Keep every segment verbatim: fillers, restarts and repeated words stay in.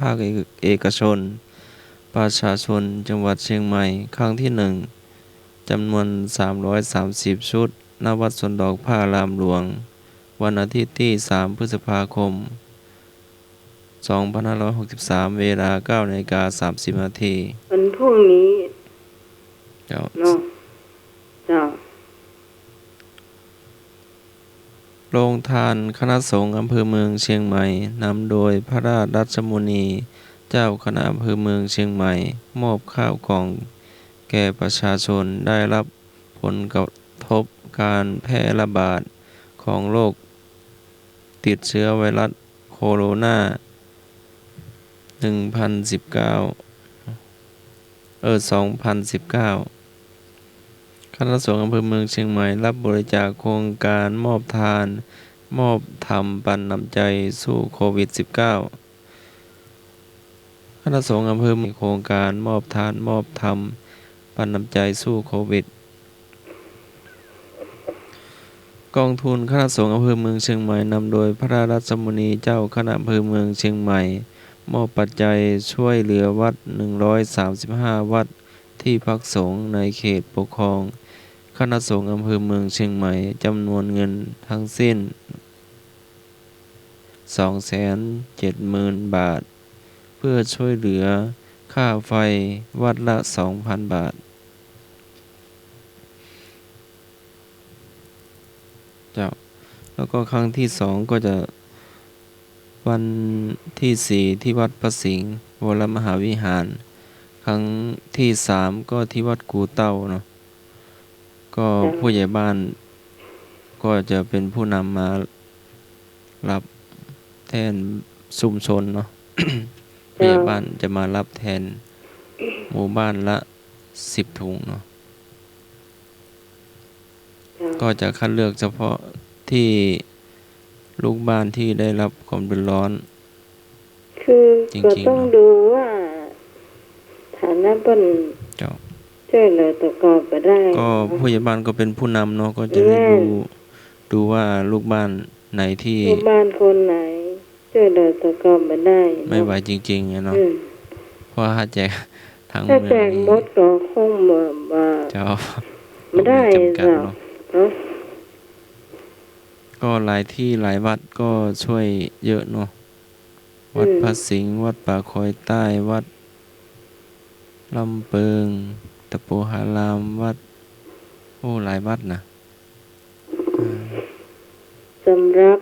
ภาคเอกชน ประชาชนจังหวัดเชียงใหม่ ครั้งที่หนึ่ง จำนวนสามร้อยสามสิบชุด ณ วัดสวนดอกพระอารามหลวง วันอาทิตย์ตี้สามพฤษภาคม สองพันห้าร้อยหกสิบสาม เวลาเก้านาฬิกาสามสิบนาที วันพรุ่งนี้ เจ้า เนาะ เจ้า โรงทานคณะสงฆ์อำเภอเมืองเชียงใหม่ นำโดยพระราชมุนี เจ้าคณะอำเภอเมืองเชียงใหม่ มอบข้าวกล่องแก่ประชาชนได้รับผลกระทบการแพร่ระบาดของโรคติดเชื้อไวรัสโคโรนา หนึ่งพันสิบเก้า เออ สองพันสิบเก้า คณะสงฆ์อำเภอเมืองเชียงใหม่ รับบริจาคโครงการมอบทาน มอบธรรมปันน้ำใจสู้โควิดสิบเก้า คณะสงฆ์อำเภอเมือง โครงการมอบทาน มอบธรรมปันน้ำใจสู้โควิด กองทุนคณะสงฆ์อำเภอเมืองเชียงใหม่ นำโดยพระราชมุนีเจ้าคณะอำเภอเมืองเชียงใหม่ มอบปัจจัยช่วยเหลือวัด หนึ่งร้อยสามสิบห้าวัด ตี้พักสงฆ์ในเขตปกครองคณะสงฆ์อำเภอเมืองเชียงใหม่ จำนวนเงินทั้งสิ้น สองแสนเจ็ดหมื่นบาท เพื่อช่วยเหลือค่าไฟวัดละ สองพันบาท เจ้า แล้วก็ครั้งที่สองก็จะวันที่สี่ที่วัดพระสิงห์วรมหาวิหาร ครั้งที่สามก็ที่วัดกู่เต้าเนาะ ก็ เจ้า ผู้ใหญ่บ้านก็จะเป็นผู้นำมารับแทนชุมชนเนาะ เจ้า ผู้ใหญ่บ้านจะมารับแทนหมู่บ้านละสิบถุงเนาะ เจ้า ก็จะคัดเลือกเฉพาะตี้ลูกบ้านที่ได้รับความเดือดร้อน คือ จริงๆ ก็ต้อง เนาะ ดูว่าฐานะเปิ้น เจ้า จ้วยเหลือตะกอบบ่ได้ ก็ เนาะ ผู้ใหญ่บ้านก็เป็นผู้นำเนาะ ก็จะได้ แม่น ดู ดูว่าลูกบ้านไหนที่ ลูกบ้านคนไหนจ้วยเหลือตะกอบบ่ได้ ไม่ เนาะ ไหวจริงๆ อะเนาะ อืม เพราะว่าถ้าแจกทั้ง ถ้าแจก เมืองนี่ หมดก็คงบ่ บ่ เจ้า บ่ได้ ก็มีจำกัด เจ้า เนาะ เนาะ ก็หลายที่หลายวัดก็ช่วยเยอะเนาะ วัด อืม พระสิงห์ วัดป่าคอยใต้ วัดลำเปิง ตะปูหาราม วัด โอ้ หลายวัดนะ อ่า สำหรับ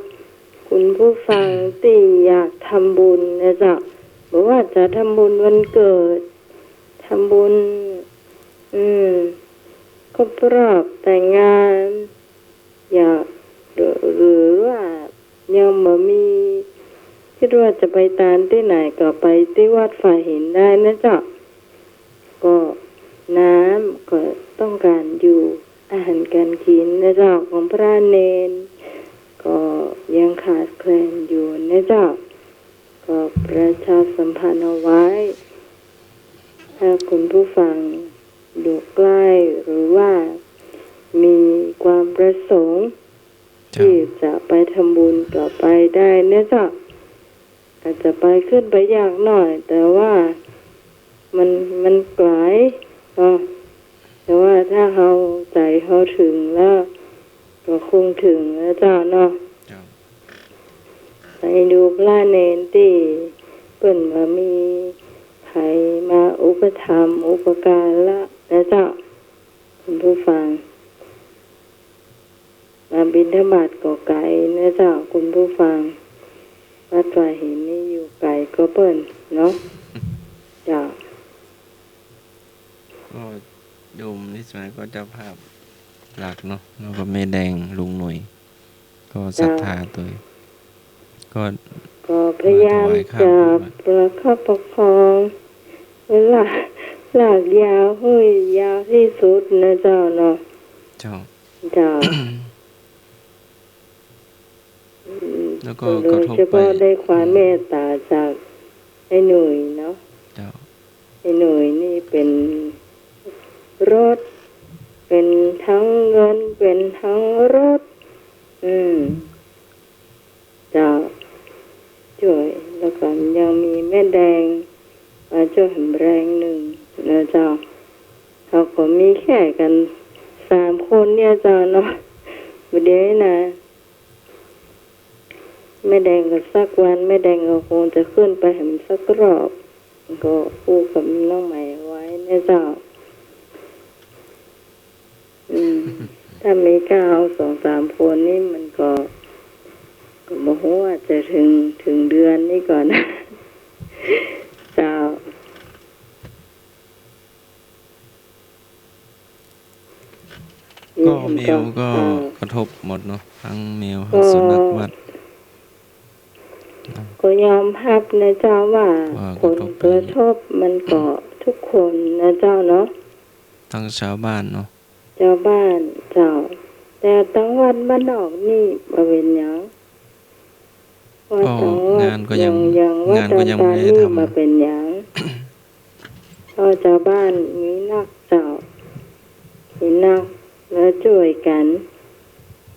คุณผู้ฟังตี้อยากทำบุญนะเจ้า บ่ว่าจะทำบุญวันเกิด ทำบุญ อืม ครบรอบแต่งงาน อยาก หรือ หรือว่ายังบ่มี คิดว่าจะไปตานตี้ไหนก็ไปตี้วัดฝ่ายหินได้นะเจ้า ก็น้ำก็ต้องการอยู่ อาหารการกินนะเจ้า ของพระเณรก็ยังขาดแคลนอยู่นะเจ้า ก็ประชาสัมพันธ์เอาไว้ ถ้าคุณผู้ฟังอยู่ใกล้หรือว่ามีความประสงค์ เจ้า ตี้จะไปทำบุญก็ไปได้เนาะเจ้า อาจจะไปขึ้นไปยากหน่อย แต่ว่ามัน มันไก๋เนาะ แต่ว่าถ้าเฮา ใจ๋เฮาถึงแล้ว ก็คงถึงเนาะเจ้าเนาะ เจ้า ไปดูพระเณรตี้เปิ้นบ่มีใผมาอุปถัมภ์อุปการะเนาะเจ้า คุณผู้ฟัง มาบิณฑบาตก็ไก๋เนาะเจ้า คุณผู้ฟัง วัดฝ่ายหินนี่อยู่ไก๋ก็เปิ้นเนาะ เจ้า ก็โยมนิสมัยก็เจ้าภาพหลักเนาะ แล้วก็แม่แดง ลุงหน่วย ก็ศรัทธาตวย ก็ ก็พยายามจะประคับประคอง ลาก ลากยาวหื้อยาวตี้สุดเนาะเจ้าเนาะ เจ้า เจ้า อืม แล้วก็ โดยเฉพาะ กระทบไป ได้ความ อืม เมตตาจากไอ้หนุ่ยเนาะ เจ้า ไอ้หนุ่ยนี่เป๋นรถ เป๋นตึงเงิน เป๋นตึงรถ อืม เจ้า จ้วย แล้วก็ ยังมีแม่แดงมาจ้วยแหมแฮงหนึ่งนะเจ้า เขาก็มีแค่กั๋นสามคนเนี่ยเจ้าเนาะ บ่าเดี่ยวนี้นะ แม่แดงก็สักวัน แม่แดงก็คงจะขึ้นไปแหมสักรอบ ก็อู้กับน้องใหม่ไว้เนี่ยเจ้า อืม ถ้ามีก้าเอาสองสามคนนี่มันก็ ก็บ่ฮู้ว่าจะเถิง เถิงเดือนนี้ก่อนนะ เจ้า ก็แมวก็ เอ่อ กระทบหมดเนาะ ตึงแมว ก็ ตึงสุนัขวัด ก็ยอมฮับนะเจ้าว่า ว่า ผลกระทบ กระทบมันก็ทุกคนนะเจ้าเนาะ ตึงจาวบ้านเนาะ จาวบ้านเจ้า แต่ตึงวัดบ้านนอกนี่บ่เป๋นหยัง วัด ก็ตึงวัด งานก็ยัง อย่างวัด งานก็ยัง ดอนตาล บ่ได้ นี่ ทำ บ่เป๋นหยัง เพราะจาวบ้านมีนักเจ้า มีนัก แล้วจ้วยกั๋น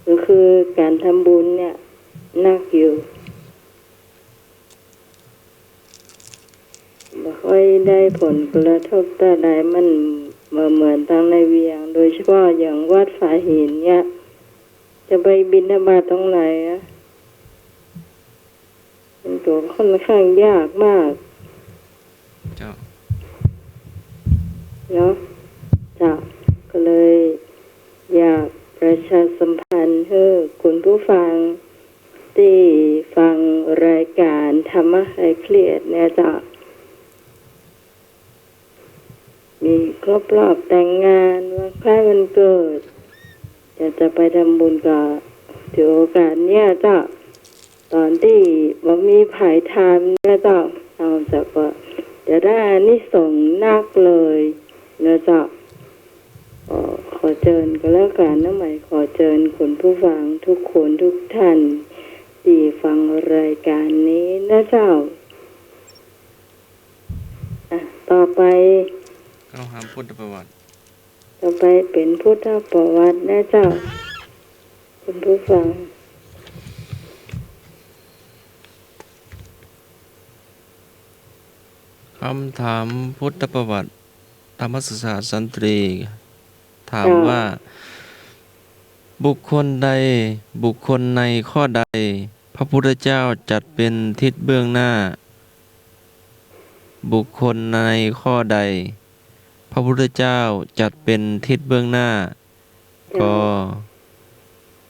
ก็คือก๋านทำบุญเนี่ยนักอยู่ บ่ค่อยได้ผลกระทบเต้าใด มันบ่เหมือนตึงในเวียง โดยเฉพาะอย่างวัดฝายหินเนี่ย จะไปบิณฑบาตตรงไหนอะ มันก็ค่อนข้างยากมาก เจ้า เนาะ เจ้า ก็เลยอยากประชาสัมพันธ์หื้อคุณผู้ฟังตี้ฟังรายการธรรมะคลายเครียดเนี่ยเจ้า มีครบรอบแต่งงาน วันคล้ายวันเกิด อยากจะไปทำบุญก็ถือโอกาสเนี่ยเจ้า ต๋อนตี้บ่มีใผทำเนี่ยเจ้า เอาเจ้าก็จะได้อานิสงส์นักเลยนะเจ้า ก็ขอเจิญก็แล้วกั๋นนะ ไหมขอเจิญคุณผู้ฟังทุกคนทุกท่านตี้ฟังรายการนี้นะเจ้า อ่ะ ต่อไป เฮาหาพุทธประวัติ ต่อไปเป๋นพุทธประวัตินะเจ้า คุณผู้ฟัง คำถามพุทธประวัติ ธรรมศึกษาสันตรี ถาม เจ้า ว่า บุคคลใด บุคคลในข้อใด พระพุทธเจ้าจัดเป็นทิศเบื้องหน้า บุคคลในข้อใด พระพุทธเจ้าจัดเป็นทิศเบื้องหน้า เจ้า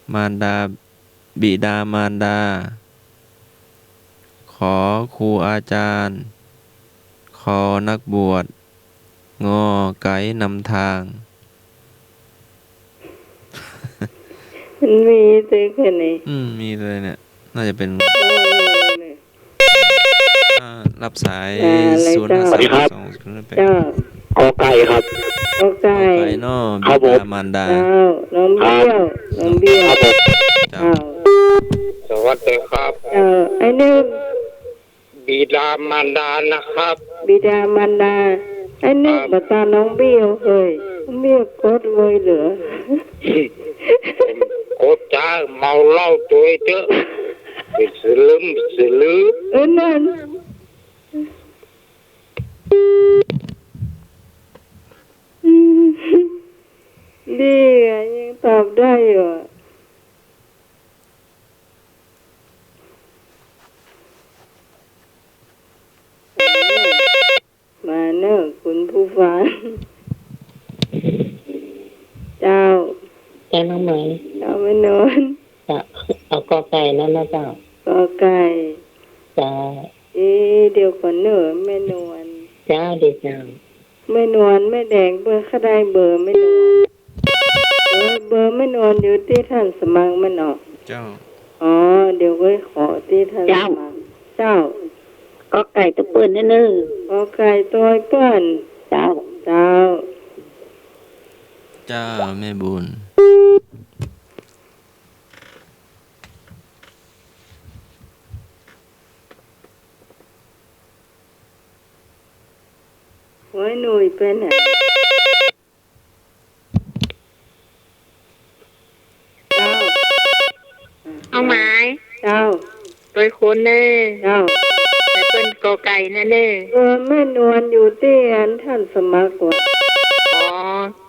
ก มารดา บิดามารดา ข ครูอาจารย์ ข นักบวช ง ไกด์นำทาง มันมีแต่แค่นี้ อืม มีแต่เนี่ย น่าจะเป็น เออ มีเลย อ่า รับสาย อ่า เลย ศูนย์ห้าสาม เจ้า สองศูนย์แปด เจ้า ก.ไก่ครับ ก.ไก่ ก.ไก่เนาะ ครับผม บิดามารดา เจ้า น้องเบี้ยว ครับ น้องเบี้ยว ครับผม เจ้า เจ้า สวัสดีครับ เจ้า ไอ้นึก บิดามารดานะครับ บิดามารดา ไอ้นึก ครับ บ่าตาน้องเบี้ยวเฮ้ย น้องเบี้ยวกดเวยเหลือ ผมกดจ้า เมาเหล้าตวยเต๊อะ ไปสลึมสลือ เออ นั่น อืม ดีอะ ยังตอบได้อยู่อะ มาเนอะ คุณผู้ฟัง เจ้า เจ้าน้องเหมย เจ้าแม่นวล เจ้า เอา ก.ไก่ แล้วนะเจ้า ก.ไก่ เจ้า เอ๊ะ เดี๋ยวก่อนเนอะ แม่นวล เจ้า ดีเจ้า แม่นวล แม่แดงเปิ้นก็ได้เบอร์แม่นวล เออ เบอร์แม่นวลอยู่ตี้ท่านสมัครแม่นเนาะ เจ้า อ๋อ เดี๋ยวไว้ขอตี้ท่าน เจ้า สมัคร เจ้า ก.ไก่ ตวยเปิ้นเน่อ ก.ไก่ ตวยเปิ้น เจ้า เจ้า เจ้า แม่บุญ โอ้ย หนุ่ยไปไหน เจ้า เอาหมาย เจ้า ตวยคนเน่อ เจ้า แต่เปิ้น กอไก่นั่นเน่อ เออ แม่นวลอยู่ตี้อันต้านสมัครก่อ อ๋อ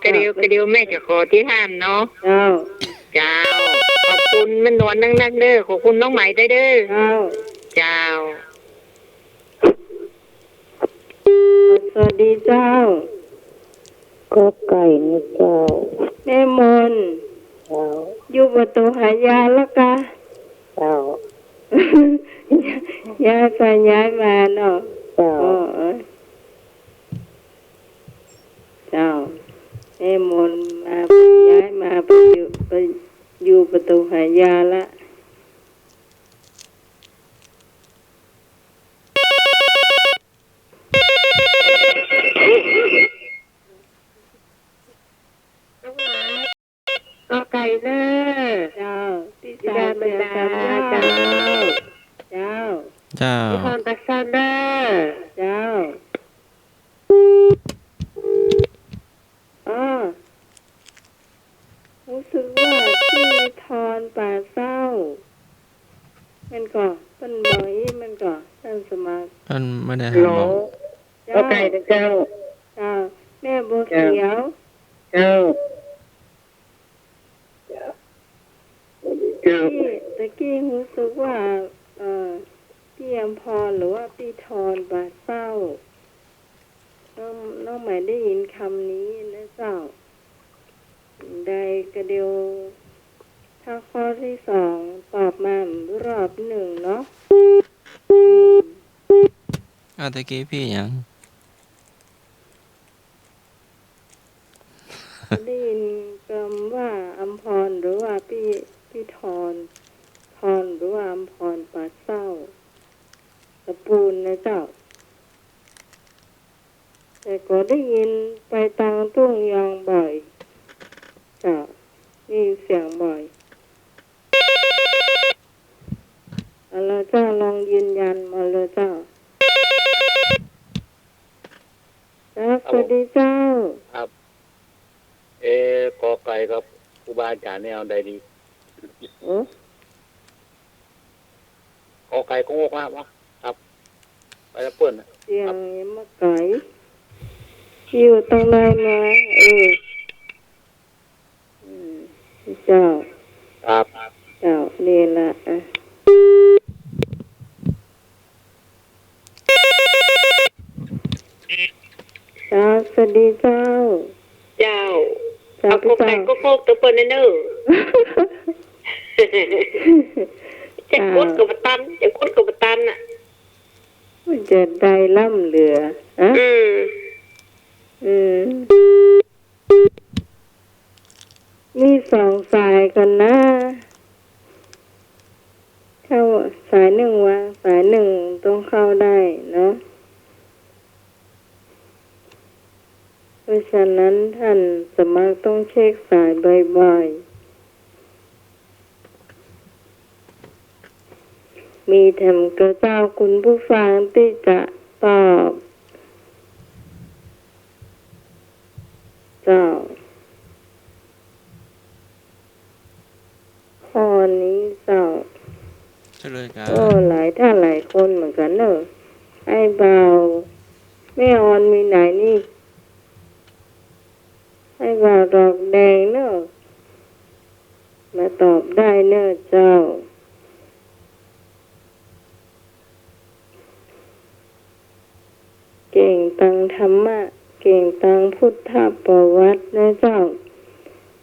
กะเดียว กะเดียวแม่จะขอตี้ห้ามเนาะ เจ้า เจ้า ขอบคุณแม่นวลนักๆ เน่อ ขอบคุณน้องไหมด้วยเน่อ เจ้า เจ้า สวัสดีเจ้า กอไก่นี่เจ้า แม่มน เจ้า อยู่บ่ตูหายาแล้วกา เจ้า ย้ายไปย้ายมาเนาะ เจ้า อ๋อ เจ้า แม่มนมา ย้ายมาไปอยู่ ไปอยู่บ่ตูหายาละ กอไก่เน่อ เจ้า ตี้สายเสือสามยอด เจ้า เจ้า เจ้า ตี้ทอนปาเซ้าเน่อ เจ้า อ้อ ฮู้สึกว่าตี้ทอนปาเซ้า แม่นก่อ เปิ้นบ่อี้แม่นก่อ ต้านสมัคร เปิ้นบ่ได้หันบ่ ฮัลโหล เจ้า กอไก่เน่อเจ้า เจ้า แม่บัวเขียว เจ้า เจ้า ตี้ ตะกี้ฮู้สึกว่า เอ่อ ปี้อำพรหรือว่าปี้ทอนปาเซ้า น้อง น้องไหมได้ยินกำนี้เน่อเจ้า ได้กะเดียว ถ้าข้อตี้สองตอบมาอีกรอบนึ่งเนาะ อ้าว ตะกี้ปี้หยัง ได้ยินกำว่าอำพรหรือว่าปี้ ปี้ทอน ทอนหรือว่าอำพรปาเซ้า ตะปูนเน่อเจ้า แต่ก็ได้ยินไปตางตุ้งยางบ่อย เจ้า ได้ยินเสียงบ่อย เอาละเจ้า ลองยืนยันมาเลยเจ้า ครับ ครับผม สวัสดีเจ้า ครับ เอ่อ กอไก่ครับ ครูบาอาจ๋ารย์เนี่ยเอาใดดี เออ กอไก่ก็งกแล้ววะ ครับ ไปแล้วเปิ้นน่ะ เสียง ครับ ยังมาไกล อยู่ตางใดมา เออ อืม เจ้า ครับ เจ้า นี่ละ อ่ะ เจ้า สวัสดีเจ้า เจ้า เจ้า เอากอไก่ พี่เจ้า ก็งกตะเปิ้นเน่อ จะกดก็บ่ตัน จะกดก็บ่ตันน่ะ มันจะได้ล้ำเหลือ ฮะ อืม อืม มีสองสายก่อนนะ เข้าสายนึ่งวะ สายนึ่งต้องเข้าได้เนาะ เพราะฉะนั้นต้านสมัครต้องเช็คสายบ่อยๆ มีแถมก่อเจ้าคุณผู้ฟังตี้จะตอบ เจ้า ข้อนี้เจ้า เฉลยกา ก็หลายท่านหลายคนเหมือนกั๋นเน่อ ไอ้บ่าวแม่ออนมีไหนนี่ ไอ้บ่าวดอกแดงเน่อ มาตอบได้เน่อเจ้า เก่งตางธรรมะ เก่งตางพุทธประวัติเน่อเจ้า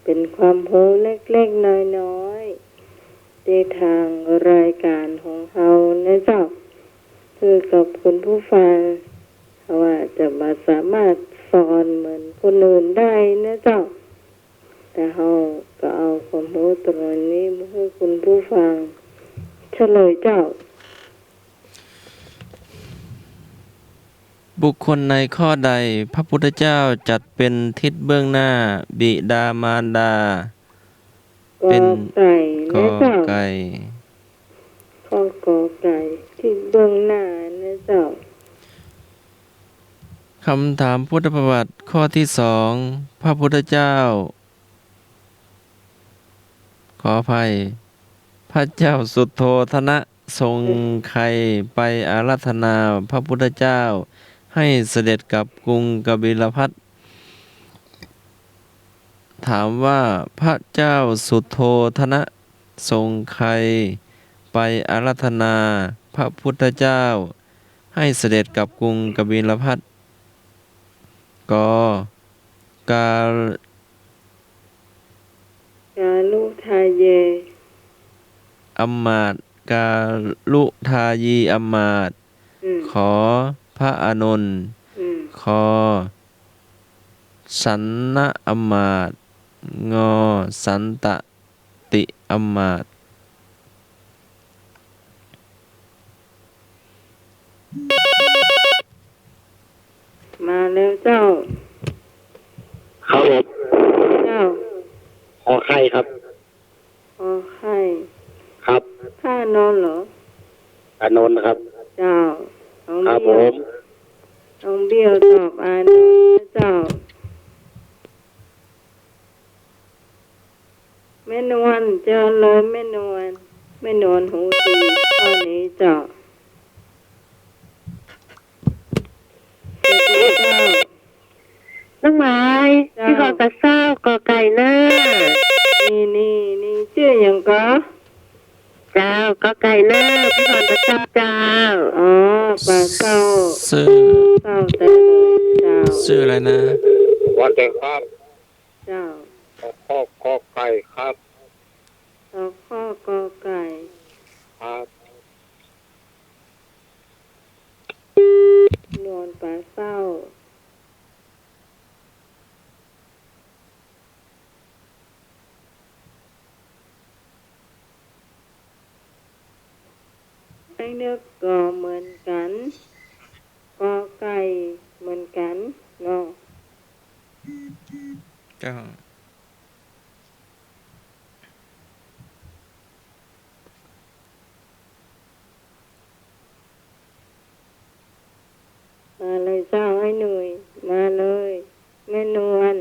เป๋นความฮู้เล็กๆ น้อยๆ ตี้ตางรายก๋านของเฮาเน่อเจ้า หื้อกับคุณผู้ฟัง เฮาอาจจะบ่สามารถสอนเหมือนคนอื่นได้เน่อเจ้า แต่เฮาก็เอาความฮู้ตรงนี้มาหื้อคุณผู้ฟัง เฉลยเจ้า บุคคลในข้อใดพระพุทธเจ้าจัดเป็นทิศเบื้องหน้าบิดามารดา เป๋น กอไก่ กอ เน่อเจ้า ไก่ ข้อกอไก่ ทิศเบื้องหน้าเน่อเจ้า คำถามพุทธประวัติข้อที่สอง พระพุทธเจ้า ขออภัย พระเจ้าสุโธทนะ ส่งใครไปอาราธนาพระพุทธเจ้าให้เสด็จกลับกรุงกบิลพัสดุ์ ถามว่าพระเจ้าสุโธทนะส่งใครไปอาราธนาพระพุทธเจ้าให้เสด็จกลับกรุงกบิลพัสดุ์ ก กา กาลุทาเย อำมาตย์ กาลุทายีอำมาตย์ อืม ขอ พระอานนท์ อืม คอ สันนะอำมาตย์ งอ สันตะ ติอำมาตย์ มาแล้วเจ้า ครับผม เจ้า ขอไข่ครับ ขอไข่ ครับ พระอานนท์เหรอ อานนท์ครับ เจ้า น้อง ครับ เบี้ยว ผม น้องเบี้ยวตอบอานนท์นะเจ้า แม่นวล เจริญเลยแม่นวล แม่นวลฮู้ดีข้อนี้เจ้า สวัสดีเจ้า น้องหมาย เจ้า พี่กรณ์ปลาเศร้า กอไก่เน่อ นี่ นี่ นี่ จื้อหยังกอ เจ้า กอไก่เน่อ พี่กรณ์ปลาเศร้าเจ้า อ๋อ ปลาเศร้า ซื่อ เศร้าแต๊เลยเจ้า ซื่ออะไรนะ วันแต่ครับ เจ้า ตอข้อกอไก่ครับ ตอข้อกอไก่ ครับ นวลปลาเศร้า ไอ้เน่อก็เหมือนกั๋น กอไก่เหมือนกั๋นเนาะ เจ้า มาเลยเจ้า ไอ้หนุ่ย มาเลย แม่นวล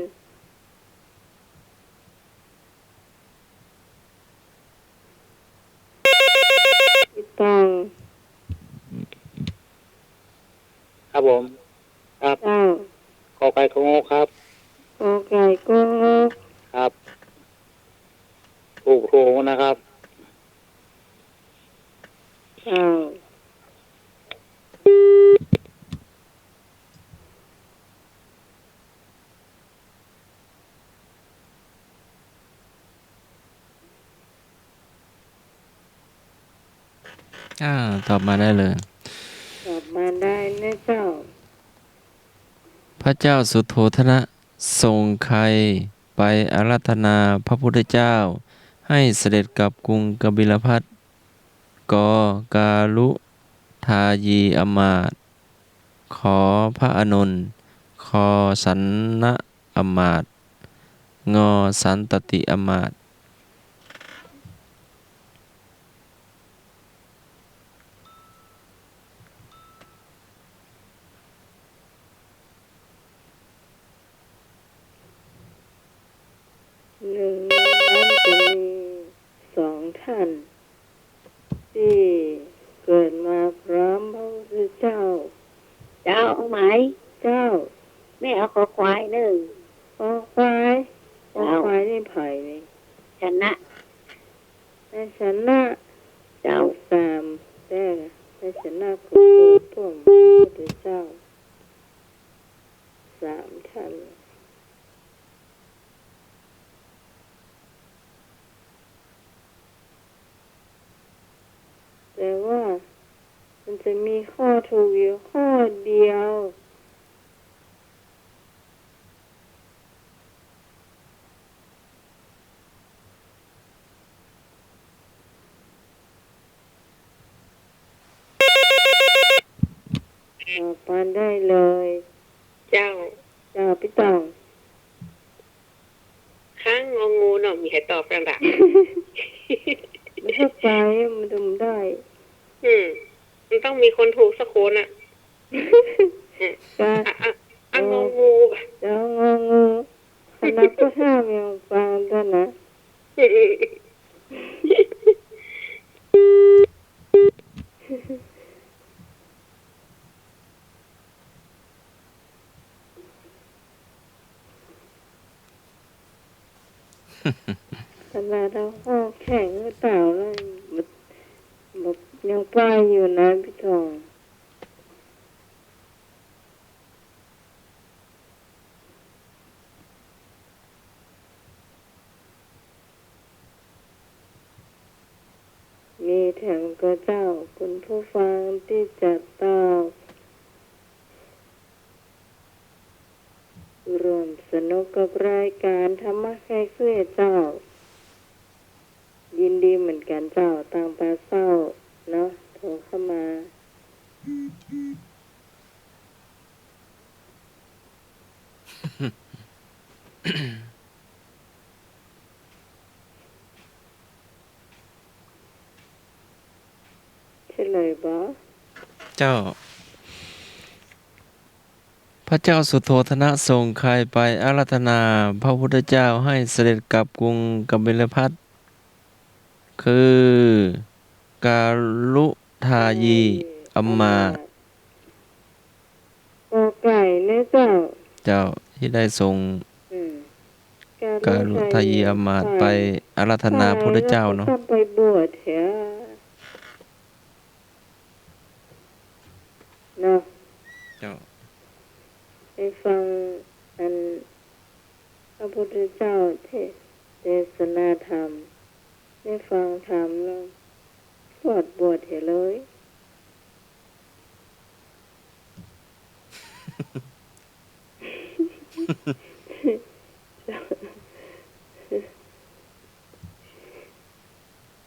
พี่ตอง ครับผม ครับ เจ้า กอไก่กองก ครับ กอไก่กองก ครับ ถูก ถูกนะครับ เจ้า อ่า ตอบมาได้เลย ตอบมาได้นะเจ้า พระเจ้าสุโธทนะส่งใครไปอาราธนาพระพุทธเจ้าให้เสด็จกลับกรุงกบิลพัสดุ์ ก กาลุทายีอำมาตย์ ขอ พระอานนท์ คอ สันนะอำมาตย์ งอ สันตติอำมาตย์ หนึ่งในนั้นจะมีสองท่าน ตี้เกิดมาพร้อมพระพุทธเจ้า เจ้า เอาไหม เจ้า แม่เอาคอควายนึ่ง คอควาย เจ้า คอควายนี่ใผนี่ ชนะ นายชนะ เจ้า สาม แต่นายชนะก็เกิดพร้อมพระพุทธเจ้า สามท่าน แต่ว่ามันจะมีข้อถูกอยู่ข้อเดียว ตอบมาได้เลย เจ้า เจ้า ปี้ตอง ข้างงองูเนาะ มีใผตอบกั๋นละ มันเข้าไป มันจำได้ อืม มันต้องมีคนถูกสักคนน่ะ อืม จ้ะ อ่ะ อ่ะ อ่ะ งองู เจ้า งองู คณะก็ห้ามยังฟังกั๋นนะ อืม อืม อืม ขนาดเอาข้อแข่งหรือเปล่าแล้ว บอกยังไปอยู่นะพี่ทอง มีแถมก่อเจ้า คุณผู้ฟังตี้จะตอบ ร่วมสนุกกับรายการธรรมะไขเครียดเจ้า ยินดีเหมือนกั๋นเจ้า ตางปาเซ้าเนาะ โทรเข้ามา เฉลยบ่ เจ้า พระเจ้าสุโธทนะทรงใคร่ไปอาราธนาพระพุทธเจ้าให้เสด็จกลับกรุงกบิลพัสดุ์ คือกาลุทายีอำมาตย์ กอไก่นะเจ้า เจ้า ตี้ได้ทรง อืม กาลุทายีอำมาตย์ไปอาราธนาพุทธเจ้าเนาะ ไปบวชเถอะเนาะ เจ้า ไปฟังอันพระพุทธเจ้าเทศน์ เทศนาธรรม ได้ฟังธรรมแล้ว พรวดบวชเถอะเลย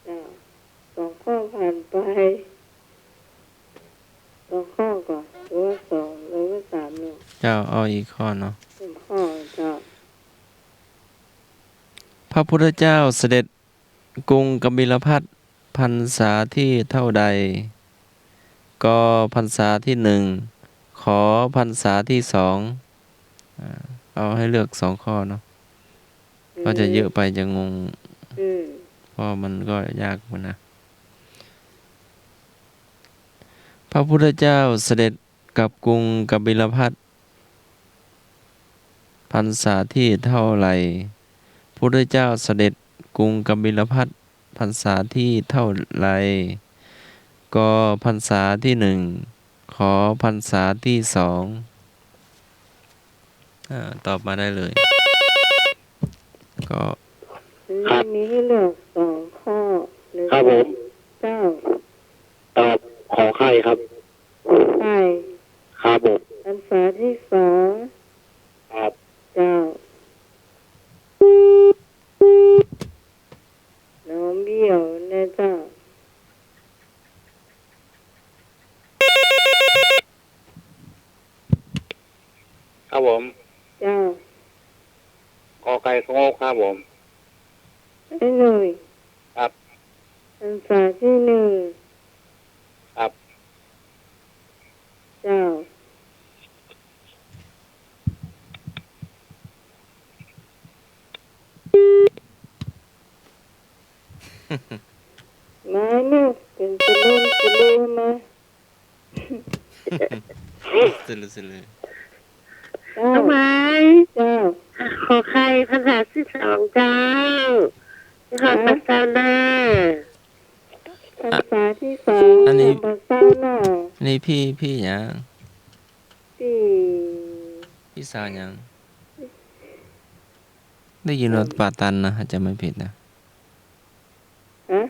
เจ้า สองข้อผ่านไป สองข้อก่อ หรือว่าสอง หรือว่าสามเนาะ เจ้า เอาอีกข้อเนาะ สามข้อเจ้า พระพุทธเจ้าเสด็จกรุงกบิลพัสดุ์ พรรษาที่เท่าใด ก พรรษาที่หนึ่ง ข พรรษาที่สอง อ่า เอาให้เลือกสองข้อเนาะ อืม ถ้าจะเยอะไปจะงง อืม เพราะมันก็ยากเหมือนนะ พระพุทธเจ้าเสด็จกลับกรุงกบิลพัสดุ์ พรรษาที่เท่าใด พุทธเจ้าเสด็จกรุงกบิลพัสดุ์ พรรษาที่เท่าใด ก พรรษาที่หนึ่ง ข พรรษาที่สอง อ่า ตอบมาได้เลย ก็ ครับ มีให้เลือกสองข้อเลย ครับผม เจ้า ตอบขอไข่ครับ ไข่ ครับผม พรรษาที่สอง ครับ เจ้า น้องเบี้ยวนะเจ้า ครับผม เจ้า กอไก่ขอโงกครับผม ไอ้หนุ่ย ครับ พรรษาที่หนึ่ง ครับ เจ้า มาเนี่ย เป็นสะลึมสะลือมา สะลึมสะลือ เจ้า น้องไม้ เจ้า ขอไข่พรรษาที่สองเจ้า ขอ ฮะ พรรษาหน้า พรรษาที่สอง อันนี้ พรรษาหน้า นี่พี่ พี่หยัง พี่ พี่สาวหยัง ได้ยินว่าป่าตันนะ ถ้าจำไม่ผิดนะ ฮะ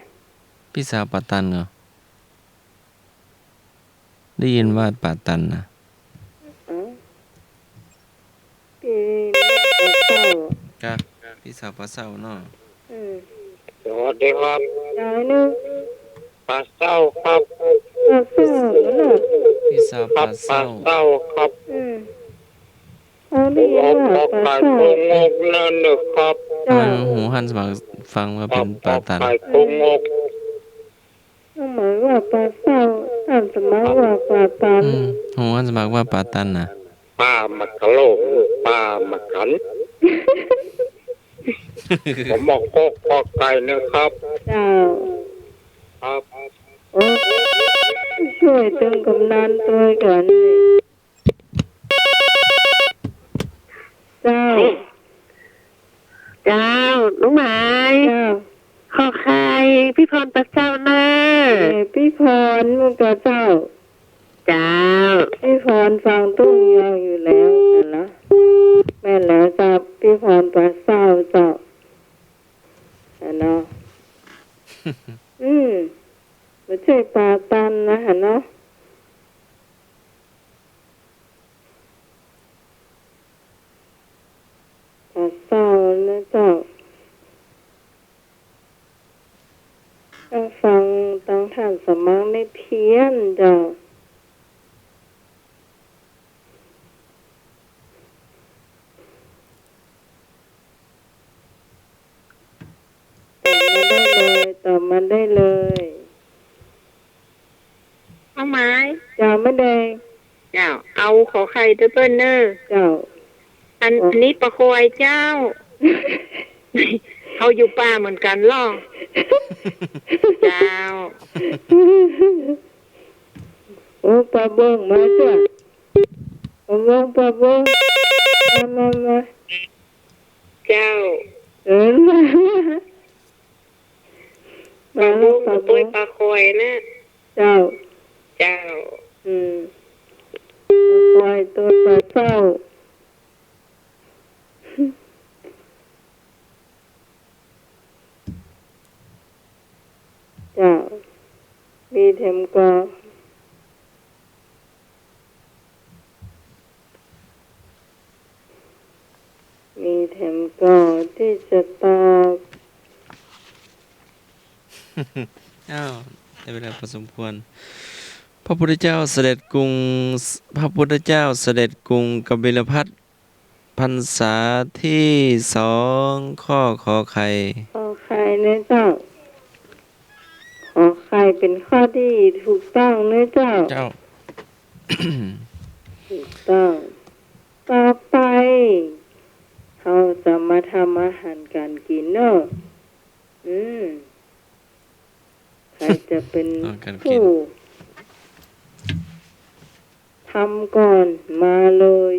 พี่สาวป่าตันเหรอ ได้ยินว่าป่าตันนะ อ๋อ พี่สาวป่าเซ้า ครับ พี่สาวป่าเซ้าเนาะ อืม สวัสดีครับ ยายนึง ป่าเซ้าครับ ป่าเซ้าเหรอ พี่สาวป่าเซ้า ครับ ป่าเซ้าครับ อืม เอาได้ยินว่าป่าเซ้า ผมเอากอไก่ขอโงกนั่นนะครับ เจ้า ทำไมหูหันสมัครฟังว่าเป็นป่าตัน กอไก่ขอโงก หมายว่าป่าเซ้า หันสมัครว่าป่าตัน อืม หูหันสมัครว่าป่าตันนะ ป่าหมากกะโลก ป่าหมากกัน ผมเอากอไก่นะครับ เจ้า ครับ โอ้ ช่วยตึงกำนันตวยก่อน เจ้า เจ้า น้องไม้ พรปะเซ้าเน่อ เออ ปี้พร มันก็เจ้า เจ้า ปี้พรฟังตุ้งยาวอยู่แล้วหั้นเนาะ แม่นแล้วเจ้า ปี้พรปะเซ้าเจ้า หั้นเนาะ อืม บ่ใจ้ปาตันนะหั้นเนาะ ปาเซ้านะเจ้า ฟังตังท่านสมัครนี่เพี้ยนเจ้า ตอบมาได้เลย ตอบมาได้เลย เอาไหม เจ้า แม่แดง เจ้า เอาขอไข่ด้วยเปิ้นเน่อ เจ้า อัน อ๋อ อันนี้ปลาคอยเจ้า เขาอยู่ป่าเหมือนกั๋นลอ เจ้า โอ้ ปาบงมาเจ้า ปาบง ปาบง มา มา มา เจ้า เออ มา ปาบง มา ปาบง ตวยปาคอยนะ เจ้า เจ้า อืม ปาคอยตวยปาเซ้า เจ้า มีแถมก่อ มีแถมก่อตี้จะตอบ อ้าว ได้เวลาพอสมควร พระพุทธเจ้าเสด็จกรุง พระพุทธเจ้าเสด็จกรุงกบิลพัสดุ์ พรรษาตี้สอง ข้อขอไข่ ขอไข่เน่อเจ้า ขอไข่เป๋นข้อตี้ถูกต้องเน่อเจ้า เจ้า ถูกต้อง ต่อไป เฮาจะมาทำอาหารก๋านกิ๋นเน่อ อืม ใผจะเป๋น อาหารก๋านกิ๋น ผู้ทำก่อน มาเลย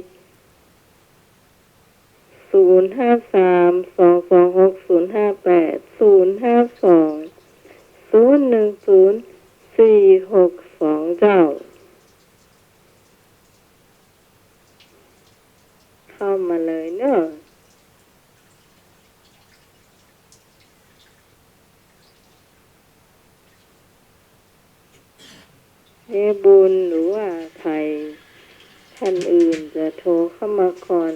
ศูนย์ห้าสาม สองสองหก ศูนย์ห้าแปด ศูนย์ห้าสอง ศูนย์หนึ่งศูนย์ สี่หกสอง เจ้า เข้ามาเลยเน่อ เย้บุญหรือว่าใผท่านอื่นจะโทรเข้ามาก่อน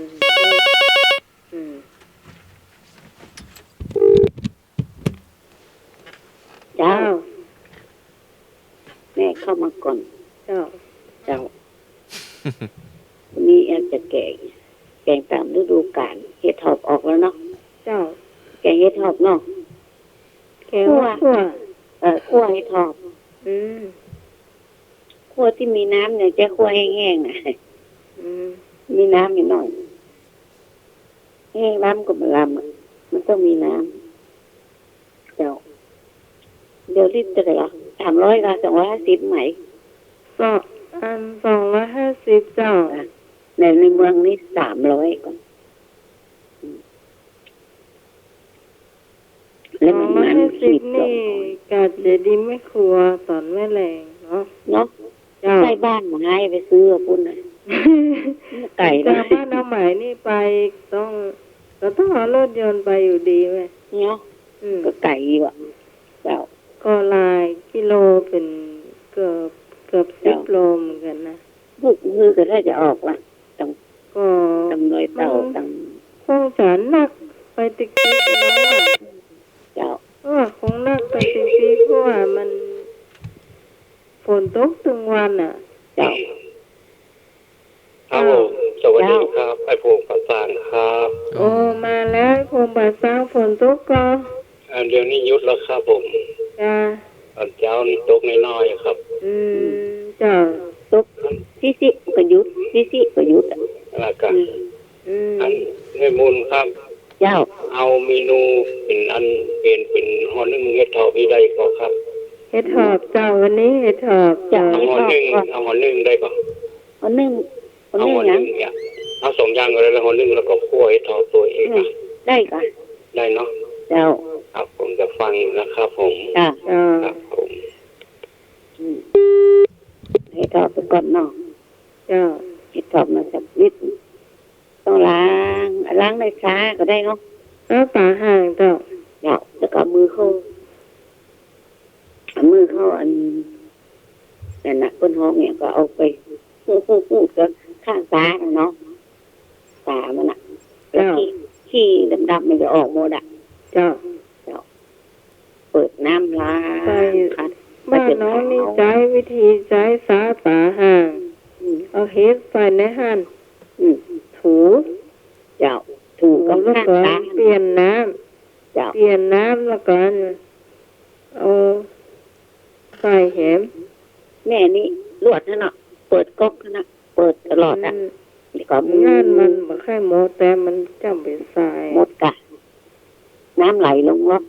อืม เจ้า เจ้า แม่เข้ามาก่อน เจ้า เจ้า วันนี้แอนจะแกง แกงต๋ามฤดูก๋าล เห็ดถอบออกแล้วเนาะ เจ้า แกงเห็ดถอบเนาะ แกงคั่ว คั่ว เออ คั่วเห็ดถอบ อืม คั่วตี้มีน้ำเนี่ย จะคั่วแห้งๆ น่ะ อืม มีน้ำนิดหน่อย แห้งน้ำก็บ่ลำอะ มันต้องมีน้ำ เจ้า เดี๋ยวลิตรเต้าใดก่อ สามร้อยก่อ สองร้อยห้าสิบไหม สอง อัน สองร้อยห้าสิบ เจ้า อ่ะ ใน ในเมืองนี่ สามร้อยก่อ อืม แล้วมัน สองร้อยห้าสิบ มันขีด นี่ สองร้อย ก๋าเจดีย์แม่ครัวต๋อนแม่แลงเนาะ เนาะ เจ้า ใก้บ้านหมอหายไปซื้อปุ้นน่ะ ไก๋นะ จากบ้านเอาไหมนี่ไปต้อง ก็ต้องเอารถยนต์ไปอยู่ดีไหม เนาะ อืม ก็ไก๋อยู่อะ เจ้า ก็หลายกิโล เป๋นเกือบ เกือบสิบ เจ้า โลเหมือนกั๋นนะ บุกฮือก็ได้จะออกละ ตัง ก็ ตังดอยเต่า มัน ตัง คงจะหนักไปติ๊กๆ แล้วอะ เจ้า เออ คงหนักไปติ๊กๆ เพราะว่ามันฝนตกตึงวันน่ะ เจ้า ครับผม สวัสดีครับ ไอ้พงษ์ประสานครับ โอ้ มาแล้ว ไอ้พงษ์ประสาน ฝนตกก่อ อ่า เดี๋ยวนี้หยุดแล้วครับผม จ้า ต๋อนเจ๊านี่ตกน้อยๆ ครับ อืม เจ้า ตกซิๆ ก็หยุด ซิๆ ก็หยุดอะ แล้วก็ อืม อืม อัน แม่บุญครับ เจ้า เอาเมนูเป๋นอัน เป๋น เป๋นห่อนึ่งเห็ดถอบนี่ได้ก่อครับ เห็ดถอบเจ้า วันนี้เห็ดถอบ เจ้า เอาห่อนึ่ง เอาห่อนึ่งได้ก่อ ห่อนึ่ง ห่อนึ่ง เอาห่อนึ่ง นะ เนี่ย เอาสองอย่างก็ได้ แล้วห่อนึ่งแล้วก็คั่วเห็ดถอบตวยเอง อืม อะ ได้ก่อ ได้เนาะ เจ้า ครับ ผมจะฟังอยู่นะครับผม จ้ะ จ้ะ ครับผม อืม หื้อถอดไปก่อนเนาะ เจ้า หื้อถอดมาสักนิด ต้องล้าง ล้างด้วยซ้าก็ได้เนาะ ล้างป๋าห่างเจ้า เจ้า แล้วก็เอามือเข้า เอามือเข้าอัน นั่นน่ะ เปิ้นฮ้องเนี่ยก็เอาไป ฮู้ๆๆ ก็ข้างซ้าเนาะ ซ้ามันน่ะ แล้วขี้ เจ้า ขี้ดำๆ มันจะออกหมดอะ เจ้า เจ้า เปิดน้ำล้าง ใส่ ขัด บ้านน้องนี่ใจ๊วิธีใจ๊ซ้าป๋าห่าง อืม เอาเห็ดใส่ในหั้น อืม ถู เจ้า ถู ถู กับ แล้วก็ ข้างซ้า เปลี่ยนน้ำ เจ้า เปลี่ยนน้ำแล้วก็เอาใส่แหม แม่นี่ลวดหั้นเนาะ เปิดก๊อกหั้นน่ะ เปิดตลอดอะ อืม แล้วก็มือ งานมันบ่ใค่หมด แต่มันจ้ำไปใส่ หมดกะ น้ำไหลลงล็อก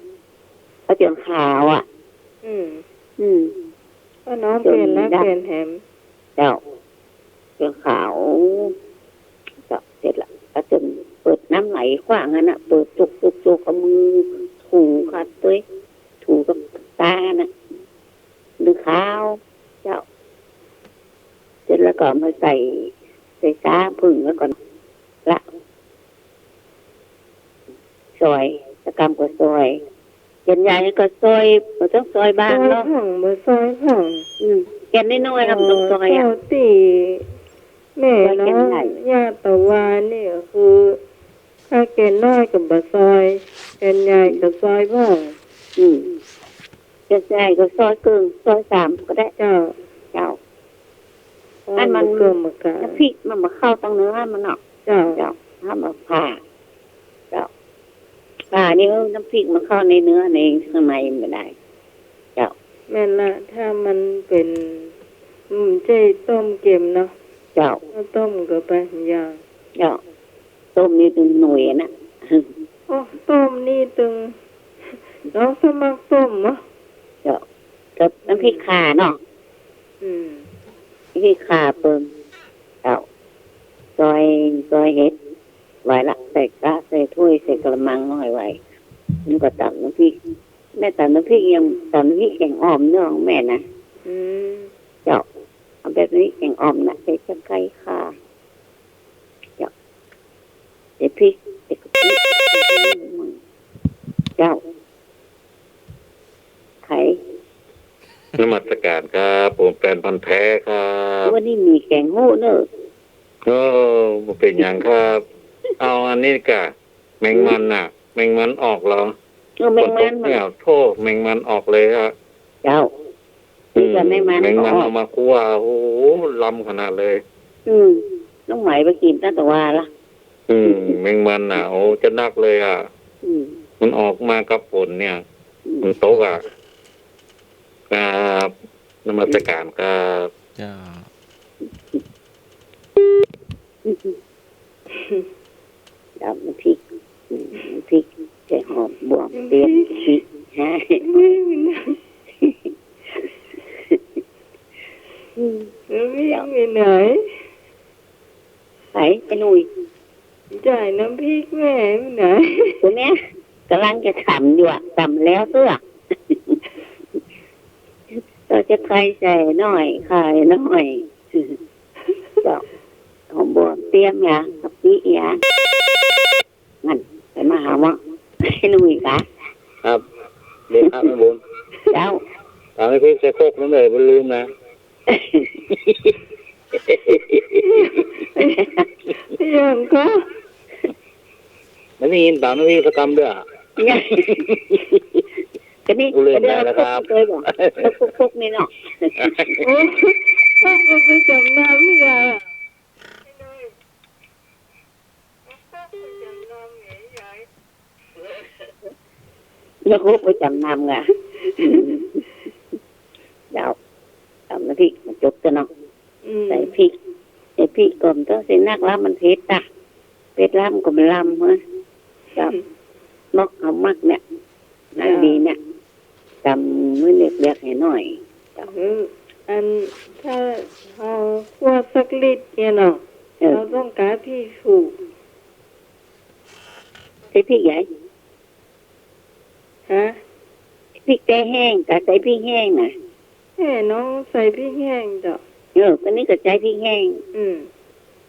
ก็เจืองขาวอะ อืม อืม ก็น้องเปลี่ยนแล้ว เปลี่ยนแหม เจ้า เจืองขาว เจ้า เสร็จละ ก็เจืองเปิดน้ำไหลขว้างหั้นน่ะ เปิดจุกๆๆ เอามือถูขัดตวย ถูกับซ้าน่ะ หรือขาว เจ้า เสร็จแล้วก็เอามาใส่ ใส่ซ้าผึ้งแล้วก็ละ ซอย ตะกำก็ซอย แก่นใหญ่ก็ซอย บ่ต้องซอยบางเนาะ ซอยพ่อง บ่ซอยพ่อง อืม แก่นน้อยๆ น่ะบ่ต้องซอยอะ เจ้าตี้แม่น้อง ซอยแก่นใหญ่ ย่าตะวานี่ก็คือ ถ้าแก่นน้อยก็บ่ซอย แก่นใหญ่ก็ซอยพ่อง อืม แก่นใหญ่ก็ซอยเกิ่ง ซอยสามก็ได้ เจ้า เจ้า อันมัน บ่เกิ่งบ่กะ น้ำพริกมันบ่เข้าตังเนื้อมันเนาะ เจ้า เจ้า ห้ามเอาผ่า เจ้า ผ่านี่ เออ น้ำพริกมันเข้าในเนื้อในข้างในมันบ่ได้ เจ้า แม่นละ ถ้ามันเป๋น อืม ใจ้ต้มเก็มเนาะ เจ้า ถ้าต้มก็ไปอย่าง เจ้า ต้มนี่ตึงหน่วยนะ โอ้ ต้มนี่ตึง น้องสมัครต้มเนาะ เจ้า กับน้ำพริกข่าเนาะ อืม น้ำพริกข่าเปิ้น เจ้า ซอย ซอยเห็ด ไว้ละ ใส่กะ ใส่ถ้วย ใส่กะละมังน้อยไว้ มันก็ต๋ำน้ำพริก แม่ต๋ำน้ำพริกยัง ต๋ำน้ำพริกแก๋งอ่อมเนาะแม่นะ อืม เจ้า เอาแบบนี้แก๋งอ่อมนะ ใส่ตะไคร้ข่า เจ้า ใส่พริก ใส่กะปิ เจ้า ไข่ นมัสการครับ ผมแฟนพันธุ์แท้ครับ วันนี้มีแก๋งฮู้เนอะ โอ้ บ่เป๋นหยังครับ เอาอันนี้ก่ะ แมงมันน่ะ แมงมันออกแล้ว เออ แมงมัน ฝนตกเนี่ย โธ่ แมงมันออกเลยฮะ เจ้า อืม นี่ก็แมงมัน แมงมัน ก็ออก เอามาคั่ว โอ้โห ลำขนาดเลย อืม น้องไหมไปกิ๋นตั้งแต่วาละ อืม แมงมันน่ะ โอ้ จะนักเลยอ่ะ อืม มันออกมากับฝนเนี่ย อืม ฝนตกอ่ะ ครับ นมัสการครับ เจ้า ต๋ำน้ำพริก อืม น้ำพริก ใส่หอม บวง เตรียม น้ำพริก กะปิ ฮะ อืม น้ำพริกไปไหน ไผ ไอ้หนุ่ย ใจ้ น้ำพริกแม่ไปไหน ตัวเนี้ย ก่ำลังจะต๋ำอยู่อะ ต๋ำแล้วเตื้อ ก็จะใส่หน่อย ไข่หน่อย เจ้า หอม บวง เตรียมยา กะปิยา นั่น ไปมาหาหมอ ไอ้หนุ่ยกะ ครับ เรียนครับ แม่บุญ เจ้า ต๋ำน้ำพริกใส่ครกนั่นเลย บ่ลืมนะ อย่างก็ ไม่ได้ยินต๋ำน้ำพริกสักกำด้วยอะ ก็นี่ กูเล่นได้แล้วครับ ก็เดี๋ยวเอาครกมาเลยบอก เอาครกๆ นี่เนาะ โอ้ ครกไปจำนำไม่ได้อะ แล้วครกไปจำนำไง เจ้า ต๋ำน้ำพริกมันจบกั๋นเนาะ อืม ใส่พริก ใส่พริกก่อน ต้องใส่นักแล้วมันเผ็ดอ่ะ เผ็ดแล้วมันก็บ่ลำเฮ้ย เจ้า อืม นอกเอามักเนี่ย นั่นดีเนี่ย ต๋ำมื้อเล็กๆ ให้หน่อย เจ้า อืม อัน ถ้าเฮาคั่วสักลิตรเนี่ยเนาะ เออ เฮาต้องกาพริกสุก ใส่พริกใหญ่ ฮะ พริกแจ้แห้ง ก็ใส่พริกแห้งน่ะ แน่นอน ใส่พริกแห้งเจ้า เออ ก็นี่ก็ใส่พริกแห้ง อืม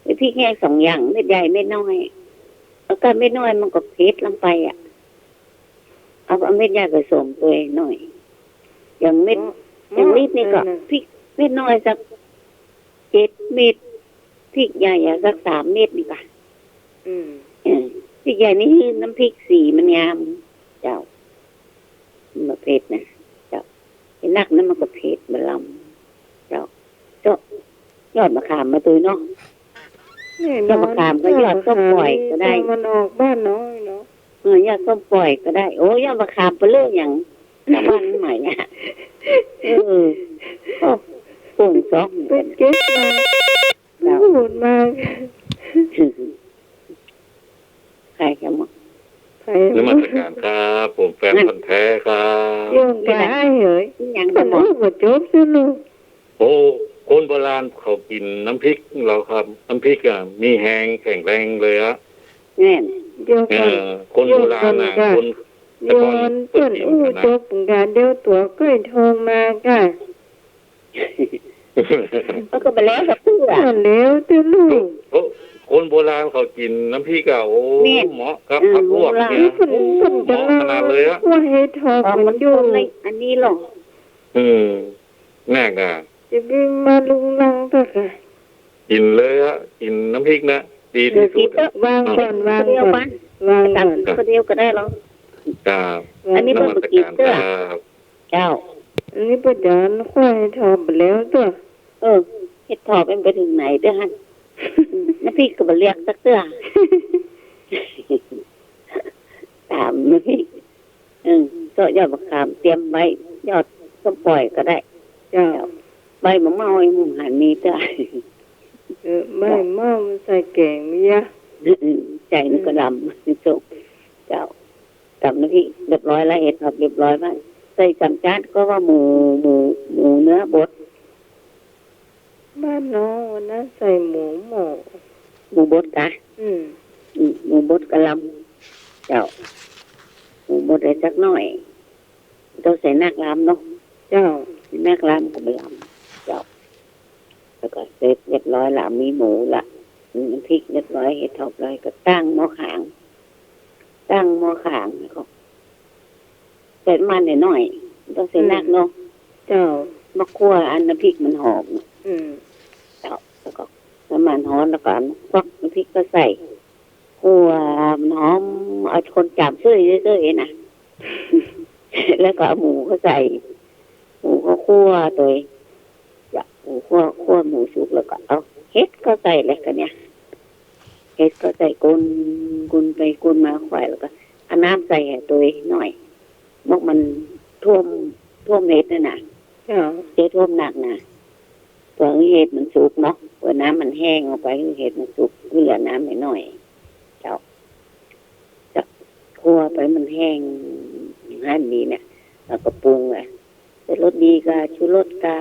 ใส่พริกแห้งสองอย่าง เม็ดใหญ่เม็ดน้อย แล้วก็เม็ดน้อยมันก็เผ็ดลงไปอะ เอา เอาเม็ดใหญ่ผสมตวยหน่อย อย่างเม็ด อ๋อ อย่างนิดนี่ก็ นั่นน่ะ พริกเม็ดน้อยสักเจ็ดเม็ด พริกใหญ่อะสักสามเม็ดนี่ก็ อืม เออ พริกใหญ่นี่หื้อน้ำพริกสีมันงาม เจ้า มันบ่เผ็ดนะ เจ้า ไอ้นักนั้นมันก็เผ็ด มันลำ เจ้า เจ้า ยอดมะขามมาตวยเนาะ แน่นอน ยอดมะขามก็ยอดส้มป่อยก็ได้ ยอดมะขามนี่ตะวันออกบ้านน้อยเนาะ เออ ยอดส้มป่อยก็ได้ โอ้ ยอดมะขามเปิ้นเรียกหยัง ตะวันใหม่อะ เออ ก็ปลูกซอก เปิ้นเก็บมา เจ้า พูดมา ใครจะมา ใคร นมัสการครับ ผมแฟนพันธุ์แท้ครับ โยมก็อ้ายเหย ยัง เปิ้น ก็บอก อู้บ่จบซะลูก โอ้ คนโบราณเขากิ๋นน้ำพริกแล้วครับ น้ำพริกอะ มีแฮงแข็งแรงเลยอะ แน่น เดี๋ยวก่อน เออ คนโบราณน่ะ เดี๋ยวก่อนค่ะ คนแต่ก่อน โยมเปิ้นอู้จบกะ เดี๋ยวตั๋วก้อยโทรมากะ มันก็บ่แล้วสักเตื้อ บ่แล้วเตื้อลูก โอ้ คนโบราณเขากิ๋นน้ำพริกอะ โอ้ แม่น เหมาะกับ เออ ผักลวกเนี่ย โบราณ เปิ้น เปิ้นจะ เหมาะขนาดเลยอะ ว่าให้ทอด อ๋อ มันอยู่ มันต้นในอันนี้หรอ อืม แน่กะ จะไปมาลุงลังเตื้อกะ กิ๋นเลยอะ กิ๋นน้ำพริกนะ ดีตี้สุด เดี๋ยวกิ๋นเตื้อ วางก่อน วางก่อน วางก่อน อาจ๋ารย์กิ๋นคนเดียวก็ได้หรอ ครับ อันนี้เปิ้นบ่กิ๋นเตื้อ นมัสการครับ เจ้า อันนี้ป้าจ๋ารข้อยทอดไปแล้วเตื้อ เออ เฮ็ดทอดมันไปเถิงไหนเตื้อหั้น น้ำพริกก็บ่เรียกสักเตื้อ ต๋ามน้ำพริก เออ ก็ยอดมะขามเตรียมไว้ ยอดส้มป่อยก็ได้ เจ้า ใบมะเม่ายังบ่หันมีเตื้อ เออ ใบมะเม่ามันใส่แก๋งมีอะ อืม ใส่นี่ก็ลำ ส้ม เจ้า ต๋ามน้ำพริกเรียบร้อยแล้ว เฮ็ดทอดเรียบร้อยแล้ว ใส่สามจ๊าดก็ว่าหมู หมู หมูเนื้อบด บ้านน้องวันนั้นใส่หมูหมอ หมูบดกะ อืม อืม หมูบดกะลำ เจ้า หมูบดได้สักหน่อย ต้องใส่นักลำเนาะ เจ้า นักลำก็บ่ลำ เจ้า แล้วก็เสร็จเรียบร้อยละ มีหมูละ มีน้ำพริกเรียบร้อย เฮ็ดทอดเรียบร้อย ก็ตั้งหม้อขาง ตั้งหม้อขาง แล้วก็ใส่น้ำมันหน่อยๆ บ่ต้องใส่นักเนาะ อืม เจ้า มาคั่วอันน้ำพริกมันหอม อืม เจ้า แล้วก็น้ำมันฮ้อน แล้วก็อันควักน้ำพริกก็ใส่ คั่วมันหอม เอาคนจ๋ามเซ้ยๆ นะ แล้วก็เอาหมูก็ใส่ หมูก็คั่วตวย จ้ะ หมูคั่ว คั่วหมูสุกแล้วก็เอาเห็ดก็ใส่เลย กะเนี่ย เห็ดก็ใส่ คน คนไปคนมา ไขว่แล้วก็เอาน้ำใส่ให้ตวยหน่อย มกมันท่วม ท่วมเห็ดนั่นน่ะ เจ้า จะท่วมนักน่ะ เปื้อหื้อเห็ดมันสุกเนาะ เปื้อน้ำมันแห้งออกไป หื้อเห็ดมันสุก หื้อเหลือน้ำหน่อยๆ เจ้า จะคั่วไปมันแห้ง หันดีเนี่ย แล้วก็ปรุงเลย ใส่รสดีกะ ชูรสกะ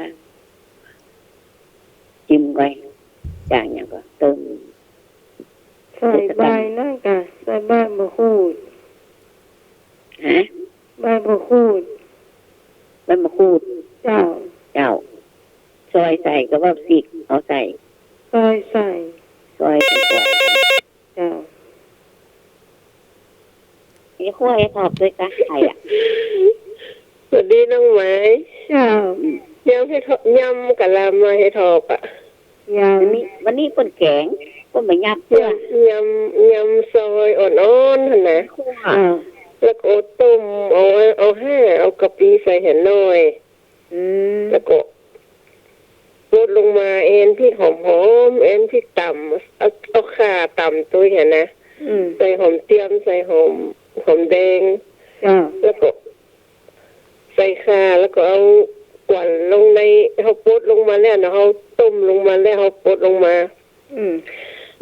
จิ้มไป จ๋างหยังก็เติม ใส่ใบนั่นกะ ใส่ใบมะกรูด ฮะ ใบมะกรูด ใบมะกรูด เจ้า เจ้า ซอยใส่ก็ว่าสีกเอาใส่ ซอยใส่ ซอยใส่ เจ้า ไอ้ขั้วไอ้ทอดด้วยกะ ใครอะ สวัสดีน้องไหม เจ้า อืม ยำเห็ดทอด ยำกะลำมาเห็ดทอดอะ ยำ วันนี้ วันนี้เปิ้นแก๋ง เปิ้นบ่ยำเตื้อ ยำ ยำ ยำซอยอ่อนๆ หั่นนะ ขั้ว อ่า แล้วก็ต้ม เอา เอาแห้ เอากะปิใส่แหน่หน่อย อืม แล้วก็ปดลงมา แอ่นพริกหอมๆ แอ่นพริกต๋ำ เอา เอาข่าต๋ำตวยหั่นนะ อืม ใส่หอมเตียม ใส่หอม หอมแดง เจ้า แล้วก็ใส่ข่า แล้วก็เอากวันลงใน เฮาปดลงมาแล้วนะ เฮาต้มลงมาแล้ว เฮาปดลงมา อืม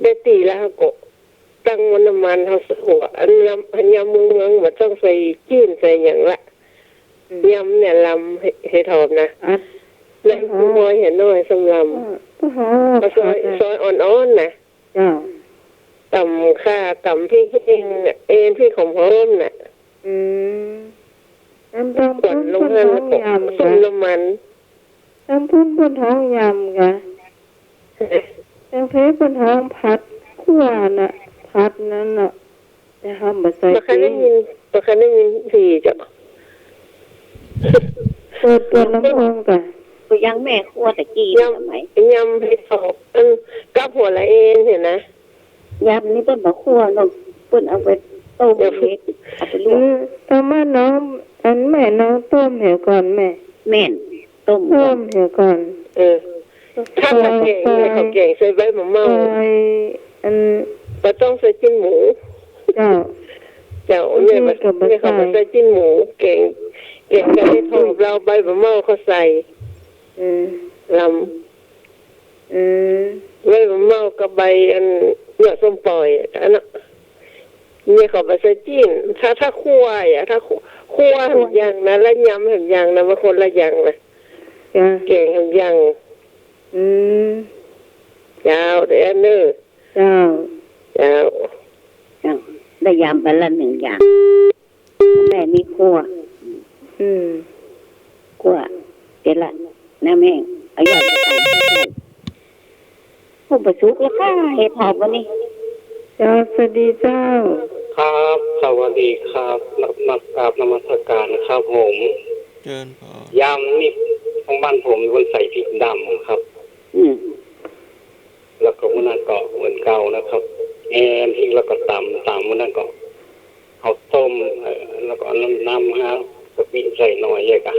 ได้ตี้แล้วเฮาก็ตั้งหม้อน้ำมัน เฮาใส่หัว อันยำ อันยำเมืองๆ บ่ต้องใส่จี๋นใส่หยังละ อืม ยำเนี่ยลำเห็ด เห็ดทอดนะ อัด แล้วก็ซอยแหน่หน่อยส่ำลำ อ๋อ อ๋อ เอาซอย ค่ะ ซอยอ่อนๆ นะ เจ้า ต๋ำข่า ต๋ำพริกแห้งน่ะ แอ่นพริกหอมๆ น่ะ อืม อันตางปุ้นเปิ้นฮ้องยำกะ ส้มน้ำมัน ตางปุ้นเปิ้นฮ้องยำกะ ตางเพเปิ้นฮ้องผัดขั่วน่ะ ผัดนั้นน่ะ แต่เฮาบ่ใส่ บ่เคยได้ยิน บ่เคยได้ยินทีเจ้า เปิด เปิดลำโพงก่อน ก็ยังแม่ครัวตะกี้ ยำ สมัย ยำเห็ดถอบ อัน กับหัวละเอนหั้นนะ ยำนี่เปิ้นบ่คั่วเนาะ เปิ้นเอาไปต้มเอง เอาไปลวก เออ ตอนมาน้อง อันแม่น้องต้มเหียก่อนแม่ แม่น ต้มก่อน ต้มเหียก่อน เออ ถ้าว่าแกงเนี่ย เขาแกงใส่ใบมะเมา ใส่อัน บ่ต้องใส่จิ๊นหมู เจ้า เจ้า บางที แม่บ่ ก็บ่ แม่เขาบ่ ใส่ ใส่จิ๊นหมู แกง แกงกะเห็ดถอบ ลาวใบมะเมาเขาใส่ อืม ลำ อืม ใบมะเมากับใบอัน ยอดส้มป่อยอันนั้น แม่เขาบ่ใส่จิ๊น ถ้า ถ้าคั่วอะ ถ้าคั่ว คั่วแหมอย่างนะ แล้วยำแหมอย่างนะ มันคนละอย่างนะ จ้ะ แกงแหมอย่าง อืม เจ้า เดี๋ยวเนอะ เจ้า เจ้า เจ้า ได้ยำไปละหนึ่งอย่าง แม่นี่คั่ว อืม คั่ว เดี๋ยวละ น้ำแห้ง เอายอดไปใส่ ผมไปสุกแล้วค่ะ เห็ดถอบวันนี้ เจ้า สวัสดีเจ้า ครับ สวัสดีครับ นมัส กราบนมัสการนะครับผม เจริญพร ยำนี่ของบ้านผมมันใส่พริกดำครับ อืม แล้วก็มื้อนั้นก็เหมือนเก่านะครับ แอมพริกแล้วก็ตำ ตำมื้อนั้นก็เอาต้ม เอ่อ แล้วก็เอาน้ำ น้ำฮะ กะปิใส่หน่อยเลยกะ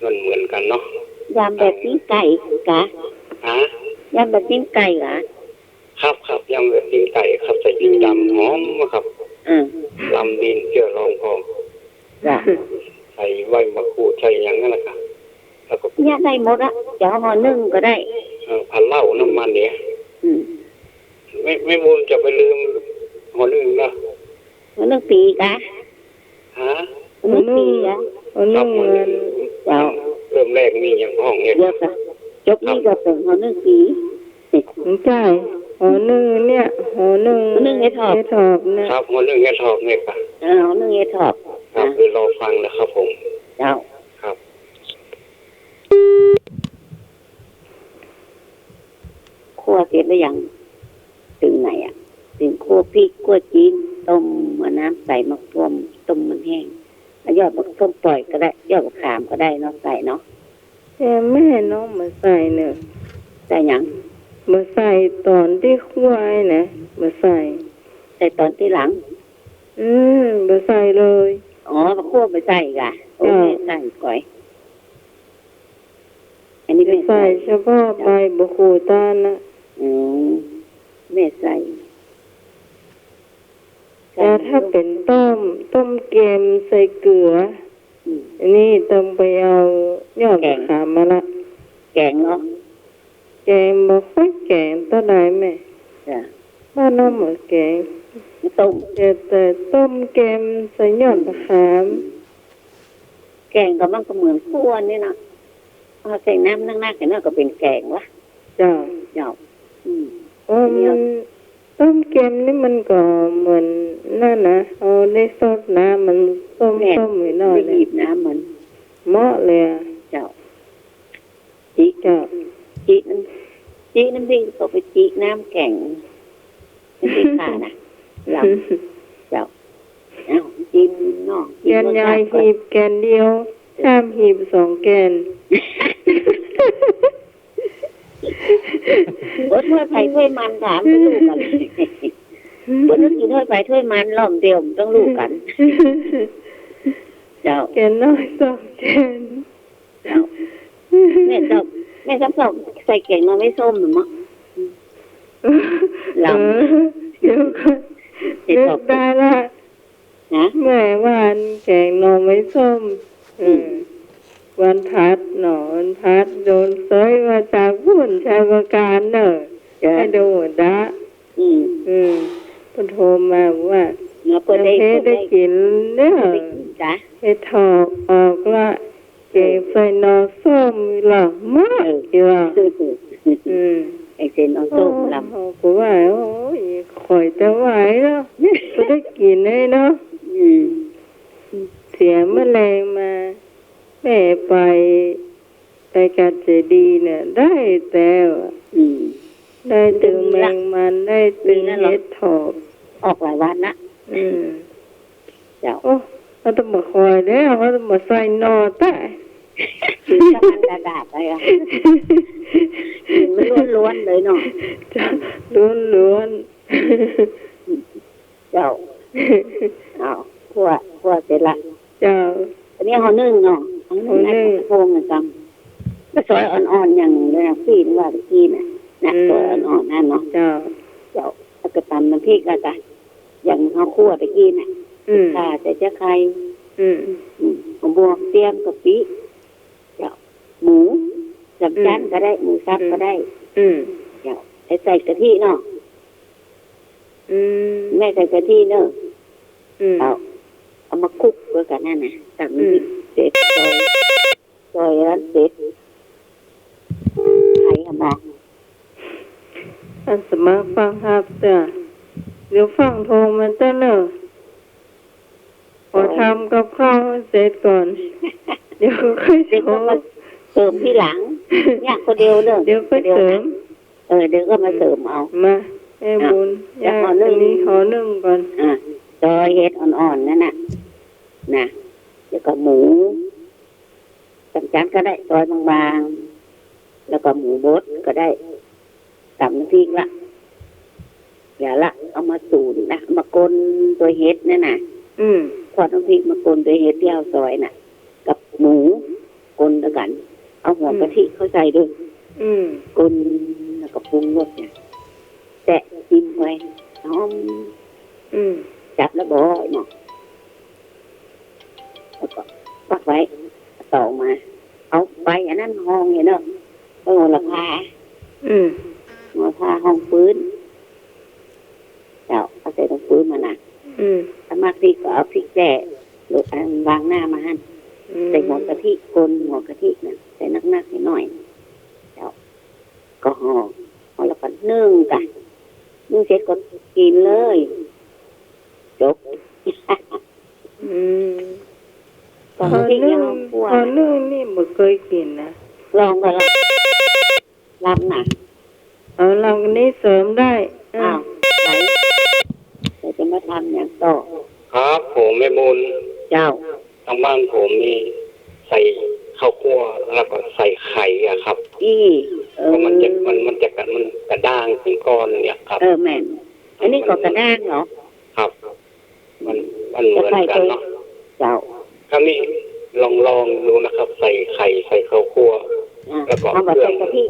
มันเหมือนกันเนาะ ยำแบบปิ้งไก่กะ ฮะ ยำแบบปิ้งไก่กะ ครับ ครับ ยำแบบปิ้งไก่ครับ ใส่พริกดำ อืม หอมครับ อืม ลำดินเจื้อรองพอ จ้ะ ใส่ใบมะกรูด ใส่อย่างนั้นแหละครับ แล้วก็ เนี่ยได้หมดอะ จะเอาห่อนึ่งก็ได้ เออ พะเล้าน้ำมันเนี่ย อืม ไม่ ไม่บุญจะไปลืมห่อนึ่งนะ ห่อนึ่งปี๋กะ ฮะ ห่อนึ่งปี๋กะ ห่อนึ่ง ครับ ห่อนึ่ง เจ้า เริ่มแรกนี่ยังห้องเนี่ย เดี๋ยวกะ จบนี่ก็เป๋นห่อนึ่งปี๋ ไม่ใช่ ห่อนึ่งเนี่ย ห่อนึ่ง ห่อนึ่งเห็ดถอบ เห็ดถอบเนี่ย ครับ ห่อนึ่งเห็ดถอบเนี่ยครับ เออ ห่อนึ่งเห็ดถอบ ครับ อ่ะ เดี๋ยวรอฟังนะครับผม เจ้า ครับ คั่วเสร็จแล้วยัง ตึงไหนอะ ตึงคั่วพริก คั่วจิ๊น ต้ม เอาน้ำใส่ มะม่วง ต้มมันแห้ง เอายอดมะ ต้มป่อยก็ได้ ยอดมะขามก็ได้เนาะ ใส่เนาะ แต่แม่น้องบ่ใส่เน่อ ใส่หยัง บ่ใส่ต๋อนตี้คั่วไอ้นะ บ่ใส่ ใส่ต๋อนตี้หลัง อืม บ่ใส่เลย อ๋อ มาคั่วบ่ใส่กะ โอ้ เจ้า แม่ใส่ก่อย อันนี้แม่ใส่ ใส่เฉพาะใบบ่าคูต้านนะ อืม แม่ใส่ แต่ถ้าเป๋นต้ม ต้มแกมใส่เกลือ อืม อันนี้ต้องไปเอายอดมะขามมาละ แกงเนาะ แกงบ่ค่อยแกงเต้าใดแม่ จ้ะ บ้านน้องบ่แกง ต้ม แต่ แต่ต้มแกมใส่ยอดมะขาม แกงก็มันก็เหมือนคั่วนี่นะ เอาใส่น้ำนักๆ หน่อยก็เป๋นแกงวะ เจ้า เจ้า อืม โอ้ มัน ต้มแกมนี่มันก็เหมือนนั่นนะ เอาได้ซดน้ำมันส้มๆ แม่น หน่อยๆ ได้หยิบน้ำมัน เหมาะเลยอะ เจ้า จิก เจ้า จิกน้ำ จิกน้ำพริกก็ไปจิกน้ำแกง น้ำพริกข่านะ ลำ เจ้า เอ้า จิมเนาะ จิม แกนใหญ่ รสชาติก่อน หีบแกนเดียว ห้ามหีบสองแกน โอ้ย ถ้วยไผถ้วยมัน ถามไปลูกกัน คนนึกกินถ้วยไผถ้วยมัน รอบเดียวมันต้องลูกกัน เจ้า แกนน้อยสองแกน เจ้า แม่เจ้า แม่ซ้ำชอบใส่แกงหน่อไม้ส้มหรือมั้ง ลำ เออ เดี๋ยวก่อน เห็ดถอบ นึกได้ละ ฮะ แม่ว่าอันแกงหน่อไม้ส้ม อืม เออ วันพัดเนาะ วันพัดโดนเซยมาจากพุ้นชัยปราการเน่อ จ้ะ ให้ดูดะ อืม อืม เปิ้นโทรมาว่า เนาะ เปิ้นได้ ยังเพได้กินเน่อ ได้กินจ้ะ เห็ดถอบออกละ แกงใส่หน่อส้มอีหล่อ เหมาะ เออ อีหล่อ อืม แกงใส่หน่อส้มลำ โอ้ กูว่า โอ้ย ข่อยจะไหวเนาะ บ่ได้กินเลยเนาะ อืม สียเมื่อแลงมา แม่ไป ไปกัดเจดีย์เนี่ย ได้แต๊อะ อืม ได้ตึงแมงมัน ได้ตึงเห็ดถอบ ออกหลายวันละ อืม เจ้า โอ้ เฮาต้องมาคอยแล้ว เฮาต้องมาใส่หน่อแต๊ กินกับมันดาดๆ ไปอะ กินล้วนๆ เลยเนาะ เจ้า ล้วนๆ เจ้า อ้าว คั่ว คั่วเสร็จละ เจ้า อันนี้เฮานึ่งเนาะ เฮานึ่ง เฮานึ่ง ในกระโปงเหมือนกัน ก็ซอยอ่อนๆ อย่างเดียว ตี้ว่าตะกี้น่ะ นะ อืม ซอยอ่อนๆ นั่นเนาะ เจ้า เจ้า แล้วก็ต๋ำน้ำพริก แล้วก็อย่างเฮาคั่วตะกี้น่ะ อืม ข่า ใส่ตะไคร้ อืม อืม หอม บวง เตียม กะปิ เจ้า หมู สามชั้น อืม ก็ได้ หมูสับ อืม ก็ได้ อืม เจ้า ให้ใส่กะทิเนาะ อืม แม่ใส่กะทิเนาะ อืม เอา เอามาคลุกด้วยกันนั่นน่ะ ต๋ำ อืม เสร็จ ซอย ซอยอันนั้นเสร็จ ไขหามา อันสมัครฟังฮับเต๊อะ เดี๋ยวฟังโทรมาเต๊อะเนาะ ขอทำกับข้าวให้เสร็จก่อน เดี๋ยวค่อยโทร เดี๋ยวก็มาเสริมทีหลัง เนี่ยคนเดียวเนอะ เดี๋ยวค่อยเสริม เออ เดี๋ยวก็มาเสริมเอา มา แม่บุญ อ่ะ ย่า แล้วขอนึ่ง อันนี้ขอนึ่งก่อน อ่ะ ซอยเห็ดอ่อนๆ นั่นน่ะ นะ แล้วก็หมู สามชั้นก็ได้ ซอยบางๆ แล้วก็หมูบดก็ได้ ต๋ำน้ำพริกละ เดี๋ยวละ เอามาสูนนะ มาคนตัวเห็ดนั่นน่ะ อืม ขวดน้ำพริกมาคนตัวเห็ดตี้เฮาซอยน่ะ กับหมู คนด้วยกัน เอาหัว อืม กะทิเข้าใส่ด้วย อืม คน แล้วก็ปรุงรสเนี่ย แตะจิ้มไว้ หอม อืม จับแล้วบ่เนาะ แล้วก็ปักไว้ ต่อมา เอาใบอันนั้นฮองเนี่ยเนาะ ใบโหระพา อืม โหระพาฮองปื๊น เจ้า เอาใส่ตรงปื๊นมานะ อืม ถ้ามักพริกก็เอาพริกแจ้ หรืออันวางหน้ามาหั่น อืม ใส่หัวกะทิ คนหัวกะทิน่ะ ใส่นักๆ หน่อยๆ เจ้า ก็ห่อ ห่อแล้วก็นึ่งกะ นึ่งเสร็จก็กินเลย จบ อืม ต๋ำน้ำพริกยังเอาคั่ว ข้าวนึ่งนี่บ่เกยกิ๋นนะ ลองก็ลอง ลำน่ะ เอาลำอันนี้เสริมได้ เออ อ้าว ไหน เดี๋ยวจะมาทำอย่างต่อ ครับ ผมแม่บุญ เจ้า ทางบ้านผมนี่ใส่ข้าวคั่วแล้วก็ใส่ไข่อะครับ อี้ เออ เพราะมันจะ มัน มันจะกระ มันกระด้างเป็นก้อนเนี่ยครับ เออ แม่น อันนี้ก็กระด้างเหรอ ครับ มัน มันเหมือนกันเนาะ เจ้า คราวนี้ลอง ลองดูนะครับ ใส่ไข่ ใส่ข้าวคั่ว อ่า แล้วก็ เอามาใส่กะทิ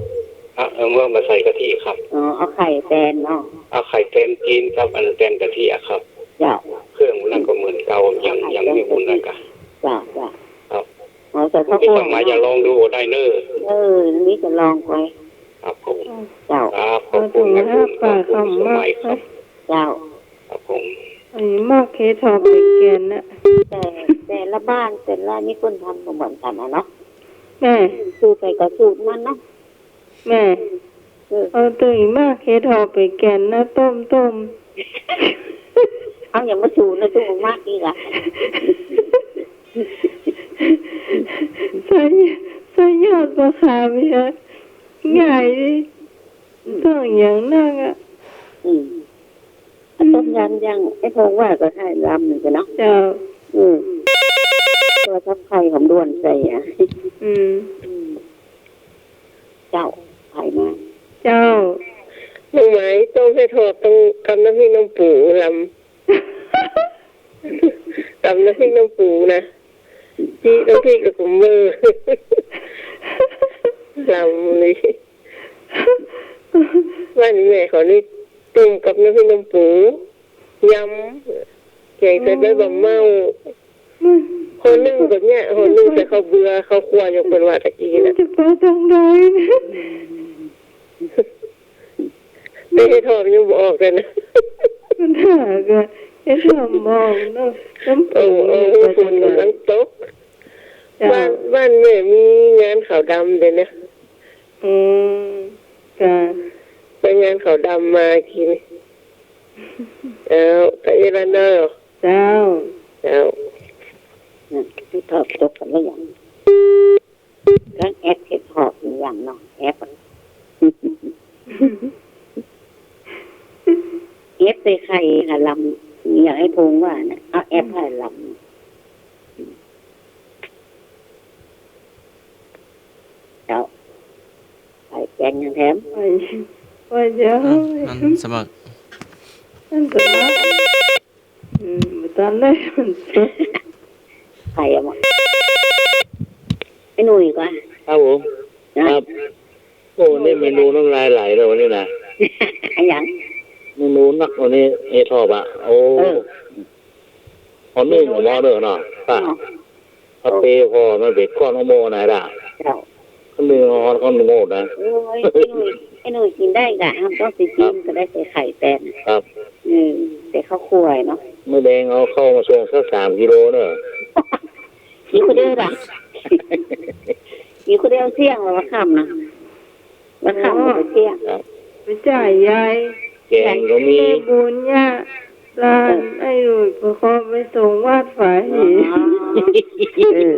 เครื่อง อ่ะ เอามาใส่กะทิครับ อ๋อ เอาไข่แตนเนาะ เอาไข่แตนกิ๋นครับ อันแตนกะทิอะครับ เจ้า เครื่องมันก็เหมือนเก่า ยัง ยังไม่บุญนะกะ เจ้า เจ้า ครับ อ๋อ ใส่ข้าวคั่ว มีสมัยจะลองดูได้เนอะ เออ นี่จะลองไว้ ครับผม เจ้า ครับ ขอบคุณแม่บุญ ขอบคุณสมัยครับ เจ้า ครับผม อันนี้หมากเห็ดถอบไปแกนนะ แต่ แต่ละบ้านแต่ละนี่เปิ้นทำบ่เหมือนกันนะเนาะ แม่ สูตรใผก็สูตรมันเนาะ แม่ เออ เอาตึงหมากเห็ดถอบไปแกนนะ ต้ม ต้ม เอาอย่างมาสูตรนะ สูตรหมากอีกอะ ใส่ ใส่ยอดมะขามอีกอะ ง่ายดี อืม ต้องอย่างนั้นอะ อืม ต้มยำอย่างไอ้พงว่าก็ให้ลำเหมือนกันเนาะ เจ้า อืม ตัวทับไข่หอมด่วนใส่อะ อืม อืม เจ้า ไข่มา เจ้า น้องไหม ต้มเห็ดถอบต้องกำน้ำพริกน้ำปูลำ ต๋ำน้ำพริกน้ำปูนะ จี๊น้ำพริกแล้วก็เมอ ลำเลย บ้านแม่เขานี่ต้มกับน้ำพริกน้ำปู ยำ แกงใส่ใบบ่าเม้า อืม ห่อนึ่งก็เนี่ย ห่อนึ่งใส่ข้าวเบือ ข้าวคั่ว อย่างเปิ้นว่าตะกี้น่ะ จะไปตางใด แต่เห็ดถอบยังบ่ออกเลยนะ ปัญหาก็เห็ดถอบบ่ออกเนาะ น้ำปู เออ เออ นี่ ฝนกำลังตก เจ้า บ้าน บ้านแม่มีงานขาวดำเดี๋ยวนี้ อืม จ้ะ ไปงานขาวดำมากี้นี่ เอ้า ตะเอละเนอะ เจ้า เจ้า เห็ดถอบจบกั๋นแล้วยัง ก็แอปเห็ดถอบอีกอย่างเนาะ แอปอะ แอปใส่ไข่หาลำ อย่างไอ้พงษ์ว่าน่ะ เอาแอปหาลำ เจ้า ไข่แกงยังแถม ว่า ว่าเจ้า อ่ะ อันสมัคร อันสมัคร อืม บ่ตันเลย ไข่อะหมด ไอ้หนุ่ยก่อน ครับผม นะ ครับ โอ้ นี่เมนูน้ำลายไหลเลยวันนี้นะ อะหยัง เมนูนักวันนี้ เห็ดถอบอะ โอ้ เออ เอานึ่งออกมาเด้อเนาะ ป้า อ๋อ เอาเปรย์พอมันเป๋นก้อนโม่ๆ นะล่ะ เจ้า นึ่งเอาก้อนโม่นะ โอ้ย ไอ้หนุ่ย ไอ้หนุ่ยกิ๋นได้ก่ะ เฮาต้องสิกิ๋น ครับ ก็ได้ใส่ไข่แตน ครับ เออ ใส่ข้าวคั่วเนาะ มื้อแลงเอาข้าวมาส่งสักสามกิโลเนาะ กิ๋นคนเดียวล่ะ กิ๋นคนเดียวเสี้ยงเหรอ ว่าค่ำนะ ว่าค่ำก็ไปเสี้ยง ครับ ไปจ่ายยาย แกงก็มี แม่บุญเนี่ย หลาน เออ ไอ้หนุ่ยก็ขอไปส่งวัดฝายหิน อ๋อ เออ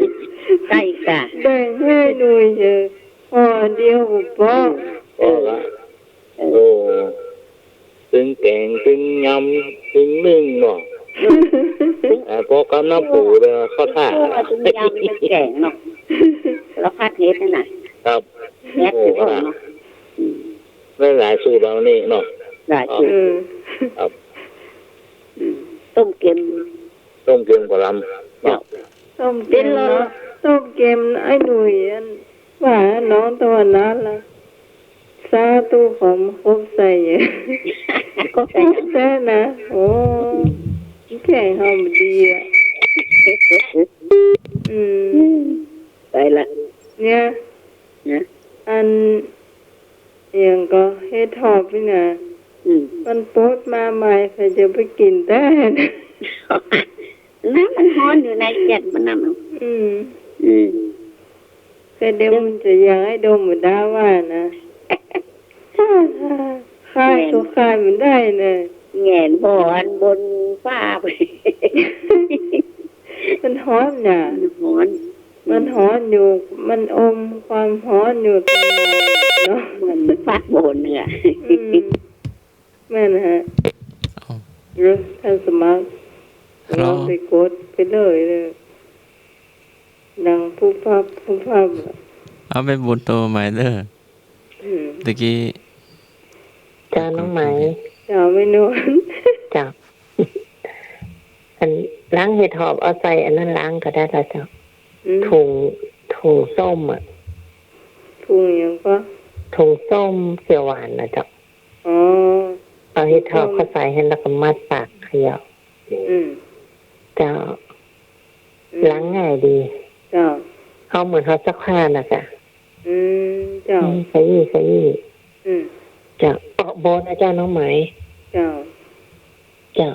ได้ก่ะ แบ่งหื้อหนุ่ยเถอะ ห่อเดียวก็ปอ เออ ปอละ เออ โอ้ ตึงแก๋ง ตึงยำ ตึงนึ่งเนาะ อืม อ่า ปอกับน้ำปูเลย เข้าท่า ตึงนึ่ง ตึงยำ ตึงแก๋งเนาะ แล้วผัดเห็ดนั่นน่ะ ครับ แซ่บ โอ้ สุดยอดเนาะ อืม หลายๆ สูตรเอานี่เนาะ หลายสูตร เออ ครับ อืม ต้มเก็ม ต้มเก็มกะหล่ำ เจ้า เนาะ ต้มเก็มเนาะ เดี๋ยวเรา ต้มเก็มไอ้หนุ่ยอัน ว่าน้องตะวันนั้นล่ะ สาธุ ขอมครบใส่ ครบใส่หยัง ครบใส่นะ โอ้ แกงหอมดีอะ อืม ไปละ เนี่ย นะ อัน อะหยังก็เห็ดถอบนี่นะ อืม มันปลดมาใหม่ ใผจะไปกิ๋นแต๊ น้ำมันฮ้อนอยู่ในแก๊สมันน่ะ อืม อืม แต่เดี๋ยวมันจะยังไอ้ดมบ่ดาว่านะ คายก็คายบ่ได้นะ แหงนผ่ออันบนฟ้าไป มันฮ้อนน่ะ มันฮ้อน มันฮ้อนอยู่ มันอมความฮ้อนอยู่ตรงนั้นเนาะ เหมือนฟาดโบนเนี่ย อืม แม่นฮะ เอ้า เดี๋ยวท่านสมัคร ฮัลโหล ลองไปกดไปเลยเลย ดังปุ๊บปั๊บปุ๊บปั๊บอะ เอาไปบุญโตใหม่เด้อ อืม ตะกี้ เจ้าน้องไหม เจ้าแม่นวล เจ้า อันล้างเห็ดถอบเอาใส่อันนั้นล้างก็ได้ละเจ้า อืม ถุง ถุงส้มอะ ถุงหยังก็ ถุงส้มเขียวหวานนะเจ้า อ๋อ เอาเห็ดถอบเข้าใส่หั้นแล้วก็มัดปากเขย่า อืม เจ้า อืม ล้างง่ายดี เจ้า เอาเหมือนเฮาซักผ้าน่ะเจ้า อืม เจ้า อืม ขยี้ ขยี้ อืม เจ้า ออกโบนนะเจ้าน้องไหม เจ้า เจ้า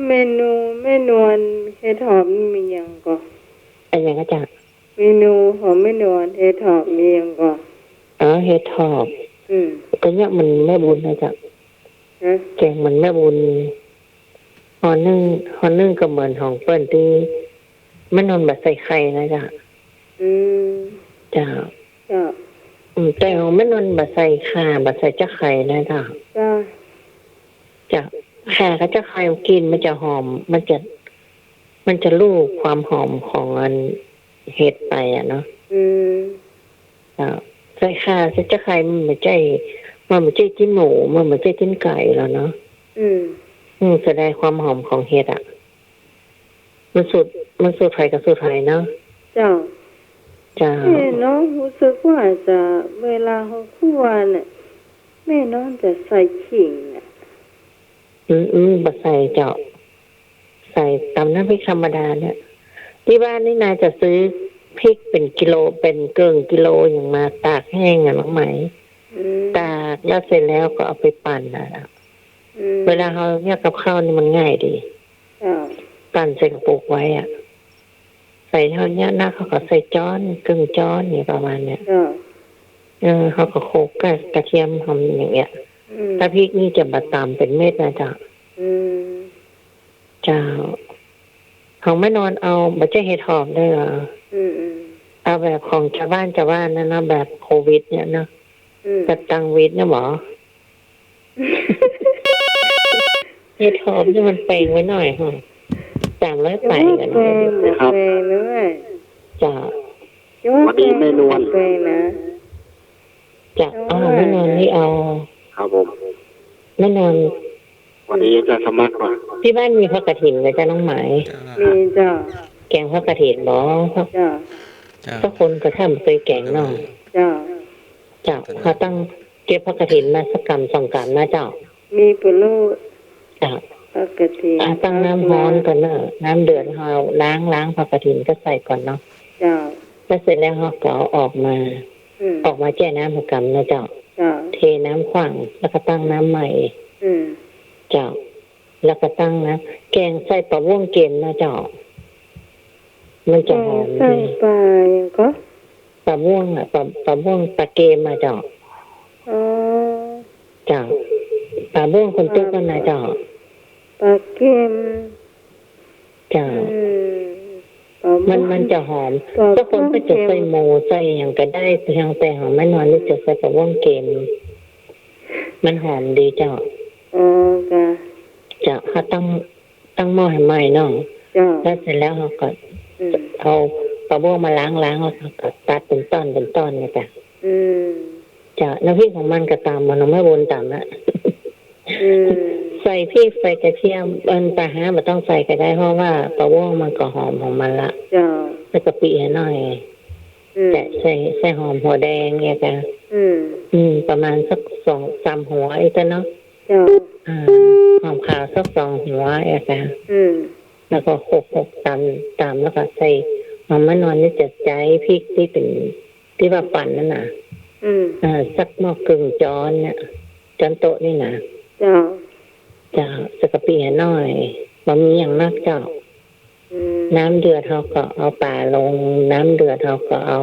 เมนู เมนูอันเห็ดถอบนี่มีหยังก่อ อะหยังอะเจ้า เมนูของเมนูอันเห็ดถอบมีหยังก่อ อ๋อ เห็ดถอบ อืม ก็เนี่ยเหมือนแม่บุญนะเจ้า ฮะ แกงเหมือนแม่บุญ ห่อนึ่ง ห่อนึ่งก็เหมือนของเปิ้นตี้แม่นวลบ่ใส่ไข่นะเจ้า อืม เจ้า เจ้า อืม แต่ของแม่นวลบ่ใส่ข่า บ่ใส่จั๊กไข่นะเจ้า เจ้า เจ้า ข่ากับจั๊กไข่กลิ่นมันจะหอม มันจะ มันจะรู้ความหอมของอันเห็ดไปอะเนาะ อืม เจ้า ใส่ข่า ใส่จั๊กไข่มันบ่ใจ้ มันบ่ใจ้ตี๋นหมู มันบ่ใจ้ตี๋นไก่แล้วเนาะ อืม อืม เสียดายความหอมของเห็ดอะ มันสูตร มันสูตรไผกับสูตรไผเนาะ เจ้า เจ้า เอ๊ะ น้องรู้สึกว่าจะ เวลาเฮาคั่วเนี่ย แม่น้องจะใส่ขิงอะ อืม อืม บ่ใส่เจ้า ใส่ต๋ำน้ำพริกธรรมดาเนี่ย ตี้บ้านนี่นาจะซื้อพริกเป๋นกิโล เป๋นเกิ่งกิโลอย่างมาตากแห้งอะน้องไหม อืม ตากแล้วเสร็จแล้วก็เอาไปปั่นน่ะ อืม เวลาเฮาเยียะกับข้าวนี่มันง่ายดี เจ้า ปั่นใส่กระปุกไว้อะ ใส่เท่านี้นะ เขาก็ใส่จ๊อน เกิ่งจ๊อนนี่ประมาณเนี้ย เจ้า เออ เขาก็โขลกกับกระเทียมหอมอย่างเงี้ย อืม ถ้าพริกนี่จะบ่ต๋ำเป๋นเม็ดนะเจ้า อืม เจ้า ของแม่นวลเอา บ่ใจ้เห็ดหอมเน่อ อืม อืม เอาแบบของจาวบ้านจาวบ้านนั่นเนาะ แบบโควิดเนี่ยเนาะ อืม แบบตังวิดเนี่ยหมอ เห็ดหอมนี่มันแปงไว้หน่อยหะ สามร้อยปลายกั๋น แปง ครับ แปงด้วย จ้ะ วันนี้แม่นวล แปงนะ จ้ะ อ๋อ แม่นวลนี่เอา ครับผม แม่นวล วันนี้จะสมัครก่อน ตี้บ้านมีผ้ากฐินไหมจ๊ะน้องไหม มีเจ้า แก๋งผ้ากฐินบ่ เจ้า เจ้า สักคนก็ถ้าบ่เกยแก๋งเนาะ เจ้า เจ้า เฮาต้องเก็บผ้ากฐินมาสักกำสองกำนะเจ้า มีปุโร เจ้า ผ้ากฐิน อ่ะ ตั้งน้ำฮ้อนก่อนเนาะ น้ำเดือดเฮาล้าง ล้างผ้ากฐินก็ใส่ก่อนเนาะ เจ้า แล้วเสร็จแล้วเฮาก็เอาออกมา อืม ออกมาแจ้น้ำสักกำนะเจ้า เจ้า เทน้ำขว้าง แล้วก็ตั้งน้ำใหม่ อืม เจ้า แล้วก็ตั้งนะ แก๋งใส่ปลาบ่วงเกมนะเจ้า มันจะหอมดี แก๋งใส่ปลาหยังก็ ปลาบ่วงอะ ปลา ปลาบ่วงปลาเกมอะเจ้า อ๋อ เจ้า ปลาบ่วงคนตุ๊กนั่นนะเจ้า ปลาเกม เจ้า อืม ปลาบ่วง มัน มันจะหอม ปลาบ่วงเกม สักคนก็จะใส่หมูใส่หยังก็ได้ เพียงแต่ของแม่นวลนี่จะใส่ปลาบ่วงเกม มันหอมดีเจ้า อ๋อ เจ้า เจ้า เฮาตั้ง ตั้งหม้อหื้อใหม่เนาะ เจ้า แล้วเสร็จแล้วเฮาก็ อืม เอาปลาบ่วงมาล้าง ล้างแล้วเฮาก็ตัดเป๋นต้อน เป๋นต้อนเนี่ยจ้ะ อืม เจ้า น้ำพริกของมันก็ต๋ำ มันเอามาวนต๋ำนะ อืม ใส่พริก ใส่กระเทียม อันปลาฮ้าบ่ต้องใส่ก็ได้ เพราะว่าปลาบ่วงมันก็หอมของมันละ เจ้า ใส่กะปิหื้อหน่อย อืม แต่ใส่ ใส่หอมหัวแดงเนี่ยจ้ะ อืม อืม ประมาณสักสองสามหัวเองจ้ะเนาะ เจ้า อ่า หอมขาวสักสองหัวเองจ้ะ อืม แล้วก็คลุกๆ ต๋ำๆ แล้วก็ใส่ ของแม่นวลนี่จะใจ๊พริกตี้เป๋น ตี้ว่าปั่นนั่นน่ะ อืม อ่า สักหม้อเกิ่งจ๊อนเนี่ย จ๊อนโต๊ะนี่นะ เจ้า เจ้า ใส่กะปิหื้อหน่อย บ่มีหยังนักเจ้า อืม น้ำเดือดเฮาก็เอาป๋าลง น้ำเดือดเฮาก็เอา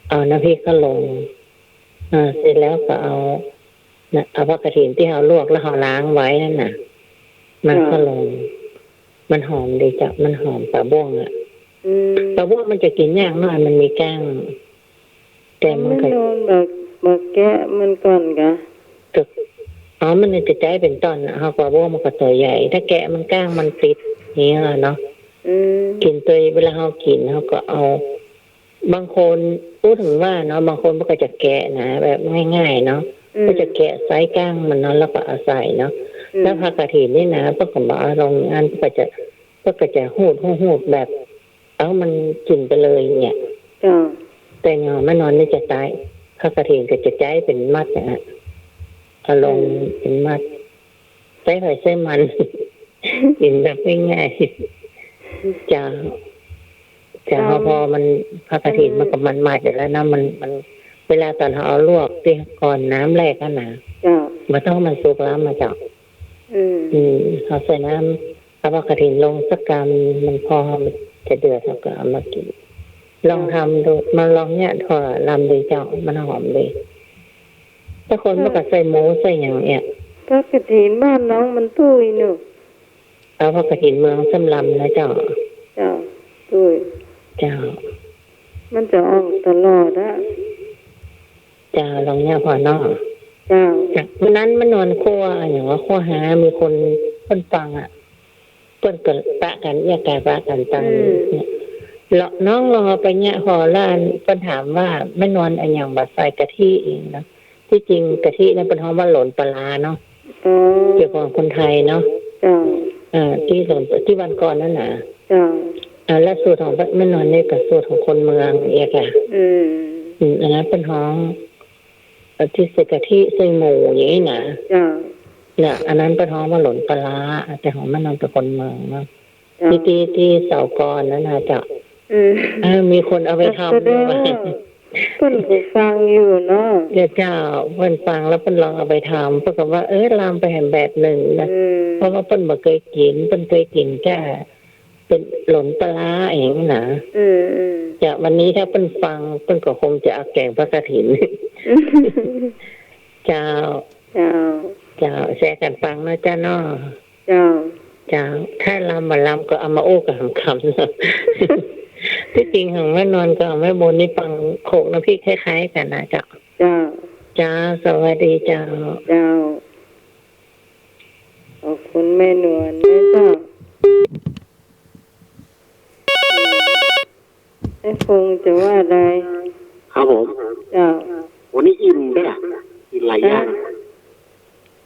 เอาน้ำพริกเข้าลง อ่า เสร็จแล้วก็เอา น่ะ เอาผักกระถินตี้เฮาลวกแล้วเฮาล้างไว้นั่นน่ะ มันเข้าลง มันหอมดีเจ้า มันหอมปลาบ่วงอะ อืม ปลาบ่วงมันจะกิ๋นยากหน่อย มันมีก้าง แต่มันก็ แม่นวลบ่ บ่แกะมันก่อนกะ ก็ อ๋อ มันจะใจ๊เป๋นต้อนน่ะ เฮาปลาบ่วงมันก็ตั๋วใหญ่ ถ้าแกะมันก้างมันติดอย่างเงี้ยเนาะ อืม กิ๋นโตย เวลาเฮากิ๋นเฮาก็เอา บางคน พูดถึงว่าเนาะ บางคนเปิ้นก็จะแกะนะ แบบง่ายๆ เนาะ อืม ก็จะแกะไส้ก้างมันเนาะ แล้วก็เอาใส่เนาะ อืม แล้วผักกระถินนี่นะ เปิ้นก็บ่เอาลงอัน เปิ้นก็จะ เปิ้นก็จะหูด หูด หูดแบบ เอามันกิ๋นไปเลยเนี่ย เจ้า แต่หน่อแม่นวลนี่จะใจ๊ ผักกระถินก็จะใจ๊เป๋นมัดเนี่ย เอาลง อืม เป๋นมัด ใจ๊ไผใจ๊มัน กิ๋นแบบง่ายๆ เจ้า เจ้า เจ้า พอมัน ผักกระถิน อืม มันก็มันๆ อยู่แล้วนะ มัน มัน เวลาต๋อนเฮาเอาลวกตี้ก่อนน้ำแรกนั่นนะ เจ้า บ่ต้องมันสุกแล้วมาเจ้า อืม อืม เฮาใส่น้ำ เอาผักกระถินลงสักกำ มันพอมันจะเดือด เฮาก็เอามากิ๋น ลองทำดู มาลองเนี่ย ทอดลำดีเจ้า มันหอมดี แต่คนมันก็ใส่หมูใส่หยังเนี่ย ผักกระถินบ้านน้องมันตุ้ยเนาะ เอาผักกระถินเมืองส้มลำนะเจ้า เจ้า ตุ้ย เจ้า มันจะออกตลอดอะ เจ้า ลองเนี่ยผ่อเนาะ เจ้า จ้ะ มื้อนั้นแม่นวลครัวอะหยังว่าครัวหา มีคนเปิ้นฟังอะ เปิ้นก็ปะกั๋น เอื้อก่าปะกั๋นตัง อืม เนี่ย เลาะ น้องลองเอาไปเนี่ยผ่อ แล้วอันเปิ้นถามว่าแม่นวลอะหยังบ่ใส่กะทิเองนะ ตี้จริงกะทิเนี่ยเปิ้นฮ้องว่าหลนปลาร้าเนาะ อ๋อ เกี่ยวกับคนไทยเนาะ เจ้า เอ่อ ตี้หลน ตี้วันก่อนนั่นน่ะ เจ้า อ่า แล้วสูตรของแม่นวลนี่กับสูตรของคนเมืองเนี่ยค่ะ อืม อืม อันนั้นเปิ้นฮ้อง เอ่อ ตี้ใส่กะทิใส่หมูอย่างนี้นะ เจ้า เนี่ย อันนั้นเปิ้นฮ้องว่าหลนปลาร้า แต่ของแม่นวลเป๋นคนเมืองเนาะ เจ้า ตี้ ตี้ ตี้เสาก่อนนั่นน่ะเจ้า อืม เออ มีคนเอาไปทำ แสดงว่า ด้วยว่ะ เปิ้นก็ฟังอยู่เนาะ เดี๋ยวเจ้า เปิ้นฟังแล้วเปิ้นลองเอาไปทำ เปิ้นก็ว่า เออ ลำไปแหมแบบนึ่งนะ อืม เพราะว่าเปิ้นบ่เกยกิ๋น เปิ้นเกยกิ๋นแค่เป๋นหลนปลาร้าเองนะ อืม อืม เจ้า วันนี้ถ้าเปิ้นฟัง เปิ้นก็คงจะเอาแก๋งผักกระถิน อืม เจ้า เจ้า เจ้า แชร์กั๋นฟังนะเจ้าเนาะ เจ้า เจ้า ถ้าลำบ่ลำก็เอามาอู้กั๋นขำๆ เนาะ ตี้จริงของแม่นวลกับแม่บุญนี่ฟังโขกน้ำพริกคล้ายๆ กั๋นนะเจ้า เจ้า เจ้า สวัสดีเจ้า เจ้า ขอบคุณแม่นวลนะเจ้า ไอ้พงษ์จะว่าอะไร ครับผม เจ้า วันนี้อิ่มเด้อ กิ๋นหลายอย่าง ฮะ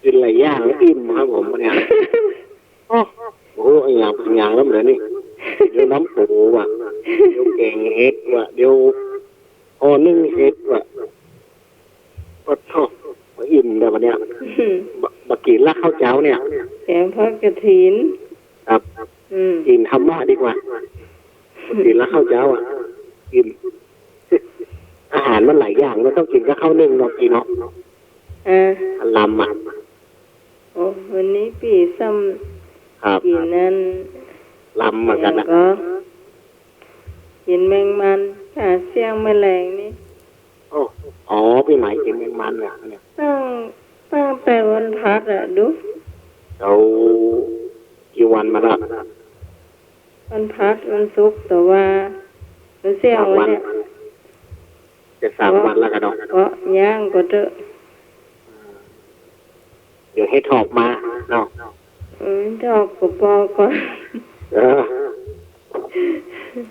กิ๋นหลายอย่างแล้วอิ่มครับผมวันเนี้ย โอ้ โอ้ อะหยัง อะหยังแล้วเดี๋ยวนี้ เดี๋ยวน้ำปูว่ะ เดี๋ยวแก๋งเห็ดว่ะ เดี๋ยวห่อนึ่งเห็ดว่ะ ปะโถ อิ่มแล้ววันเนี้ย อืม บ่ บ่กิ๋นละข้าวเจ๊าเนี่ย แกงผักกระถิน ครับ อืม กิ๋นธรรมะดีกว่า บ่กิ๋นละข้าวเจ๊าอะ อิ่ม อาหารมันหลายอย่าง มันต้องกิ๋นกับข้าวนึ่งเนาะ พี่เนาะ อ่า อันลำอะ โอ้ วันนี้ปี้ซ้ำ ครับ กิ๋นอัน ลำเหมือนกั๋นนะ แล้วก็ กิ๋นแมงมัน ข้าเสี้ยงแมลงนี่ โอ้ อ๋อ ปี้ไหมกิ๋นแมงมันเหรอเนี่ย ตั้ง ตั้งแต่วันพฤหัสอะ ดู เอากี่วันมาละ วันพฤหัส วันศุกร์ แต่ว่ามันเสี้ยง สามวัน วันเนี่ย จะสามวันแล้วกั๋นเนาะ ก็ยังก็เถอะ เดี๋ยวเห็ดถอบมาเนาะ เออ เห็ดถอบก็ปอก่อน เออ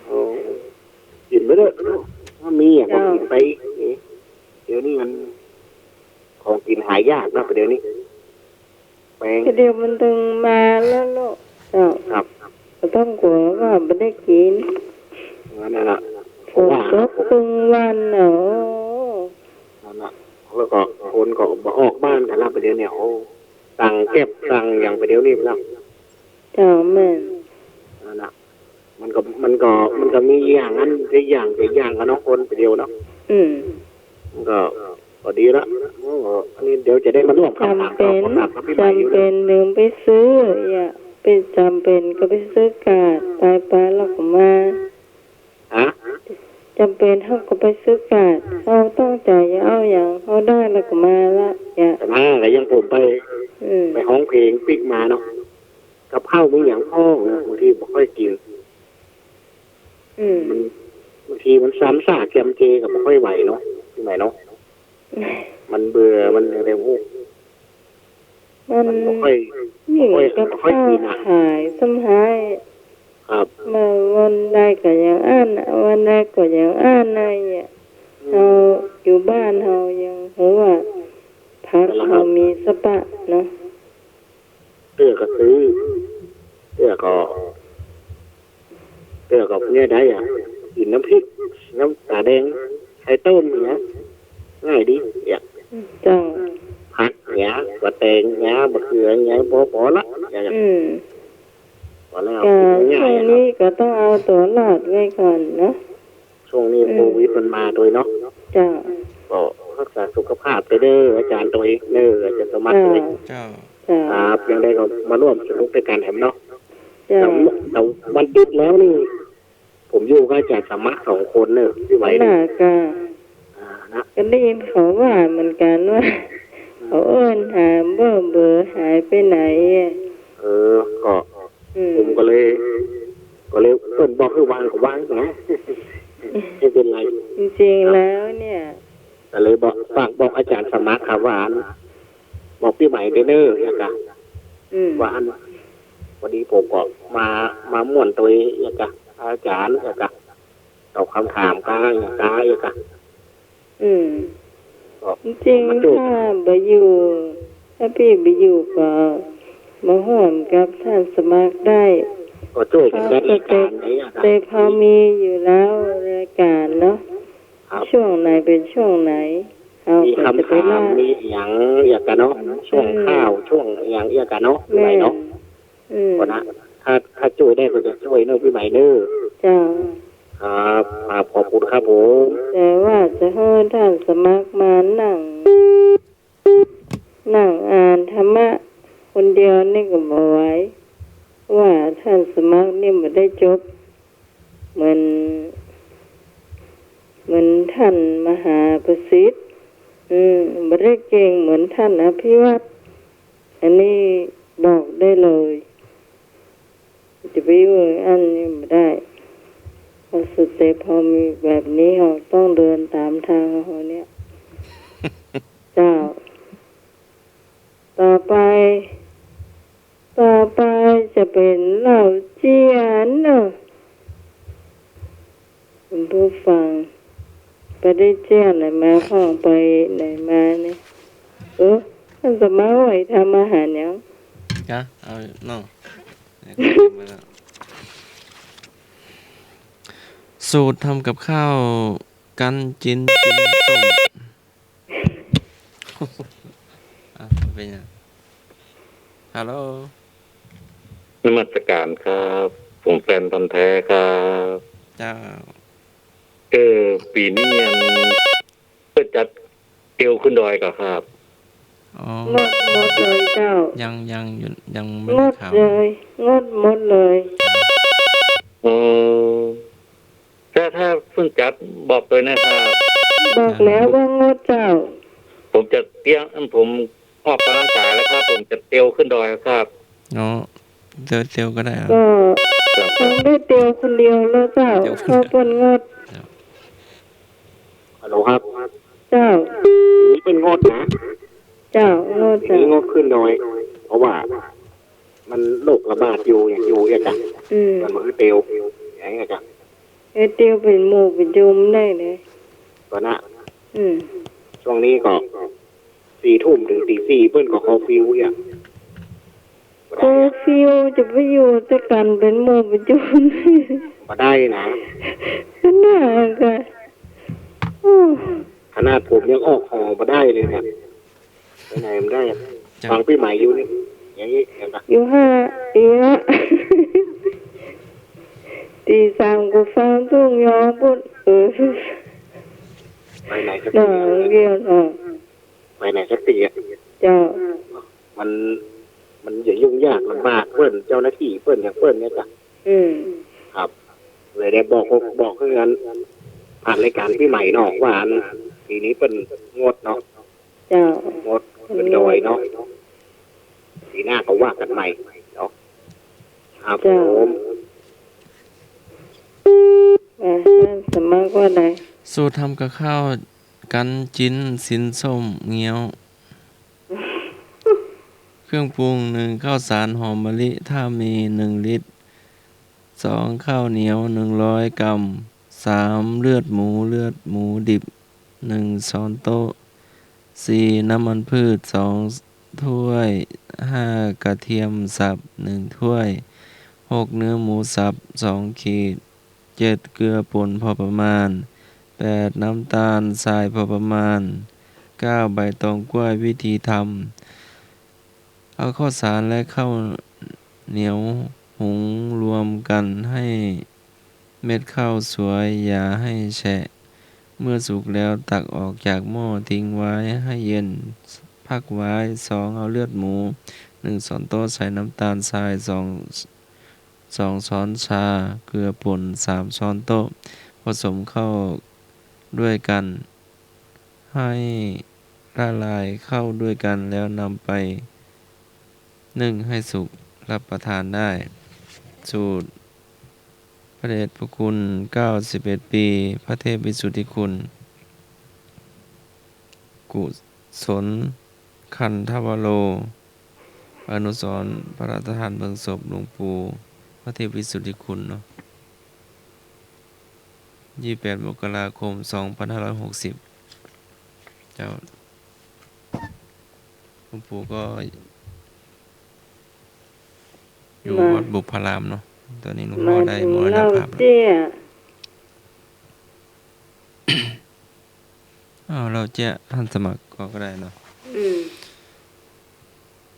โอ้ กิ๋นไปเถอะ ถ้ามีอะก็กิ๋นไป เจ้า เดี๋ยวนี้มัน ของกิ๋นหายากนะ เดี๋ยวนี้ แปง เดี๋ยวมันตึงมาแล้วเนาะ เจ้า ครับ บ่ต้องกั๋วว่าบ่ได้กิ๋น นั่นแหละ ฝนตกตึงวันเนาะ นั่นแหละ แล้วก็คนก็บ่ออกบ้านกั๋นละ เดี๋ยวนี้ โอ้ สั่งแกร็บ สั่งอะหยังไปเดี๋ยวนี้แล้ว เจ้า แม่น นั่นแหละ มันก็ มันก็ มันก็มีอย่างนั้น จะอย่าง จะอย่างกั๋นเนาะ คนไปเดียวเนาะ อืม มันก็ ก็ดีละ โอ้ อันนี้เดี๋ยวจะได้มาร่วมคำถาม จำเป๋น ตอบคำถามกับปี้ใหม่อยู่ จำเป๋นถึงไปซื้อ อย่า ไป จำเป๋นก็ไปซื้อกาด ไป ไปแล้วก็มา ฮะ จำเป๋นเฮาก็ไปซื้อกาด เฮาตั้งใจ๋จะเอาอะหยัง เฮาได้แล้วก็มาละ อย่า แต่มาก็ยังผมไป อืม ไปฮ้องเพลงปิ๊กมาเนาะ กับข้าวมีอะหยังพ่องนะ บางทีบ่ค่อยกิ๋น อืม มัน บางทีมันซ้ำซากแกมเจก็บ่ค่อยไหวเนาะ ปี้ใหม่เนาะ มันเบื่อ มันอะไรพวก มัน มันบ่ค่อย ยิ่ง บ่ค่อย กับ บ่ค่อย ข้าว กิ๋นอะ ขายซ้ำฮ้าย ครับ มาวันใดก็อย่างอั้น วันใดก็อย่างอั้นนะ เนี่ย อืม เฮาอยู่บ้านเฮายังฮู้ว่าผัก นั่นแหละครับ เฮามีสะปะเนาะ เตื้อก็ซื้อ เตื้อก็ เตื้อก็เนี่ยได้อะ กิ๋นน้ำพริก น้ำต๋าแดง ไข่ต้มเนี่ย ง่ายดีอะ เจ้า ผักเนี่ย บ่าแตงเนี่ย บ่าเขือเนี่ย ปอ ปอละ อย่างเงี้ย อืม ปอแล้ว ก็ กิ๋นง่ายๆ ช่วงนี้ก็ต้องเอาตั๋วรอดไว้ก่อนเนาะ ช่วงนี้ อืม โควิดมันมาตวยเนาะ เจ้า ก็ฮักษาสุขภาพไปเด้อ อาจ๋ารย์ตวยเนาะ อาจ๋ารย์สมัครตวย เจ้า เจ้า เจ้า ครับ อย่างใดก็มาร่วมสนุกตวยกั๋นแหมเนาะ เจ้า แต่ แต่วันหยุดแล้วนี่ ผมอยู่กับอาจ๋ารย์สมัครสองคนเนาะ ปี้ใหม่ นั่นแหละก็ อ่า นะ ก็ได้ยินเขาว่าเหมือนกั๋นว่า อืม เขาเอิ้นหาเบ้อเบอหายไปไหนอะ เออ ก็ อืม ผมก็เลย ก็เลยเปิ้นบอกหื้อวางก็วางนะ ไม่เป็นไร จริงๆ แล้วเนี่ย ก็เลยบอก ฝากบอกอาจ๋ารย์สมัครครับว่าอัน บอกปี้ใหม่เด้อเนาะ อย่างกะ อืม ว่าอัน พอดีผมก็มา มาม่วนตวยอย่างกะ อาจ๋ารย์อย่างกะ ตอบคำถามกา อย่างกา อย่างกะ อืม ก็ จริงๆ มาช่วย ถ้าบ่อยู่ ถ้าปี้บ่อยู่ก็มาฮ่วมกับต้านสมัครได้ ก็ช่วยกั๋นจัดรายก๋านนี่อะครับ แต่พอมีอยู่แล้วรายก๋านเนาะ ครับ ช่วงไหนเป๋นช่วงไหน เฮาก็จะไปเล่า มีคำถาม มีอะหยังอย่างกะเนาะ ช่วง อืม ข่าว ช่วงอะหยังอย่างกะเนาะ แม่น ปี้ใหม่เนาะ อืม ก็นะ ถ้า ถ้าช่วยได้ก็จะช่วยเนาะปี้ใหม่เนาะ เจ้า ครับ ครับ ขอบคุณครับผม แต่ว่าจะหื้อต้านสมัครมานั่ง นั่งอ่านธรรมะคนเดียวนี่ก็บ่ไหว ว่าต้านสมัครนี่บ่ได้จบ เหมือน เหมือนต้านมหาประสิทธิ์ อืม บ่ได้เก่งเหมือนต้านอภิวัฒน์ อันนี้บอกได้เลย วิวอันนี้บ่ได้ เอาสเต็ปเฮามีแบบนี้ เฮาต้องเดินต๋ามตางเฮาเนี่ย เจ้า ต่อไป ต่อไปจะเป๋นเล่าเจี้ยนเนาะ คุณผู้ฟัง ไปได้เจี้ยนไหนมา พ่องไปไหนมาเนี่ย เออ ต้านสมัครว่าทำอาหารหยัง กะ เอาเนาะ สูตรทำกับข้าว กั๋นจิ๋น จิ๋นส้ม อ่ะ เป๋นหยัง ฮัลโหล นมัสก๋านครับ ผมแฟนพันธุ์แท้ครับ เจ้า เออ ปี๋นี้อัน เปิ้นจัดเตียวขึ้นดอยก่อครับ อ๋อ งดหมดเลยเจ้า ยัง ยังอยู่ ยังไม่มีข่าว งดเลย งดหมดเลย อ๋อ ถ้า ถ้าเปิ้นจัดบอกเลยนะครับ บอกแล้วว่างดเจ้า ผมจะเตรียม ผมออกกำลังกายแล้วครับ ผมจะเตียวขึ้นดอยครับ อ๋อ เตียว เตียวก็ได้เหรอ ก็ ครับ คงได้เตียวคนเดียวแล้วเจ้า เตียวคนเดียว เพราะเปิ้นงด ครับ ฮัลโหลครับ เจ้า นี่เปิ้นงดนะ เจ้า งด นี่ เจ้า งดขึ้นดอย เพราะว่า มันโรคระบาดอยู่ อย่างอยู่เนี่ยจ้ะ อืม มันบ่คือเตียว อย่างเงี้ยจ้ะ เออ เตียวเป๋นหมู่เป๋นจุมได้เลย ก็นะ อืม ช่วงนี้ก็ สี่ทุ่มถึงตีสี่ เปิ้นก็เคอร์ฟิวอย่าง เคอร์ฟิวจะไปอยู่ตวยกั๋นเป๋นหมู่เป๋นจุม บ่ได้นะ ขนาดกะ โอ้ ขนาดผมยังออกหอบ่ได้เลยเนี่ย ไปไหนบ่ได้อะ จ้ะ ฟังปี๋ใหม่อยู่นี่ อย่างนี้เห็นปะ อยู่ห้า อยู่ห้า ตีสามก็ฟังทุ่งยอปุ้น เออ ไปไหนสักที เนาะ เวียนออก ไปไหนสักทีอะ เจ้า มัน มันอย่ายุ่งยากลำบากเปิ้น เจ้าหน้าตี้เปิ้นอย่างเปิ้นเนี่ยจ้ะ อืม ครับ เลยได้บอก บอกเพื่อนผ่านรายก๋านปี๋ใหม่เนาะ ว่าอันปี๋นี้เปิ้นงดเนาะ เจ้า งดขึ้นดอยเนาะ ปี๋หน้าก็ว่ากั๋นใหม่เนาะ ครับ เจ้า ผม อ่ะ ต้านสมัครว่าไง สูตรทำกับข้าว กั๋นจิ๋น สินส้ม เงี้ยว เครื่องปรุง หนึ่ง ข้าวสารหอมมะลิ ถ้ามี หนึ่งลิตร สอง ข้าวเหนียว หนึ่งร้อยกรัม สาม เลือดหมู เลือดหมูดิบ หนึ่งช้อนโต๊ะ สี่ น้ำมันพืช สองถ้วย ห้า กระเทียมสับ หนึ่งถ้วย หก เนื้อหมูสับ สองขีด เจ็ด เกลือป่นพอประมาณ แปด น้ำตาลทรายพอประมาณ เก้า ใบตองกล้วย วิธีทำ เอาข้าวสารและข้าวเหนียวหุงรวมกันให้เม็ดข้าวสวย อย่าให้แฉะ เมื่อสุกแล้วตักออกจากหม้อทิ้งไว้ให้เย็น พักไว้ สอง เอาเลือดหมู หนึ่งช้อนโต๊ะ ใส่น้ำตาลทราย สอง สองช้อนชา เกลือป่น สามช้อนโต๊ะ ผสมเข้าด้วยกัน ให้ละลายเข้าด้วยกันแล้วนำไปนึ่งให้สุกรับประทานได้ สูตรพระเดชพระคุณ เก้าสิบเอ็ดปี พระเทพวิสุทธิคุณ กุศลคันธวโร อนุสรณ์พระราชทานเพลิงศพหลวงปู่พระเทพวิสุทธิคุณเนาะ ยี่สิบแปด มกราคม สองพันห้าร้อยหกสิบ เจ้า หลวงปู่ก็อยู่ มา วัดบุพพารามเนาะ ต๋อนนี้หลวงพ่อได้มรณภาพแล้ว มาถึงเล่าเจี้ย อ้าว เล่าเจี้ย ต้านสมัครก็ ก็ได้เนาะ อืม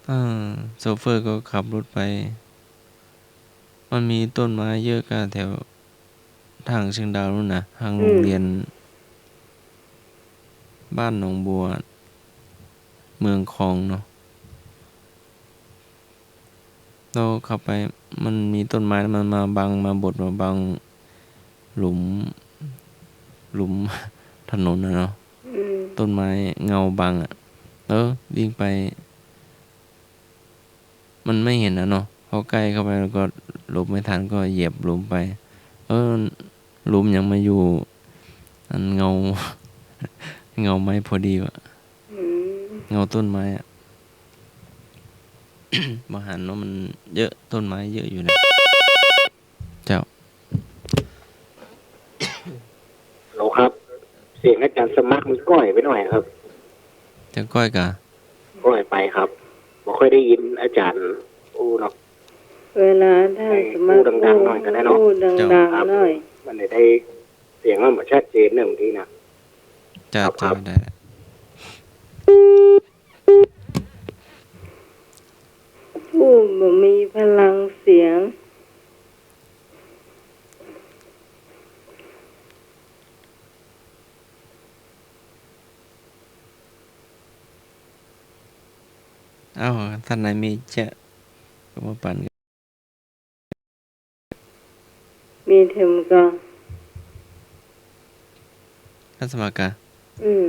เออ โชเฟอร์ก็ขับรถไป มันมีต้นไม้เยอะก้าแถว ตางเชียงดาวนู่นนะ ตาง อืม โรงเรียนบ้านหนองบัว เมืองคองเนาะ แล้วขับไป มันมีต้นไม้ มันมาบัง มาบด มาบังหลุม หลุมถนนน่ะเนาะ อืม ต้นไม้เงาบังอะ เออ วิ่งไป มันไม่เห็นอะเนาะ พอใก้เข้าไปแล้วก็หลบไม่ทันก็เหยียบหลุมไป เออ หลุมหยังมาอยู่ อันเงา เงาไม้พอดีวะ อืม เงาต้นไม้อะ บ่หันว่ามันเยอะ ต้นไม้เยอะอยู่นะ เจ้า ฮัลโหลครับ เสียงอาจารย์สมัครมันก้อยไปหน่อยครับ จะก้อยกะ ก้อยไปครับ บ่ค่อยได้ยินอาจารย์อู้เนาะ เวลาถ้า ให้ สมัคร อู้ดังๆหน่อยก็ได้เนาะ อู้ดังๆ เจ้า หน่อย มันได้ เสียงมันบ่ชัดเจนเนาะบางทีนะ เจ้า ครับ เจ้า ได้ ผู้บ่มีพลังเสียง เอ้า ต้านในมีเจ๊ะ ก็มาปั่นกัน มีเถิมก่อ ท่านสมัครกะ อืม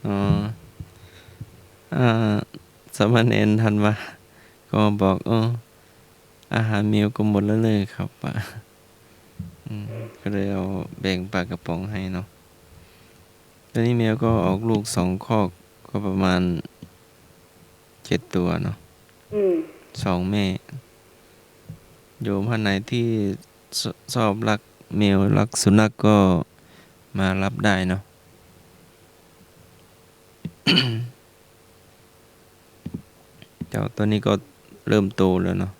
อ๋อ อ่า สามเณรธันวา ก็บอก เออ อาหารแมวก็หมดแล้วเลยครับ อืม ก็เลยเอาแบ่งปลากระป๋องให้เนาะ ตอนนี้แมวก็ออกลูกสองคอก ก็ประมาณเจ็ดตัวเนาะ อืม สองแม่ โยมท่านไหนที่ช- ชอบรักแมวรักสุนัขก็มารับได้เนาะ เจ้า ตอนนี้ก็เริ่มโตแล้วเนาะ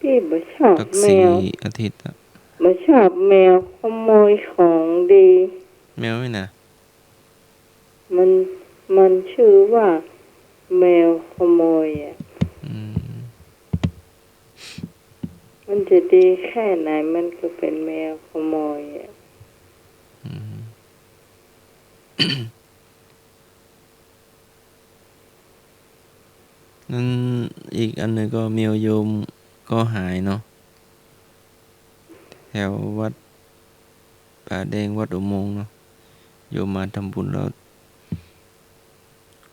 ตี้บ่ชอบ สัก แมว สี่อาทิตย์อะ บ่ชอบแมวขโมยของดี แมวนี่นะ มัน มันชื่อว่าแมวขโมยอะ อืม มันจะดีแค่ไหนมันก็เป็นแมวขโมยอะ อืม นั้นอีกอันหนึ่งก็แมวโยมก็หายเนาะ แถววัดป่าแดงวัดอุโมงค์เนาะ โยมมาทำบุญแล้ว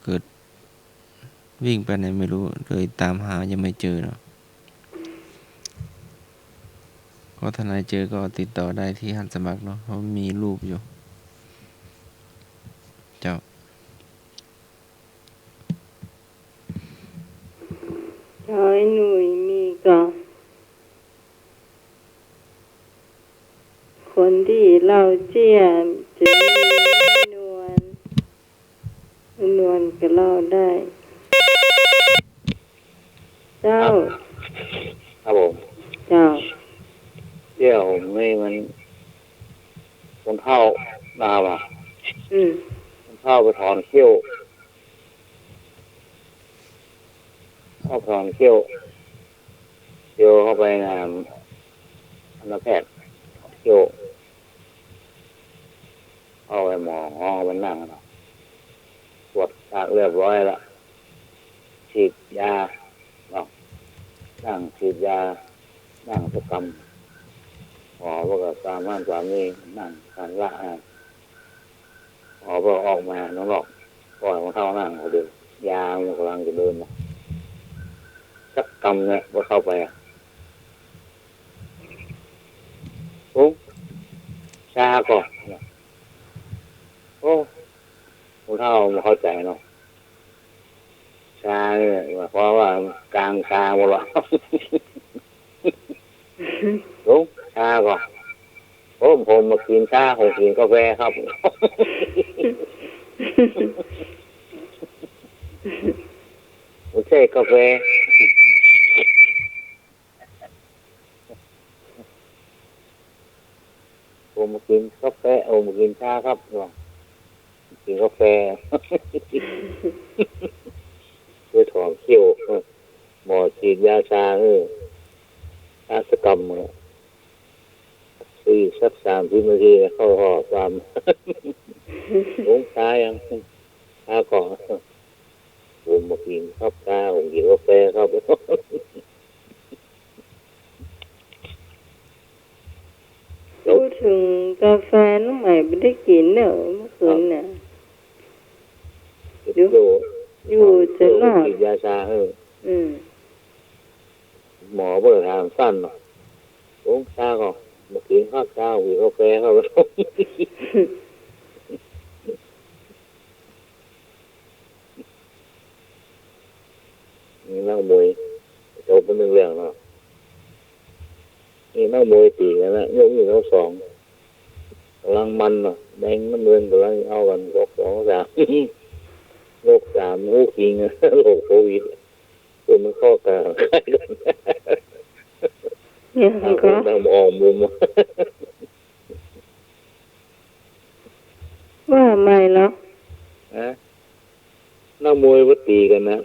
เกิดวิ่งไปไหนไม่รู้ เลยตามหายังไม่เจอเนาะ ก็ถ้าไหนเจอก็ติดต่อได้ที่ท่านสมัครเนาะ เพราะมีรูปอยู่ เจ้า จอยหนุ่ยมีก่อ คนตี้เล่าเจี้ยจะมีนวล นวลก็เล่าได้ เจ้า ครับ ครับผม เจ้า เขี้ยวนี่มัน คนเฒ่านะครับ อืม คนเฒ่าไปถอนเขี้ยว เข้าถอนเขี้ยว เขี้ยวเข้าไปงานทันตแพทย์ เขี้ยว เข้าไปหมอห้องไปนั่งเนาะ ตรวจตากเรียบร้อยละ ฉีดยาเนาะ นั่งฉีดยา นั่งสักกำ หมอบอกว่าตามบ้านสามีนั่งหันละอ่ะ หมอบอกออกมาข้างนอก ปล่อยมันเข้านั่งคนเดียว ยามันกำลังจะเดินนะ สักกำเนี่ยพอเข้าไปอ่ะ โอ้ ชาก่อน โอ้ คนเฒ่าบ่เข้าใจ๋เนาะ ชาเนี่ยหมายความว่ากลางชาหมดละ ลุง ชาก่อน โอ้ ผมมากินชา ผมกินกาแฟครับ บ่ใจ้กาแฟ ผมบ่กิ๋นกาแฟ โอ้ บ่กิ๋นชาครับ ว่า กิ๋นกาแฟ ไปถอนเขี้ยว หมอฉีดยาชา เออ ชาสักกำเนี่ย สี่ สักสามสิบนาที เข้าข้อความ ลุง ชายัง ชาก่อน ผมบ่กิ๋นครับชา ผมกิ๋นกาแฟครับ พูดถึงกาแฟน้องใหม่บ่ได้กิ๋นเน่อเมื่อคืนน่ะ ครับ อยู่ อยู่ อยู่จะรอด กิ๋นยาชา เออ อืม หมอเปิ้นถามสั้นเนาะ หลวงตาก็บ่กิ๋นข้าวเจ๊า กิ๋นกาแฟเข้าไป นี่นักมวย จบไปนึ่งเรื่องเนาะ นี่นักมวยตี๋กั๋นนะ ยกนี้ยกสอง ก่ำลังมันเนาะ แดงน้ำเงินก่ำลังเอากั๋น ยกสองสาม ยกสามฮู้คิง โรคโควิด คนมันเข้าตา เนี่ย ต่างคนต่างออกมุม ว่าไม่หรอก ฮะ นักมวยว่าตี๋กั๋นนะ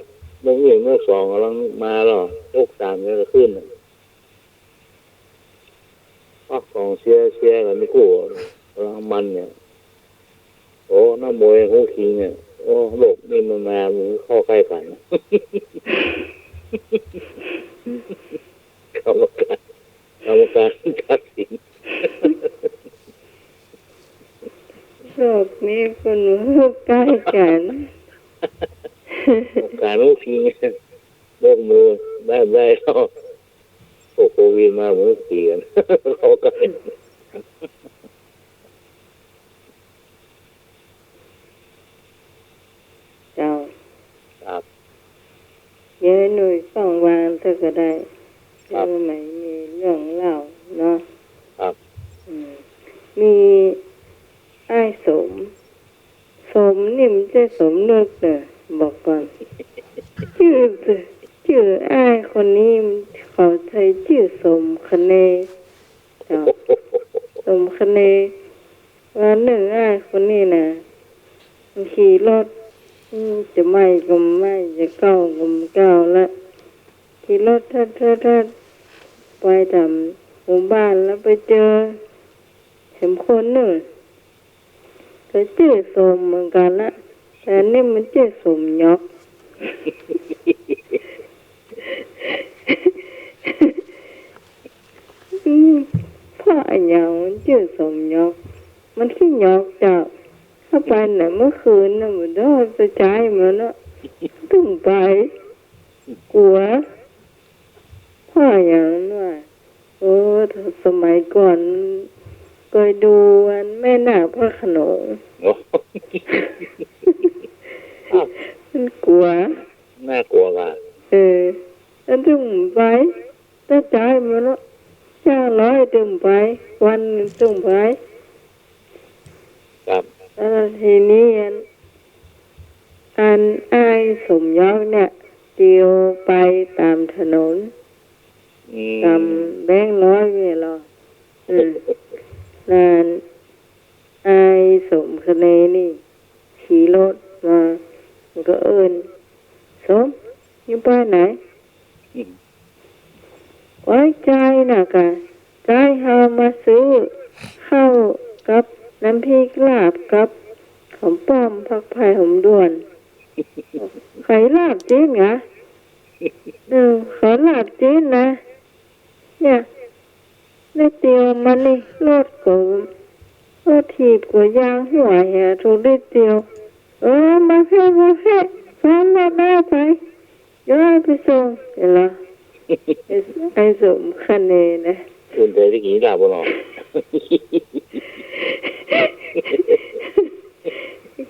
ยกนี้ยกสองก่ำลังมาแล้ว ยกสามเนี่ยก็ขึ้นน่ะ อ้าว ก๋องเชียร์ เชียร์กั๋นนี่กู้ ก๋ำลังมันเนี่ย โอ้ นักมวยฮู้คิงเนี่ย โอ้ โรคนี้มันมา มันเข้าใก้กั๋น กรรมการ กรรมการตัดสิน โรคนี้มันฮู้ใก้กั๋น กรรมการฮู้คิง ยกมือ ได้ ได้แล้ว โอ้ โควิดมา มือตี๋กั๋น เข้าใก้ เจ้า ครับ เดี๋ยวหนุ่ยต้องวางเถอะก็ได้ ครับ เดี๋ยวไม่มีเรื่องเล่าเนาะ ครับ อืม มีอ้ายสม สมนี่มันใจ้สมนึกเน่อ บอกก่อน จื้อ จื้ออ้ายคนนี้เขาใจ้จื้อสมคะเน เจ้า สมคะเน วันนึ่งอ้ายคนนี้น่ะ มันขี่รถ อืม จะไหม้ก็ไหม้ จะเก๊าก็เก๊าละ ขี่รถทัดทัดทัด ไปต๋ามหมู่บ้านแล้วไปเจอแหมคนนึ่ง ก็จื้อสมเหมือนกั๋นละ แต่อันนี้มันจื้อสมหยอก อืม เพราะอะหยังมันจื้อสมหยอก มันขี้หยอกเจ้า เข้าไปน่ะ เมื่อคืนน่ะ มันโดนกระจายมาเนาะ ตึงไป กั๋ว เพราะอะหยังวะ เออ สมัยก่อนเกยดูอันแม่นาคพระโขนง โอ้ อ้าว มันกั๋ว น่ากลัวว่ะ เออ แล้วตึงไป กระจายมาเนาะ จ้างร้อยตึงไป วันตึงไป ครับ แล้วทีนี้อัน อันอ้ายสมหยอกเนี่ย เตียวไปต๋ามถนน อืม ต๋ามแบงค์ร้อยเนี่ยเหรอ อืม แล้วอ้ายสมคะเนนี่ ขี่รถมา มันก็เอิ้น สม อยู่บ้านไหน อืม ไว้ใจน่ะกะ ใจเฮามาซื้อข้าวกับน้ำพริกลาบกับหอมป้อมผักไผ่หอมด้วน ขายลาบจีนกะ เออ ขายลาบจีนนะ เนี่ย ได้เตียวมานี่ รถก็ รถถีบก็ยางหัวเหีย ถูกได้เตียว เออ มาแค่ มาแค่ ซ้อนรถหน้าไป เดี๋ยวไปส่ง เห็นเหรอ ไอ้ ไอ้สมคะเนนะ อุ่นใจได้กิ๋นลาบบ่เนาะ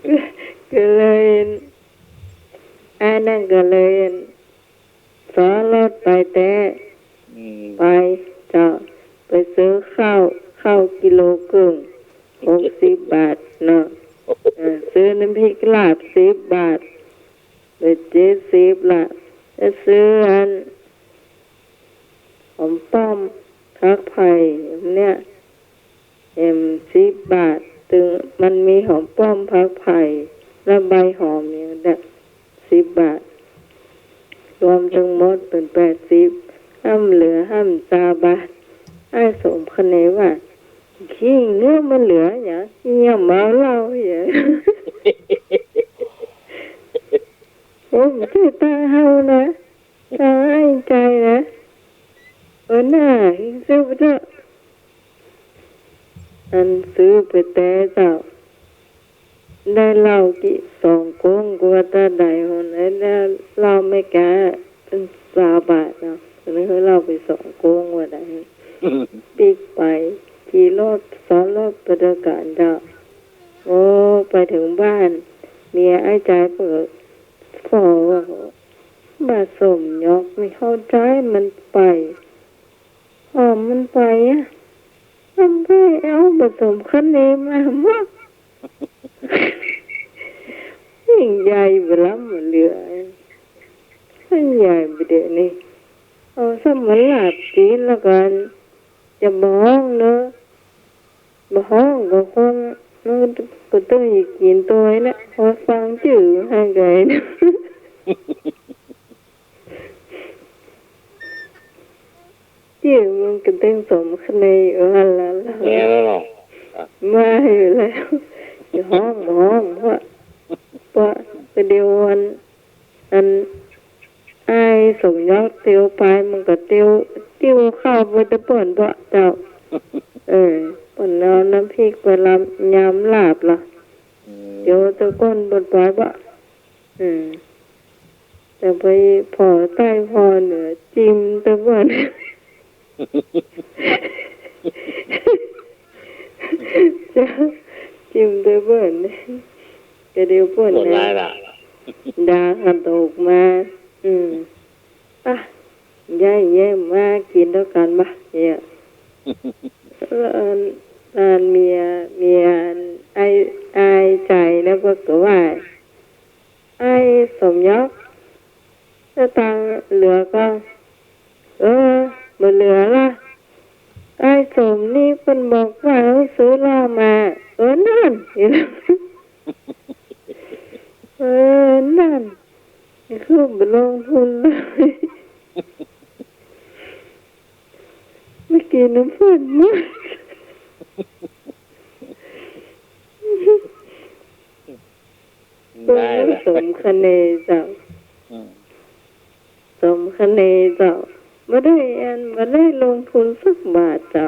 ก็ ก็เลย อันนั้นก็เลย ซ้อนรถไปแต๊ อืม ไปเจ้า ไปซื้อข้าว ข้าวกิโลเกิ่ง หกสิบบาทเนาะ เออ ซื้อน้ำพริกลาบสิบบาท เหลือเจ็ดสิบละ แล้วซื้ออัน หอมป้อมผักไผ่เนี่ย แหมสิบบาท ตึงมันมีหอมป้อมผักไผ่และใบหอมอย่างเนี้ย สิบบาท รวมตึงหมดเป๋นแปดสิบ ห้ามเหลือห้ามซาวบาท อ้ายสมคะเนว่า ขี้เงื้อมันเหลือหยัง เหียเมาเหล้าเหีย โอ้ บ่ใจ้ตังค์เฮานะ ตังค์อ้ายใจ๋นะ เออ น่า ซื้อไปเถอะ อันซื้อไปแต๊เจ้า ได้เหล้ากี่สองก๊ง กว่าตาใดหน ได้เหล้าเมกา สามบาทเนาะ อันนี้คือเล่าไปสองโค้งว่าได้ ปิ๊กไป ขี่รถ ซ้อนรถไปด้วยกั๋นเจ้า โอ้ ไปเถิงบ้าน เมียอ้ายใจ๋เปิ้น ป้อว่า บ่าสมยศ ไม่เข้าใจ๋มันไป อ้อ มันไปอะ มันไปเอาบ่าสมคะเนมาบ่ ยิ่งใหญ่บ่ล้ำบ่เหลือ มันใหญ่บ่เดี๋ยวนี้ เอาซ้ำมันหลาบกิ๋นแล้วกั๋น จะบ่ฮ้องเนาะ บ่ฮ้องก็คง มันก็ต้องกิ๋นตวยนะ พอฟังจื้อห่างไกลนะ จื้อมันก็ตึงสมคะเนอยู่หั้นละ แน่แล้วเนาะ มาอยู่แล้ว จะฮ้องบ่ฮ้อง เพราะ เพราะประเดี๋ยวอัน อัน อ้ายสมยศเตียวไป มันก็เตียว เตียวเข้าไปแต่เปิ้นเปาะเจ้า เออ เปิ้นเอาน้ำพริกไปลำ ยำลาบละ อืม เตียวแต่ก้นเปิ้นไปเปาะ อืม แต่ไปผ่อใต้ผ่อเหนือ จิมแต่เปิ้น เจ้า จิมแต่เปิ้น ก็เดี๋ยวเปิ้น บ่นายละ ด่าหันตกมา อืม อ่ะ ย้ายแย้มมากิ๋นตวยกั๋นบ่า เนี่ย แล้วอัน อันเมีย เมียอัน อ้าย อ้ายใจ๋นะ เปิ้นก็ว่า อ้ายสมยศ สตางค์เหลือก่อ เออ บ่เหลือละ อ้ายสมนี่เปิ้นบอกว่าหื้อซื้อเหล้ามา เออ นั่น เออ นั่น คือบ่ลงทุนเลย เมื่อกี้น้ำเปิ้นหมด ได้ละ สมคะเนเจ้า อืม สมคะเนเจ้า บ่ได้อัน บ่ได้ลงทุนสักบาทเจ้า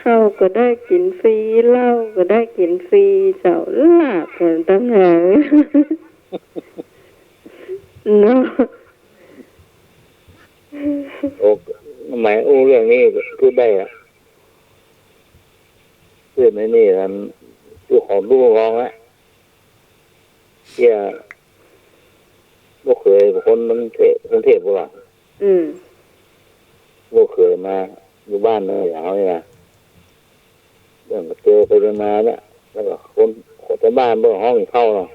ข้าวก็ได้กิ๋นฟรี เหล้าก็ได้กิ๋นฟรีเจ้า ลาบก็ต่างหาก เนาะ โอ้ หมายอู้เรื่องนี้คือได้อะ คือในนี่มัน คือของลูกน้องอะ เตี้ย ลูกเขยคนกรุงเทพฯ กรุงเทพฯ บ่ล่ะ อืม ลูกเขยมาอยู่บ้านเนี่ย อย่างเฮานี่นะ เปิ้นก็เตียวไปเตียวมาเนี่ย แล้วก็คน คนแถวบ้านเปิ้นฮ้องกิ๋นข้าวเนาะ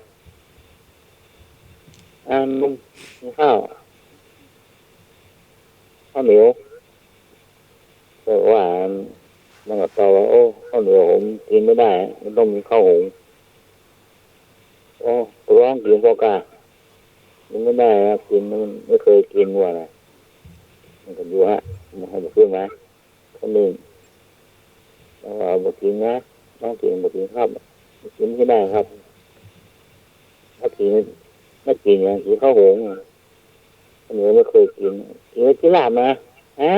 อ่า หนุ่ม กิ๋นข้าว ข้าวเหนียว แต่ว่ามันก็ตอบว่า โอ้ ข้าวเหนียวผมกินไม่ได้ มันต้องมีข้าวหุง โอ้ ร้องกินพอกา มันไม่ได้นะ กิน มันไม่เคยกินว่านะ มันก็อยู่ฮะ มันก็ขึ้นมา คนหนึ่ง แล้วก็บอกกินนะ น้องกิน บอกกินครับ กินไม่ได้ครับ ถ้ากิน ไม่กินนะ กินข้าวหุง อันนี้ไม่เคยกิน กินไม่กินลาบนะ ฮะ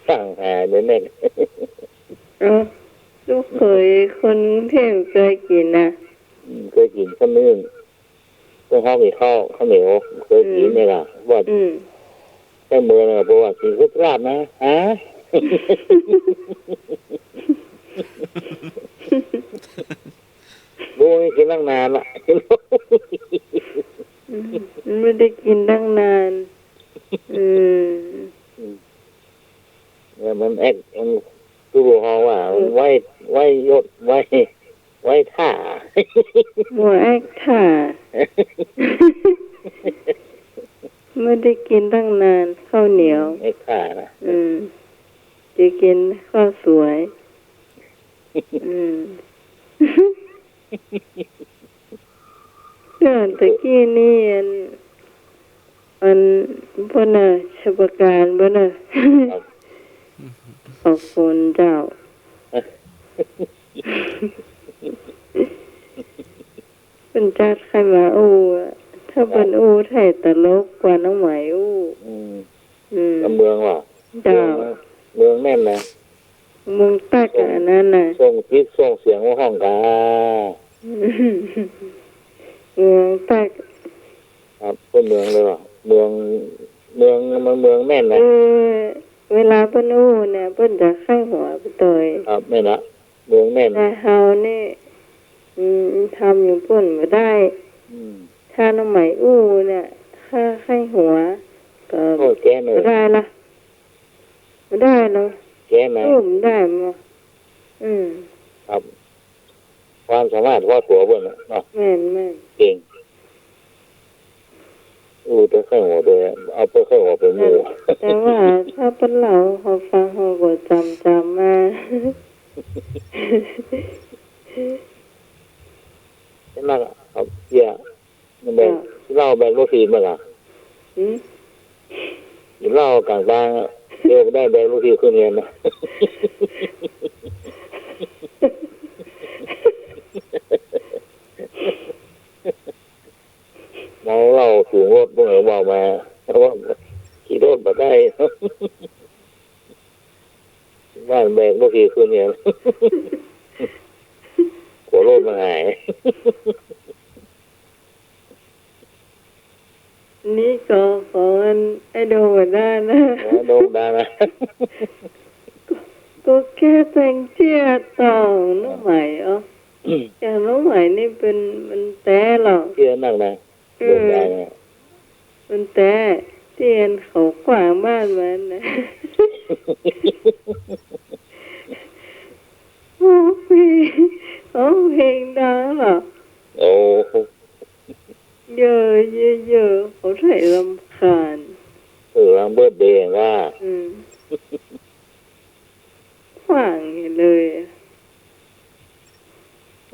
สั่งหาเดี๋ยวนี้ เอ้า ลูกเขยคนกรุงเทพฯ เคยกิ๋นนะ อืม เคยกิ๋นคนนึ่ง ต้องฮ้องกิ๋นข้าว ข้าวเหนียว เคยกิ๋นเนี่ยล่ะ ว่า อืม แต่เมื่อน่ะ บอกว่ากิ๋นก๋วยจั๊บนะ ฮะ ลูกนี่กิ๋นตั้งนานละ อืม ไม่ได้กิ๋นตั้งนาน อืม อืม เนี่ยมันแอ๊ก มันตู้รู้ฮ้องว่า มัน อืม ไว้ ไว้ยศ ไว้ ไว้ท่า หัวแอ๊กท่า ไม่ได้กิ๋นตั้งนาน ข้าวเหนียว อืม แอ๊กท่านะ อืม จะกิ๋นข้าวสวย อืม เรื่องตะกี้นี่ อัน อัน เปิ้นน่ะ ชัยปราการเปิ้นน่ะ ครับ ขอบคุณเจ้า เปิ้นจัดใค่มาอู้อะ ถ้าเปิ้นอู้ไถ่ตลกกว่าน้องไหมอู้ อืม อืม ลำเมืองว่ะ เจ้า เมืองนะ เมืองแน่นนะ เมืองตั๊กอะ ส่ง อันนั้นน่ะ ส่งคลิปส่งเสียงมาฮ้องกา เมืองใต้ ครับ เปิ้นเมืองเลยเหรอ เมือง เมือง มันเมืองแม่นนะ คือเวลาเปิ้นอู้เนี่ย เปิ้นจะใค่หัวไปตวย ครับ แม่นละ เมืองแม่น แต่เฮานี่ อืม ทำอย่างเปิ้นบ่ได้ อืม ถ้าน้องใหม่อู้เนี่ย ถ้าใค่หัว ก็ โอ้ แจ๋มเลย บ่ได้ละ บ่ได้เนาะ แจ๋มนะ อู้บ่ได้มั้ง อืม ครับ ความสามารถเฉพาะตั๋วเปิ้นน่ะเนาะ แม่น แม่น เก่ง อู้แต่ใค่หัวตวย เอาแต่ใค่หัวไปมู่ แต่ แต่ว่าถ้าเปิ้นเล่าเฮาฟัง เฮาก็จ๋ำ จ๋ำมา ใช่ไหมล่ะ ครับ เตี้ย มันแบก เออ เหล้าแบกรถถีบมาล่ะ หืม กิ๋นเหล้ากลางตางอะ เตี้ยบ่ได้แบกรถถีบขึ้นเฮือนนะ เมาเหล้าสูงรถ เปิ้นก็บอกมา ว่าขี่รถบ่ได้ บ้านแบกบ่ขี่ขึ้นเนี่ย กั๋วรถมันหาย นี่ก็ของอันไอ้โด่งบ่ได้นะ เออ โด่งบ่ได้นะ ก็ ก็แค่แตงเจื้อต่อน้องใหม่อ๋อ อืม อย่างน้องใหม่นี่เปิ้น มันแต๊เหรอ เจื้อนักนะ อืม โด่งบ่ได้นะ มันแต๊ ตี้อันเขากว้างบ้านมันนะ ร้องเพลง ร้องเพลงดังเหรอ โอ้ เยอะ เยอะ เยอะ เขาไถ่ายรำคาญ เออ หลังเบิร์ธเดย์ว่า อืม ขว้างเลย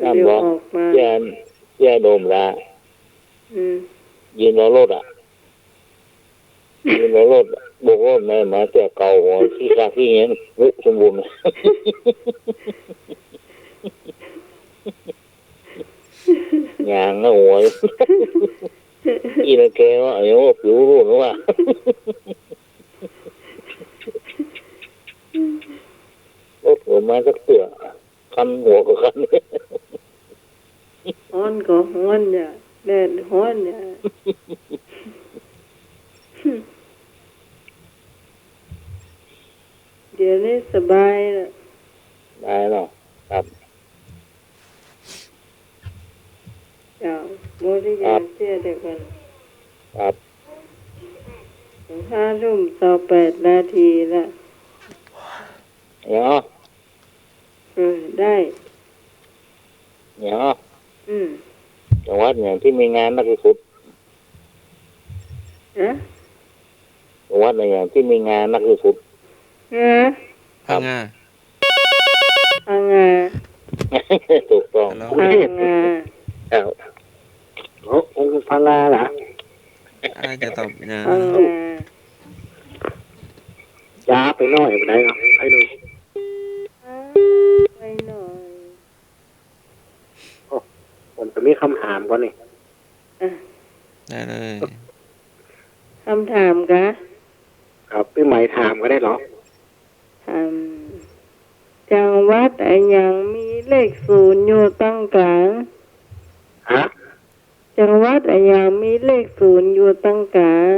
นั่น เดี๋ยว บ่ ออกมา เตี้ย เตี้ยโด่งบ่ได้ อืม ยืนรอรถอะ ยืนรอรถอะ โบกรถมา มาเตี้ยเก๋าหัว ขี้คากขี้เงี้ยน ปุ๊บ สมบูรณ์ หยางนะหัว อีนั่นแกว่า เอ้ย ว่าผิวรุ่นว่า รถหัวมาสักเตื้อ คันหัวก็คัน ฮ้อนก็ฮ้อนเนี่ย แดดฮ้อนเนี่ย เดี๋ยวนี้สบายละ สบายเนาะ ครับ เจ้า หมดหรือยัง ครับ เตี้ย เดี๋ยวก่อน ครับ ห้าทุ่มซาวแปดนาทีละ เดี๋ยว เออ ได้ เดี๋ยว อืม จังหวัดไหนตี้มีงานนักที่สุด ฮะ จังหวัดไหนตี้มีงานนักที่สุด ฮะ พังงา พังงา ถูกต้อง ฮัลโหล พังงา ครับ โอ้ องค์พังงาเหรอ อาจจะตอบงา พังงา จ๋าไปหน้อย ไปไหนเนาะ ไปดู ไปหน้อย โอ้ ผมจะมีคำถามก่อนนี่ อ่ะ ได้เลย คำถามกะ ครับ ปี้ใหม่ถามก็ได้เหรอ ถาม จังหวัดอะหยังมีเลขศูนย์อยู่ตรงก๋าง ฮะ จังหวัดอะหยังมีเลขศูนย์อยู่ตรงก๋าง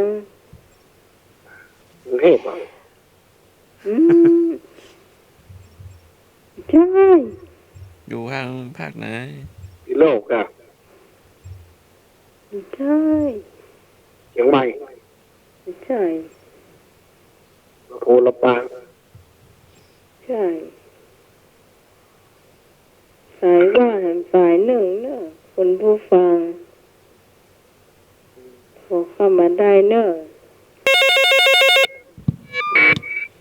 กรุงเทพฯ เหรอ อืม ใช่ อยู่ทางภาคไหน พิษณุโลกอ่ะ ใช่ เชียงใหม่ ใช่ ลำพูน ลำปาง ใช่ สายว่าแหมสายนึ่งเน่อ คุณผู้ฟัง โทรเข้ามาได้เน่อ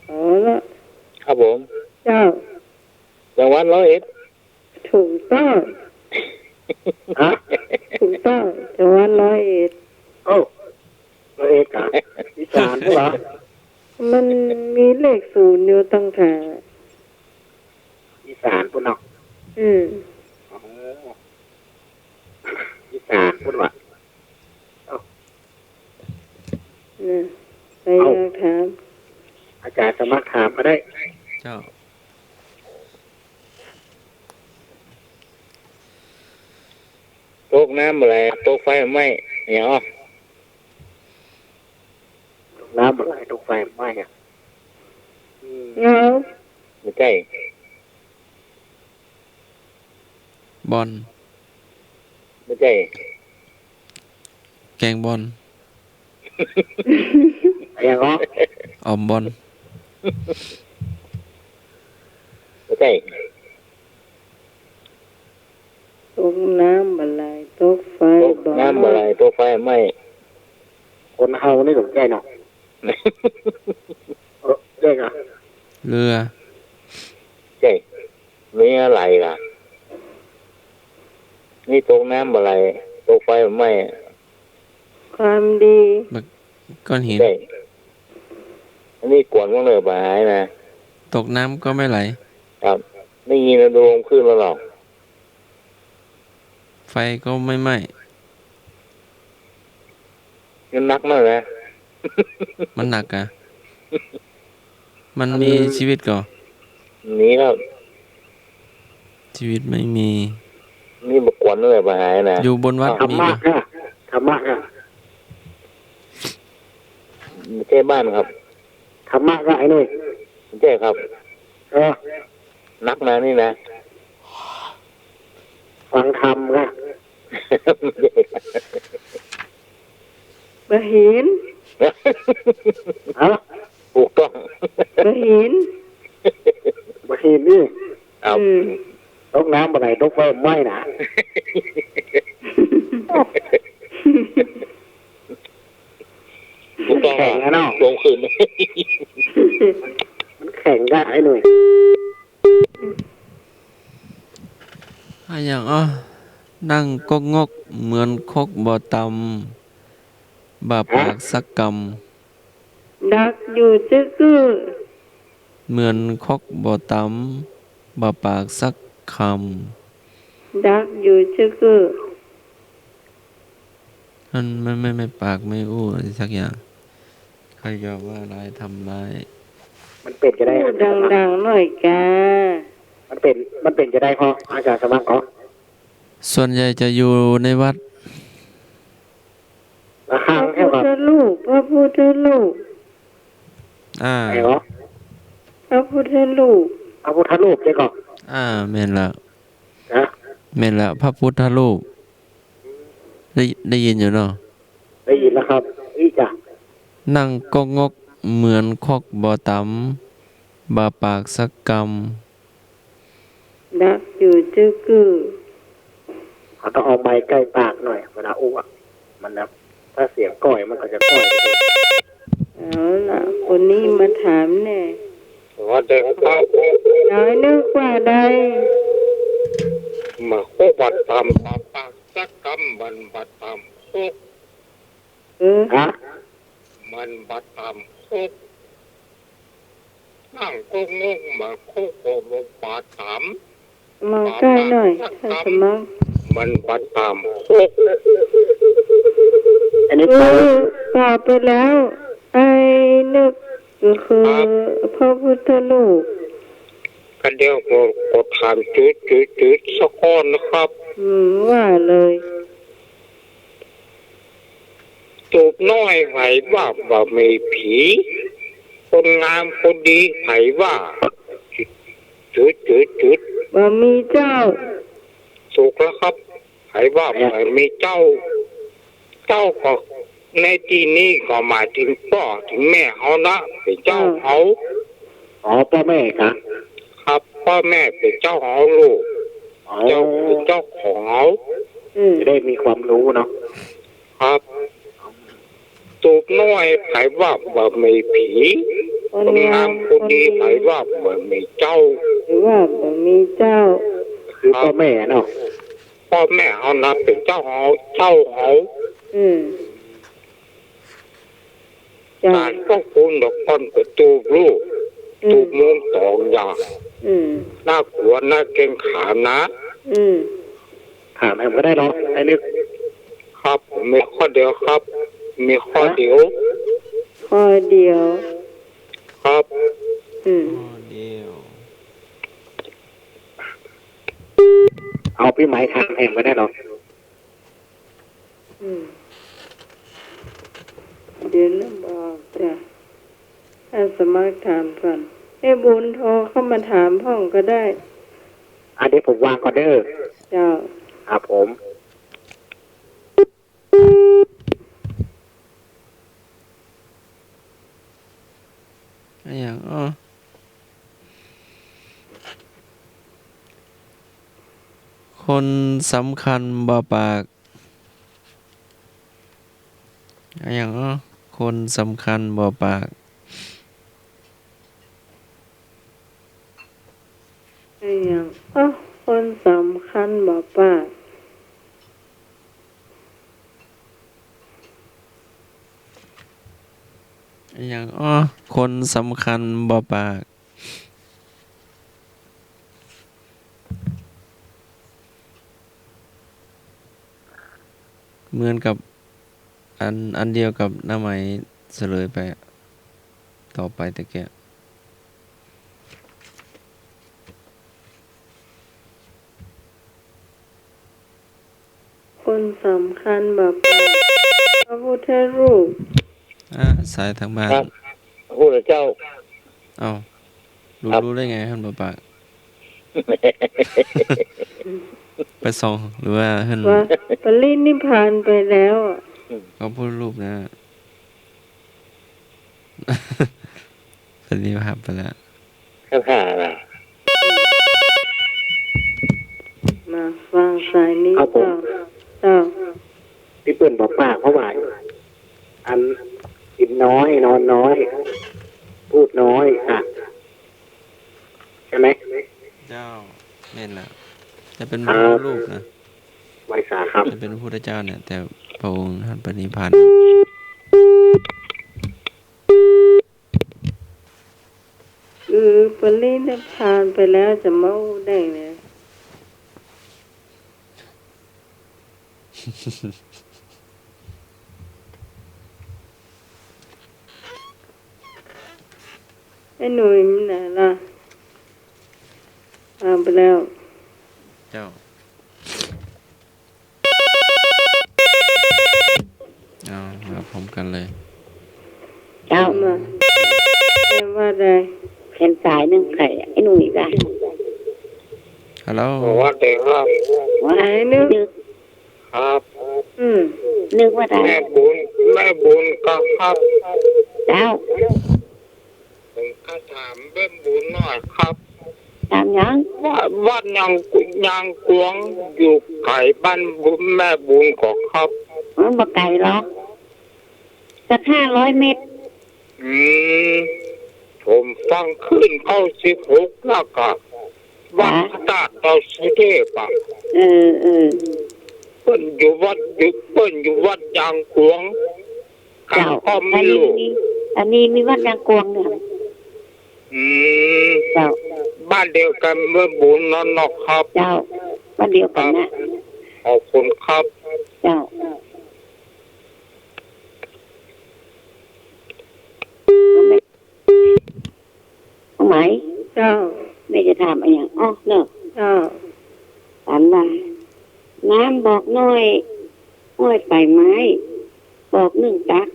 เอาละ ครับผม เจ้า จังหวัดร้อยเอ็ด ถูกต้อง ฮะ ถูกต้อง จังหวัดร้อยเอ็ด โอ้ ร้อยเอ็ดกะ อีสานพุ้นเหรอ มันมีเลขศูนย์อยู่ตรงก๋าง อีสานพุ้นเนาะ อืม อ๋อ อีสานพุ้นว่ะ เอ้า น่ะ ไป เอ้า อยากถาม อาจารย์สมัครถามก็ได้ เจ้า เ ำบ่าไหล ตกไฟบ่ไหม้ อย่างอ้อ น้ำบ่าไหล ตกไฟบ่ไหม้อะ อืม เงา บ่ใจ้ บ่อน บ่ใจ้ แกงบ่อน อย่างอ้อ ออมบ่อน บ่ใจ้ ตกน้ำบ่าไหล ตกไฟ ตกน้ำบ่าไหล บ่ไหม้ ตกไฟบ่ไหม้ คนเฮานี่ก็ใจ้เนาะ เออ ใจ้ก่ะ เรือ ใจ้ มีอะไรก่ะ นี่ตกน้ำบ่าไหล ตกไฟบ่ไหม้ ความดี ก้อนหิน ใจ้ อันนี้กวนพวกเนอบ่าหายนะ ตกน้ำก็ไม่ไหล ครับ ได้ยินแล้ว ดวงขึ้นแล้วหรอ ไฟก็ไม่ไหม้ มันหนักมากนะ มันหนักอะ มันมีชีวิตก่อ มีครับ ชีวิตไม่มี นี่บ่กวนเลยบ่าหายนะ อยู่บนวัด ธรรมะ มีก่อ ค่ะ ธรรมะค่ะ ไม่ใช่บ้านครับ ธรรมะค่ะ ไอ้นี่ ไม่ใช่ครับ เออ หนักนะนี่นะ ฟังธรรมค่ะ บ่าหิน ฮะ ถูกต้อง บ่าหิน บ่าหินนี่ ครับ อืม ตกน้ำบ่าไหล ตกไฟบ่ไหม้นะ ถูกต้อง แข็งนะเนาะ ลงคืน มันแข็งได้ไอ้หนุ่ย อะหยังอ้อ นั่งก๊กงกเหมือนคกบ่ตำ บ่ปากสักกำ ดักอยู่จึ๊กกึ้อ เหมือนคกบ่ตำ บ่ปากสักกำ ดักอยู่จึ๊กกึ้อ มันไม่ ไม่ ไม่ปากไม่อู้อะไรสักอย่าง ใครจะว่าร้ายทำร้าย มันเป๋นจะได้ พูดดังๆ หน่อยกา มันเป๋น มันเป๋นจะได้ พ่ออาจารย์สมัครก่อ ส่วนใหญ่จะอยู่ในวัด ระฆัง พระพุทธรูป พระพุทธรูป อ่า ไหนวะ พระพุทธรูป พระพุทธรูปใจ้ก่อ อ่า แม่นละ ฮะ แม่นละ พระพุทธรูป ได้ ได้ยินอยู่เนาะ ได้ยินแล้วครับ อี้จ้ะ นั่งก๊กงกเหมือนคกบ่ตำ บ่ปากสักกำ ดักอยู่จึ๊กกึ้อ เขาต้องเอาไมค์ใกล้ปากหน่อย เวลาอู้อะ มันแบบ ถ้าเสียงก้อยมันก็จะก้อยไปเอง เอาล่ะ คนนี้มาถามแน่ สวัสดีครับ น้อยนึกว่าใด บ่าคกบ่ตำ บ่ปากสักกำ มันบ่ตำคก เออ ฮะ มันบ่ตำคก นั่งก๊กงกเหมือนคกบ่ปากตำ มาใกล้หน่อย บ่ปากสักกำ ท่านสมัคร มันบ่ตำคก อันนี้ คือตอบไปแล้ว ไอ้นึกก็คือ ครับ พระพุทธรูป ก็เดี๋ยวก็ ก็ถามจืดๆๆ สักก้อนนะครับ อืม ว่าเลย ตูบน้อยใผว่าบ่มีผี คนงามคนดีใผว่า จืดๆๆ บ่มีเจ้า ถูกแล้วครับ ใผว่าบ่มีเจ้า เจ้าก็ในตี้นี้ก็หมายเถิงป้อเถิงแม่เฮานะ เป๋นเจ้าเฮา อ๋อ ป้อแม่กะ ครับ ป้อแม่เป๋นเจ้าเฮาลูก อ๋อ เจ้า เป๋นเจ้าของเฮา อืม จะได้มีความรู้เนาะ ครับ ตูบน้อยใผว่าบ่มีผี คนงามคนดีใผว่าบ่มีเจ้า ใผว่าบ่มีเจ้า คือป้อแม่เนาะ ป้อแม่เฮานะเป๋นเจ้าเฮา เจ้าเฮา อืม จ้ะ ก๋านพวกคุณดอกก้อนก็ตูบลูก อืม ตูบมุ้งตองอย่าง อืม น่ากลัวน่าเกรงขามนะ อืม ถามแหมก็ได้เนาะ ไอ้นึก ครับ มีข้อเดียวครับ มีข้อเดียว ข้อเดียว ครับ อืม ข้อเดียว เอาปี้ไหมถามแหมก็ได้เนาะ อืม เดี๋ยวนะ บอกจ้ะ อาสมัครถามก่อน ให้บุญโทรเข้ามาถามพ่องก็ได้ อ่ะ เดี๋ยวผมวางก่อนเด้อ เจ้า ครับผม อะหยังอ้อ คนสำคัญบ่ปาก อะหยังอ้อ คนสำคัญบ่ปาก อะหยังอ้อ คนสำคัญบ่ปาก อะหยังอ้อ คนสำคัญบ่ปาก เหมือนกับอัน อันเดียวกับน้าไหมเฉลยไปอะ ตอบไปตะเกียะ คนสำคัญบ่ปาก พระพุทธรูป อ่า สายตางบ้าน ครับ พระพุทธเจ้า เอ้า รู้ ครับ รู้ได้ไงหั้นบ่ปาก ไปส่อง หรือว่าหั้น ว่าปรินิพพานไปแล้ว ก็พุทธรูปนะ ปรินิพพานไปแล้ว คาถาอะไร มาฟังสายนี้ ครับผม ต่อ ต่อ ตี้เปิ้นบ่ปากเพราะว่า อันกินน้อย นอนน้อย พูดน้อย อ่ะ ใช่ไหม เจ้า แม่นแล้ว จะเป็น ครับ พุทธรูปนะ ไหว้สาครับ จะเป็นพระพุทธเจ้าเนี่ย แต่พระองค์ท่านปรินิพพาน เออ ปรินิพพานไปแล้วจะมาอู้ได้ไง ไอ้หนุ่ยมันไหนล่ะ วางไปแล้ว เจ้า เอา มาพร้อมกันเลย เจ้า มา ว่าได เห็นสายนึ่งไข่ ไอ้หนุ่ยจ้ะ ฮัลโหล สวัสดีครับ ว่า สายนึ่ง ครับ อืม นึกว่าได แม่บุญ แม่บุญก็ครับ เจ้า ผมก็ถามแม่บุญหน่อยครับ ถามหยัง ว่าวัดยาง ยางกวงอยู่ไกลบ้านบุญ แม่บุญก่อครับ มันบ่ไกลหรอก สักห้าร้อยเมตร อืม ผมฟังคลื่นเก้าสิบหกแล้วก็ วัด ฮะ พระธาตุดอยสุเทพอะ เออ เออ เปิ้นอยู่วัด อยู่ เปิ้นอยู่วัดยางกวง เจ้า ก็ไม่รู้ อันนี้มี อันนี้มีวัดยางกวงเนี่ย อืม เจ้า บ้านเดียวกันแม่บุญนั่นเนาะครับ เจ้า บ้านเดียวกันนะ ครับ ขอบคุณครับ เจ้า ไหม เจ้า แม่จะถามอะหยัง อ้อ เนาะ เจ้า อันว่า น้ำบอกน้อย ห้อยปลายไม้ บอกนึ่งตัก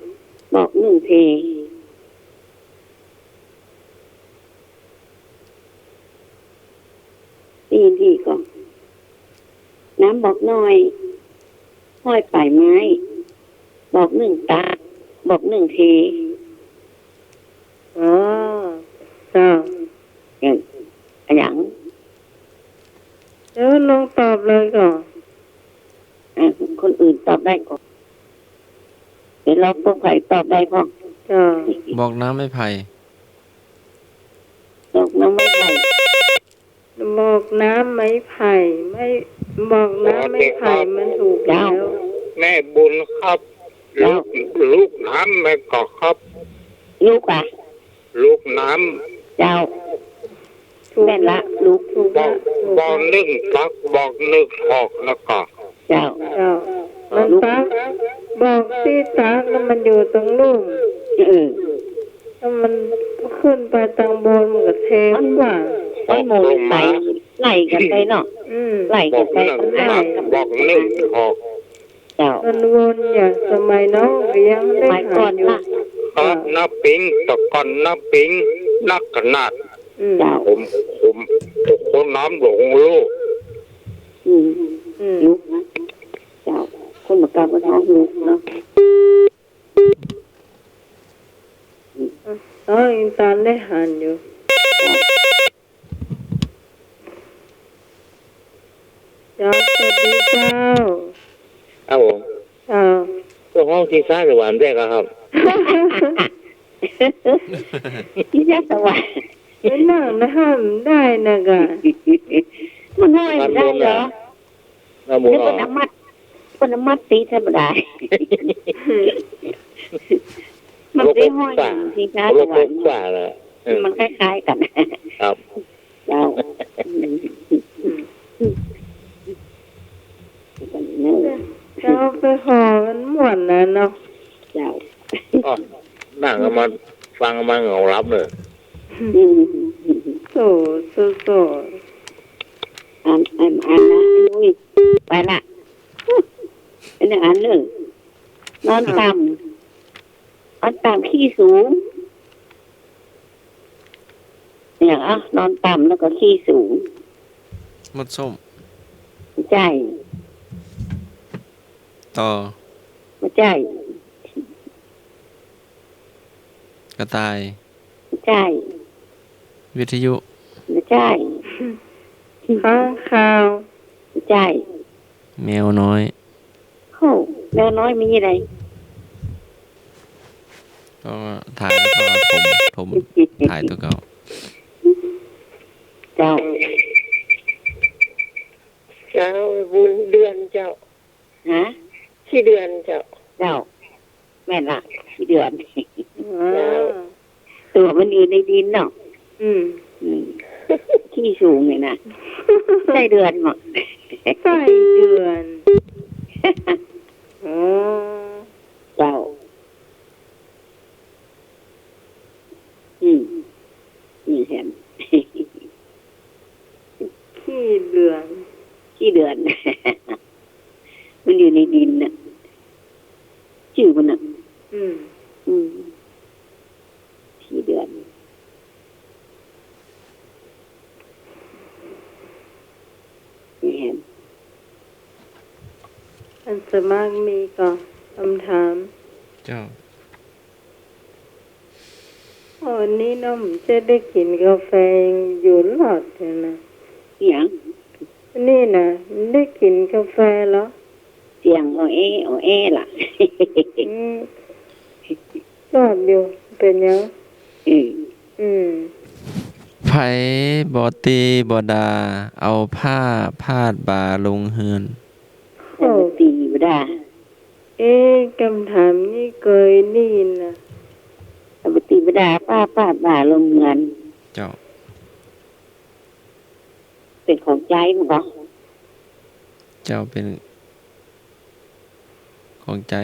บอกนึ่งเท ได้ยินดีก่อ น้ำบอกน้อย ห้อยปลายไม้ บอกนึ่งตัก บอกนึ่งเท อ๋อ เจ้า เออ อะหยัง เดี๋ยวลองตอบเลยก่อ อ่ะ คนอื่นตอบได้ก่อ เดี๋ยวลองพวกใครตอบได้พ่อง เจ้า บอกน้ำไม้ไผ่ บอกน้ำไม้ไผ่ บอกน้ำไม้ไผ่ ไม่ บอกน้ำไม้ไผ่ มันถูกแล้ว เจ้า แม่บุญครับ เจ้า ลูก ลูกน้ำแม่ก่อครับ ลูกอะ ลูกน้ำ เจ้า ถูก แม่นละ ลูก ถูกละ บอกนึ่งตัก บอกนึ่งหอกแล้วก็ เจ้า เจ้า มันตัก บอกตี้ตักแล้วมันอยู่ตรงลุ่ม เออ แล้วมันขึ้นไปตังบนมันก็เทกว่า มันหมุนไหล ไหลกันไปเนาะ อืม ไหลกันไป บอกนึ่งตัก บอกนึ่งหอก เ จ้า มันวนอย่างสมัยน้องก็ยังได้หันอยู่ สมัยก่อนนะ เจ้า พระน้าปิง แต่ก่อนน้าปิงนักขนาด อืม เจ้า ผม ผม ผมคนน้ำหลวงลูก อืม อืม ลุกนะ เจ้า คนมากราบไหว้ลุกเนาะ อืม อ๋อ อินตานได้หันอยู่ เจ้า สวัสดีเจ้า ครับผม เจ้า ตัวห้องที่ซ่าสวรรค์ได้ครับ ที่ซ่าสวรรค์ ไปนั่งนะห้ามได้นะกะ มันห้อยได้เหรอ น้ำมูล แล้วก็ อ่ะ น้ำมัด ก็น้ำมัดตีธรรมดา มันได้ห้อยอย่างที่ซ่าสวรรค์ คนละกว่านะ เออ มันคล้ายๆ กัน ครับ เจ้า อืม เจ้าไปห่อมันม่วนนะเนาะ เจ้า อ๋อ นั่งเอามาฟังเอามาเหงาหลับเลย อืม โส โส โส อ่าน อ่าน อ่านนะ ไอ้นุ้ย ไปละ อันนี้อ่านเรื่อง นอนต่ำ นอนต่ำขี้สูง อย่างอ่ะ นอนต่ำแล้วก็ขี้สูง มดส้ม ใจ้ ต่อ ใจ้ กระต่าย ใจ้ วิทยุ ใจ้ ค้างคาว ใจ้ แมวน้อย โอ้ แมวน้อยมีอะไร ก็ถ่ายแล้วก็ถม ถม ถ่ายตั๋วเก่า เจ้า เจ้า บุญเดือนเจ้า ฮะ ขี้เดือนเจ้า เจ้า แม่นละ ขี้เดือน อ่า เจ้า ตั๋วมันอยู่ในดินเนาะ อืม อืม ขี้สูงเนี่ยนะ ไส้เดือนเหรอ ไส้เดือน อ๋อ เจ้า อืม นี่เห็น ขี้เดือน ขี้เดือน มันอยู่ในดินน่ะ จื้อมันน่ะ อืม อืม ขี้เดือน นี่เห็น อันสมัครมีก่อ กำถาม เจ้า โอ้ นี่น้องจะได้กิ๋นกาแฟอยู่ลอดเลยนะ เสียง นี่นะ ได้กิ๋นกาแฟเหรอ เสียงอ่อแอ้ อ่อแอ้ล่ะ อืม ลอดอยู่ เป๋นหยัง อืม อืม ไผบ่ตีบ่ด่า เอาผ้าพาดบ่าลงเฮือน โอ้ ไผบ่ตีบ่ด่า เอ๊ะ กำถามนี้เกยได้ยินนะ ไผบ่ตีบ่ด่า ผ้าพาดบ่าลงเฮือน เจ้า เป๋นของใจ๊มันก่อ เจ้า เป๋นของใจ๊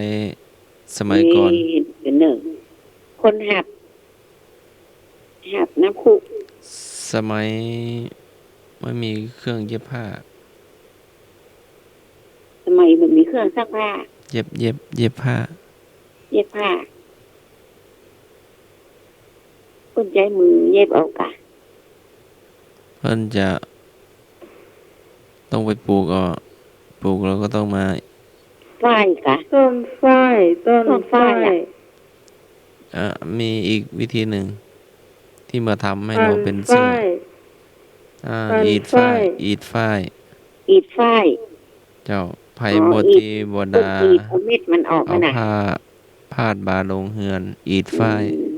สมัยก่อน นี่เป๋นเนิ่น คนหับ หับน้ำคุ สมัยบ่มีเครื่องเย็บผ้า สมัยบ่มีเครื่องซักผ้า เย็บ เย็บ เย็บผ้า เย็บผ้า เปิ้นใจ๊มือเย็บเอาก่ะ เปิ้นจะต้องไปปลูกเอา ปลูกแล้วก็ต้องมา ฝ้ายก่ะ ต้นฝ้าย ต้น ต้นฝ้าย ฝ้าย อ่ะ เอ่อ มีอีกวิธีนึ่ง ตี้มาทำหื้อหนวกเป๋นเสื้อ ปั่นฝ้าย อ่า ปั่น อีดฝ้าย ฝ้าย อีดฝ้าย อีดฝ้าย เจ้า ไผ อ๋อ บ่ตี อีด บ่ด่า อีดเอาเม็ดมันออก เอา น่ะ ผ้าพาดบ่าลงเฮือน อีดฝ้าย อืม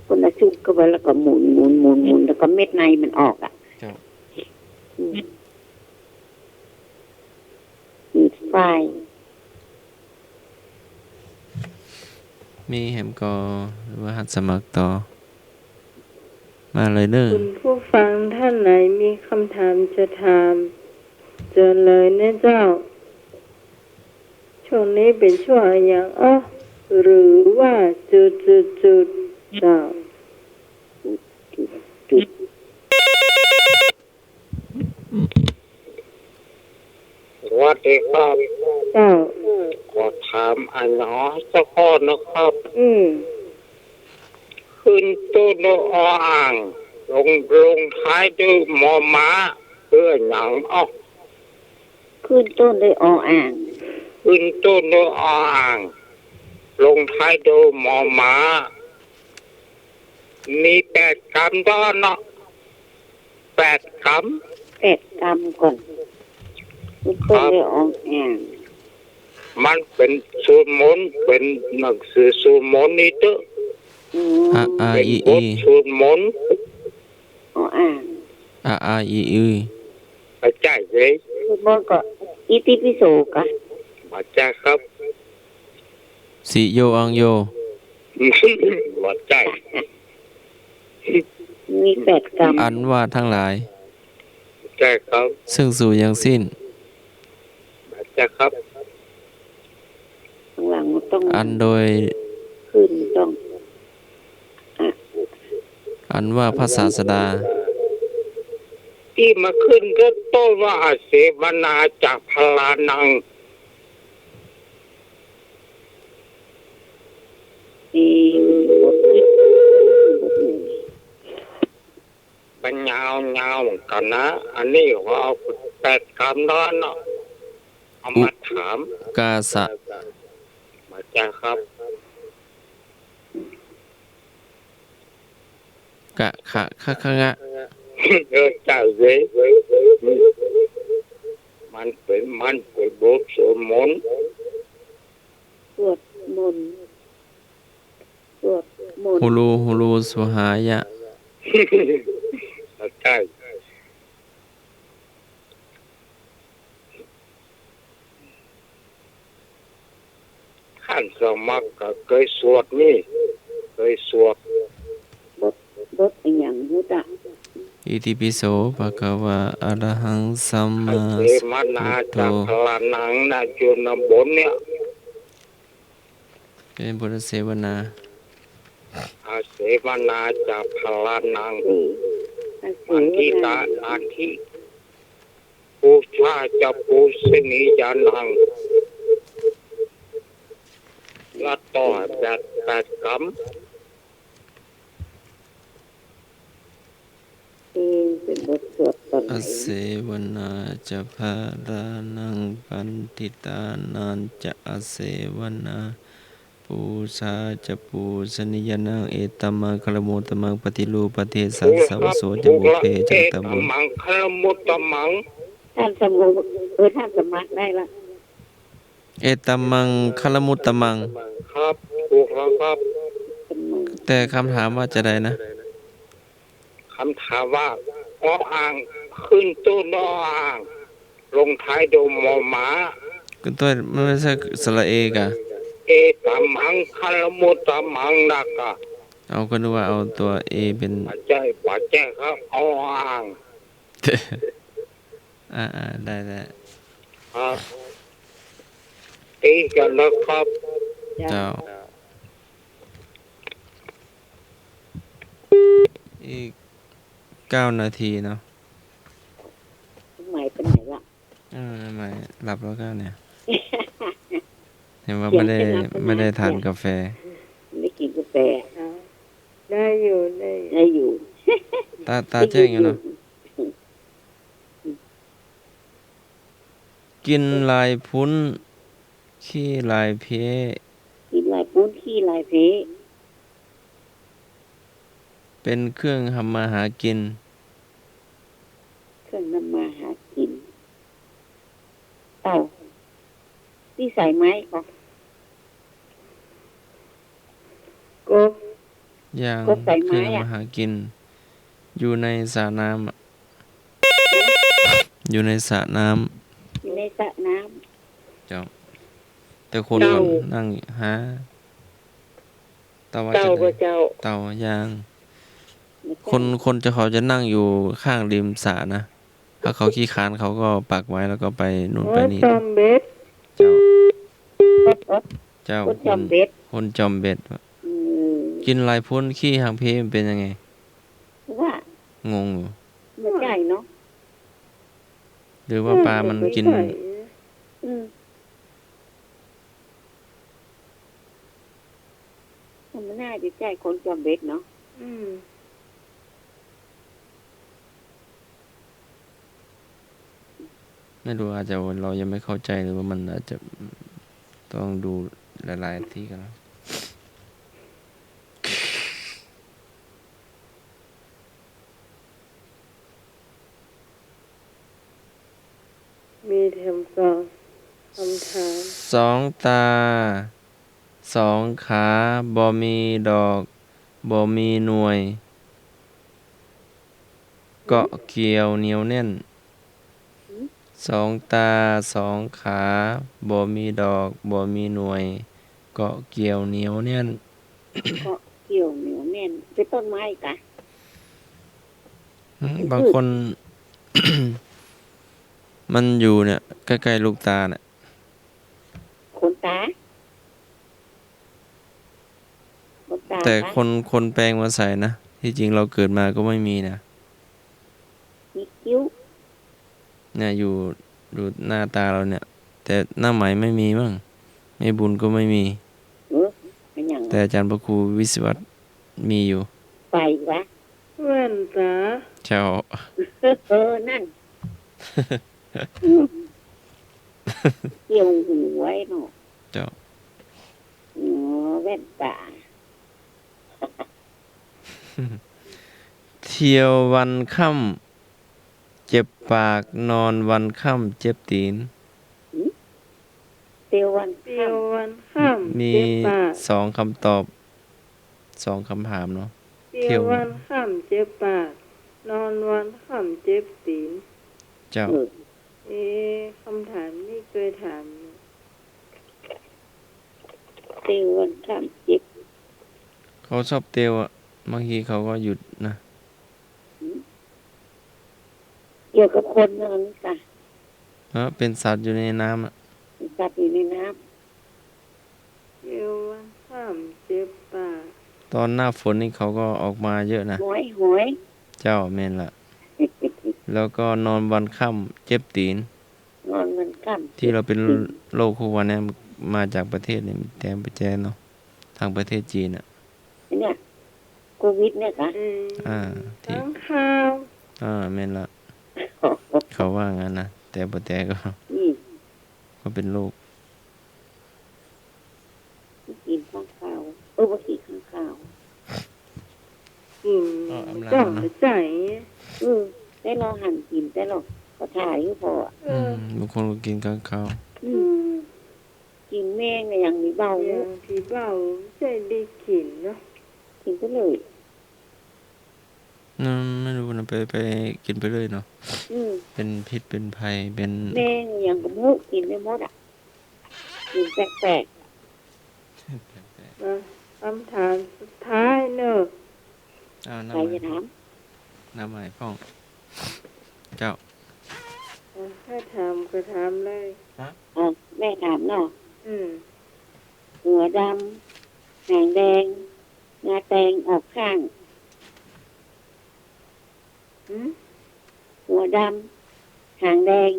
คนละชุดก็ไว้ แล้วก็หมุน หมุน หมุน หมุน แล้วก็เม็ดในมันออกอ่ะ เจ้า อืม อีดฝ้าย มีแหมก่อ หรือว่าหัดสมัครต่อ มาเลยเน่อ คุณผู้ฟังท่านไหนมีคำถามจะถาม เจิญเลยเน่อเจ้า ช่วงนี้เป๋นช่วงอะหยัง อ๊อ หรือว่าจุดจุดจุด เจ้า จุดจุดจุด โอ้ สวัสดีครับ เจ้า ขอถามอะหยังสักข้อนะครับ อืม ขึ้นต้นด้วย อ อ่าง ลง ลงท้ายด้วย มอ ม้า คืออะหยัง อ๊ะ ขึ้นต้นด้วย อ อ่าง ขึ้นต้นด้วย อ อ่าง ลงท้ายด้วย มอ ม้า มีแปดกำเต้านั้นเนาะ แปดกำ แปดกำก่อน ขึ้นต้นด้วย อ อ่าง มันเป๋นสวดมนต์ เป๋นหนังสือสวดมนต์นี่เต๊อะ อืม อะ อา เป๋น อี บท อี สวดมนต์ อ อ่าง อะ อา อี อี บ่ใจ้เลย สวดมนต์ก็อิติปิโสกะ บ่ใจ้ครับ สิโยอังโย บ่ใจ้ มีแปดกำ อันว่าทั้งหลาย บ่ใจ้ครับ ซึ่งสูงยังสิ้น บ่ใจ้ครับ ข้างหลังมันต้อง อันโดย ขึ้นต้อง อะ อันว่าพระศาสดา ตี้มาขึ้นก็ต้นว่า อเสวนาจะพลานัง อี บทนี้ บทนี้ มันยาวยาวเหมือนกั๋นนะ อันนี้ก็เอาแปดกำเต้านั้นเนาะ เอามาถาม อุกาสะ บ่ใจ้ครับ กะขะคะคะงะ เออ ใจ้เลย มันเป๋น มันเป๋นบทสวดมนต์ สวดมนต์ สวดมนต์ ฮูลู ฮูลู สวาหายะ ใจ้ ต้านสมัครก็เกยสวดนี่ เกยสวด บท บทอะหยังฮู้ตะ อิติปิโส ภะคะวา อะระหัง สัมมาสัมพุทโธ อเสวนาจะพลานังนะ อยู่ในบทเนี่ย เป๋นบทอเสวนา อเสวนาจะพลานัง อืม อเสวนา ปัณฑิตานัตถิ ปูชาจะปูชนียานัง ละต่อแปด แปดกำ เออ เป๋นบทสวดต๋อนไหน อเสวนาจะพลานัง ปัณฑิตานันจะอเสวนา ปูชาจะปูชนียานัง เอตัมมังคะละมุตตะมัง ปฏิรูปปะเทสัสสะ วะโสจะปุพเพจะกะตะโว เอตัมมังคะละมุตตะมัง ต้านสมุ เออ ต้านสมัครได้ละ เอตัมมังคะละมุตตะมัง ครับ ถูกแล้วครับ แต่กำถามว่าจาใดนะ กำถามว่า ออ่าง ขึ้นต้นด้วย ออ่าง ลงท้ายด้วย มอม้า ขึ้นต้น มันไม่ใช่สระเอกะ เอตัมมังคะละมุตตะมังนะกะ เอา ก็นึกว่าเอาตั๋วเอเป๋น บ่ใจ้ บ่ใจ้ครับ ออ่าง อ่า อ่า ได้ ได้ ครับ ตีกันแล้วครับ เจ้า เจ้า อีกเก้านาทีเนาะ ไหมไปไหนละ เออ ไหมหลับแล้วก็เนี่ย เห็นว่าไม่ได้ เสียงจะหลับแล้วนะ ไม่ได้ทานกาแฟ ไม่ได้กินกาแฟ อ๋อ ได้อยู่ ได้อยู่ ได้อยู่ ตา ตาแจ้งอยู่เนาะ ได้ยินอยู่ กิ๋นหลายพุ้น ขี้หลายเพ กิ๋นหลายพุ้น ขี้หลายเพ เป๋นเครื่องทำมาหากิ๋น เครื่องทำมาหากิ๋น เต่า ตี้สายไม้ก็ กบ อย่าง กบสายไม้อะ เครื่องทำมาหากิ๋น อยู่ในสระน้ำอะ อยู่ในสระน้ำ อยู่ในสระน้ำ เจ้า แต่คน เต่า ก็นั่งหา เต่าว่า เต่า จะได้ ก็เจ้า เต่าย่าง คน คนจะ เขาจะนั่งอยู่ข้างริมสระนะ ถ้าเขาขี้คร้านเขาก็ปักไว้แล้วก็ไปนู่นไปนี่ โอ้ จอมเบ็ด เจ้า เจ้า คนจอมเบ็ด คน คนจอมเบ็ด อืม กิ๋นหลายพุ้น ขี้หางเพ มันเป๋นยังไง ว่า งงอยู่ บ่ใจ้เนาะ หรือว่าปลามันกิ๋น เออ บ่ใจ้ อืม มันน่าจะใจ้คนจ๋ำเร็จเนาะ อืม ไม่รู้ อาจจะเรายังไม่เข้าใจ หรือว่ามันอาจจะต้องดูหลายๆ ที่ก่อนนะ มีแถมกองคำถาม สองต๋า สองขา บ่มีดอก บ่มีหน่วย เกาะเกี่ยวเหนียวแน่น หืม สองต๋า สองขา บ่มีดอก บ่มีหน่วย เกาะเกี่ยวเหนียวแน่น เกาะเกี่ยวเหนียวแน่น เป็นต้นไม้กะ หืม เป็นพืช บางคน มันอยู่เนี่ย ใกล้ๆ ลูกต๋าเนี่ย ขนต๋า ขนต๋า แต่ ปะ คน คนแปลงมาใส่นะ ที่จริงเราเกิดมาก็ไม่มีนะ มีคิ้ว เนี่ย อยู่ อยู่หน้าต๋าเราเนี่ย แต่หน้าไหมไม่มีมั้ง แม่บุญก็ไม่มี เออ เป็นหยัง แต่อาจารย์พระครูวิศวัตรมีอยู่ ไปวะ แว่นต๋า เจ้า เออ นั่น อืม เกี่ยวหูไว้เนาะ เจ้า อ๋อ แว่นต๋า เที่ยววันค่ำเจ็บปาก นอนวันค่ำเจ็บตี๋น หืม เที่ยววันค่ำ เที่ยววันค่ำ มี เจ็บปาก สองคำตอบ สองคำถามเนาะ เที่ยว เที่ยววันค่ำเจ็บปาก นอนวันค่ำเจ็บตี๋น เจ้า เออ เอ๊ะ คำถามนี้เกยถามอยู่ เที่ยววันค่ำเจ็บ เขาชอบเที่ยวอะ บางทีเขาก็หยุดนะ หืม เกี่ยวกับคนนั่นกะ ฮะ เป็นสัตว์อยู่ในน้ำอะ เป็นสัตว์อยู่ในน้ำ เที่ยววันค่ำเจ็บปาก ตอนหน้าฝนนี่เขาก็ออกมาเยอะนะ หอย หอย เจ้า แม่นละ แล้วก็นอนวันค่ำเจ็บตี๋น นอนวันค่ำ ที่เราเป็น เจ็บตี๋น โรคทุกวันเนี่ย มาจากประเทศเนี่ย แตงประแจเนาะ ทางประเทศจีนอะ ไอ้เนี่ย โควิดเนี่ยกะ อืม อ่า ที่ ค้างคาว อ่า แม่นละ เขาว่างั้นนะ แต่บ่แตกก็ อืม ก็เป็นโรค กิ๋นค้างคาว เออ บ่กิ๋นค้างคาว กิ๋น เออ อำลา จ้อง เนาะ ไปใส่ อืม แต่ลอหั่นกิ๋น แต่ลอก็ถ่ายอยู่พออะ เออ อืม บางคนก็กิ๋นค้างคาว อืม กิ๋นแมงอะ อย่างตี้เบา อย่างตี้เบา ใจ้ดีกิ๋นเนาะ กิ๋นไปเลย นั่นไม่รู้นะ ไป ไปกิ๋นไปเลยเนาะ อืม เป็นพิษเป็นภัย เป็น แมงอย่างก็บ่ฮู้ กิ๋นไปหมดอะ กิ๋นแปลกๆ แปลกๆ มา คำถามสุดท้ายเนาะ เอา ใครจะถาม น้าใหม่พ่อง เจ้า เออ ใค่ถามก็ถามเลย ฮะ เออ แม่ถามเนาะ อืม หัวดำ หางแดง งาแตงออกข้าง หืม หัวดำ หางแดง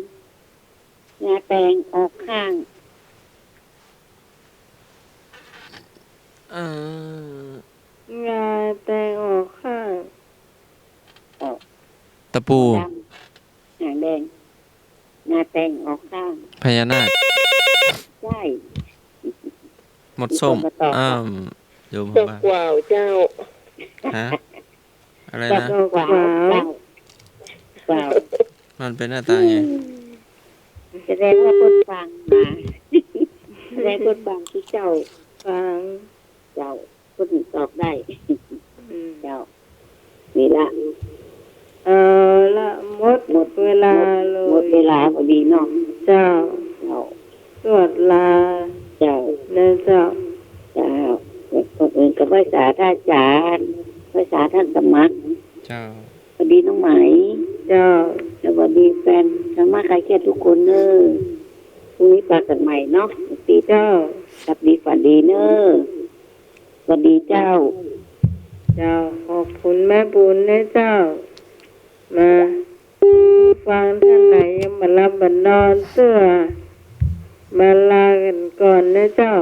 งาแตงออกข้าง เอ่อ งาแตงออกข้าง ออก ตะปู หัวดำ หางแดง งาแตงออกข้าง พญานาค ใจ้ มดส้ม มีคนมาตอบ อ้าว โยม ดอก ว่า กวาวเจ้า ฮะ อะไรนะ ดอกกวาว ดอกกวาว เจ้า กวาว มันเป๋นหน้าต๋าไง อืม แสดงว่าเปิ้นฟังมา แสดงเปิ้นฟังตี้เจ้า ฟัง เจ้า เปิ้นตอบได้ อืม เจ้า นี่ละ เอาละ หมด หมด เวลา หมด เลย หมดเวลาพอดีเนาะ เจ้า เจ้า สวดลา เจ้า นะเจ้า เจ้า ก่อนอื่นก็ไหว้สาท่านอาจารย์ ไหว้สาท่านสมัคร เจ้า สวัสดีน้องไหม เจ้า สวัสดีแฟนธรรมะคลายเครียดทุกคนเน้อ พรุ่งนี้ปะกั๋นใหม่เนาะ เจ้า หลับดีฝันดีเน้อ สวัสดีเจ้า เจ้า ขอบคุณแม่บุญนะเจ้า มา ฟังท่านไหนยังบ่หลับบ่นอนเตื้อ มาลากั๋นก่อนนะเจ้า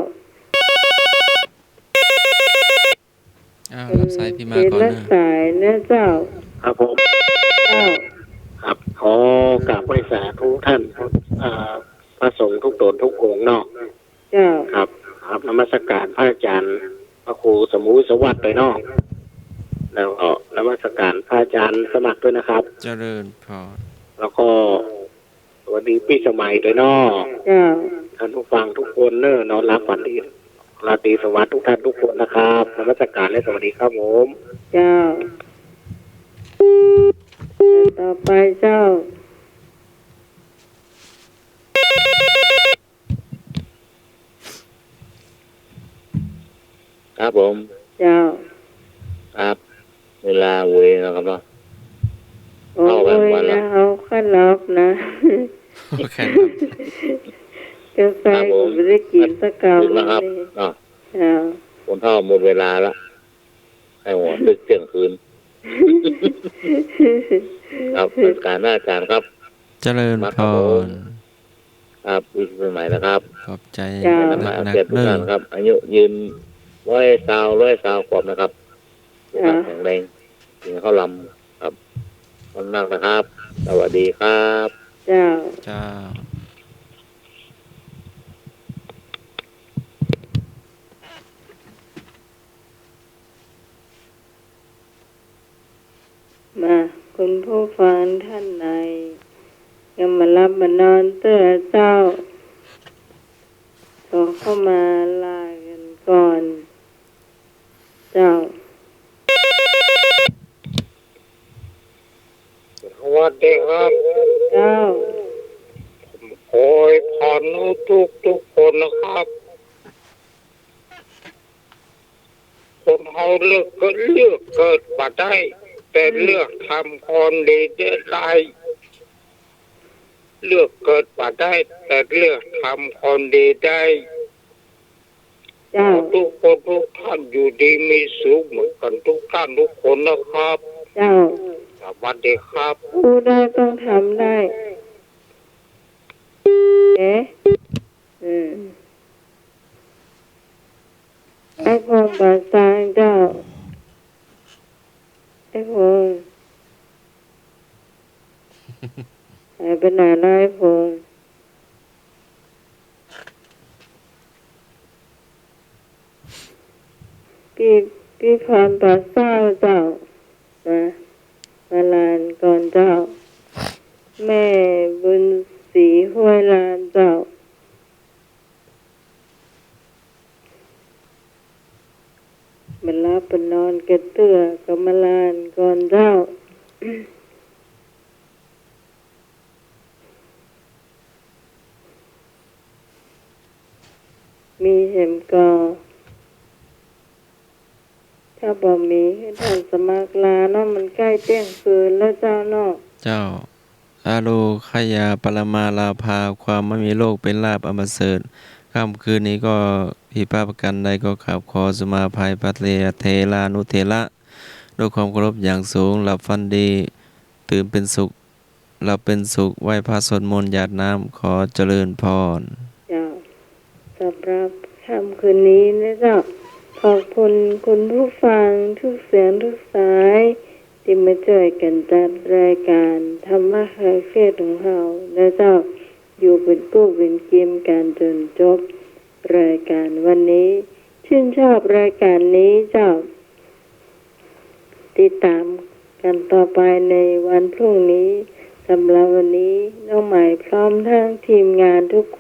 อ้าว รับสายพี่มาก่อนนะ เสียงรับสายนะเจ้า ครับผม เจ้า ครับ ขอกราบไหว้สาธุท่าน อ่า พระสงฆ์ทุกต๋นทุกองค์เนาะ เจ้า ครับ ครับ นมัสการพระอาจารย์ พระครูสมุทรวิศวัตรด้วยเนาะ แล้วก็นมัสการพระอาจารย์สมัครด้วยนะครับ เจริญพร แล้วก็ สวัสดีปี๋สมัยตวยเนาะ เจ้า ท่านผู้ฟังทุกคนเน่อ นอนหลับฝันดี ราตรีสวัสดิ์ทุกท่านทุกคนนะครับ นมัสการและสวัสดีครับผม เจ้า ต่อไปเจ้า ครับผม เจ้า ครับ เวลาเวยแล้วครับเนาะ โอ้ย เข้าไปวันละ นะ เอาขั้นรอบนะ โอเคครับ กาแฟ ครับผม ก็ไม่ได้กิ๋นสักกำ ถึงแล้วครับ นี่ เนาะ เจ้า คนเฒ่าหมดเวลาละ ให้หัวตึกเที่ยงคืน ครับ นมัสการอาจารย์ครับ เจริญพร ครับผม ครับ ปี๋สมัยนะครับ ขอบใจ เจ้า นำมา นักๆ เกียรติทุกท่านครับ อายุยืน ร้อยซาว ร้อยซาวขวบนะครับ สุขภาพ เจ้า แข็งแรง กิ๋นข้าวลำครับ ขอบคุณมากนะครับ สวัสดีครับ เจ้า เจ้า มา คุณผู้ฟังท่านใด ยังบ่หลับบ่นอนเตื้อเจ้า ขอเข้ามาลากั๋นก่อน เจ้า สวัสดีครับ เจ้า ผมขออวยพรทุกๆ คนนะครับ คนเฮาเลือกเกิด เลือกเกิดบ่ได้ แต่ อืม เลือกทำความดีได้ เลือกเกิดบ่ได้ แต่เลือกทำความดีได้ เจ้า ขอทุกคนทุกท่านอยู่ดีมีสุขเหมือนกันทุกท่านทุกคนนะครับ เจ้า สวัสดีครับ พูดได้ต้องทำได้ เอ๊ะ อืม ไอ้พงษ์ป่าซางเจ้า ไอ้พงษ์ หายไปไหนแล้วไอ้พงษ์ ปี้ ปี้พรป่าซางเจ้า มา มาลากั๋นก่อนเจ้า แม่บุญศรีห้วยลานเจ้า บ่หลับบ่นอนกระเตื้อ ก็มาลากั๋นก่อนเจ้า มีแหมก่อ ถ้าบ่มี หื้อท่านสมัครลาเนาะ มันใก้เตี้ยงคืนแล้วเจ้าเนาะ เจ้า อโรคยาปรมาลาภา ความไม่มีโรคเป็นลาภอันประเสริฐ ค่ำคืนนี้ก็ผิดพลาดประการใดก็กราบขอสุมาภัยพระเถรานุเถระ ด้วยความเคารพอย่างสูง หลับฝันดี ตื่นเป็นสุข หลับเป็นสุข ไหว้พระสวดมนต์หยาดน้ำ ขอเจริญพร เจ้า สำหรับค่ำคืนนี้นะเจ้า ขอบคุณคุณผู้ฟังทุกเสียงทุกสาย ตี้มาจ้วยกั๋นจัดรายก๋านธรรมะคลายเครียดของเฮานะเจ้า อยู่เป๋นกู้เป๋นเกมกั๋นจ๋นจบรายก๋านวันนี้ ชื่นชอบรายก๋านนี้เจ้า ติดต๋ามกั๋นต่อไปในวันพรุ่งนี้ สำหรับวันนี้น้องไหมพร้อมทั้งทีมงานทุกคน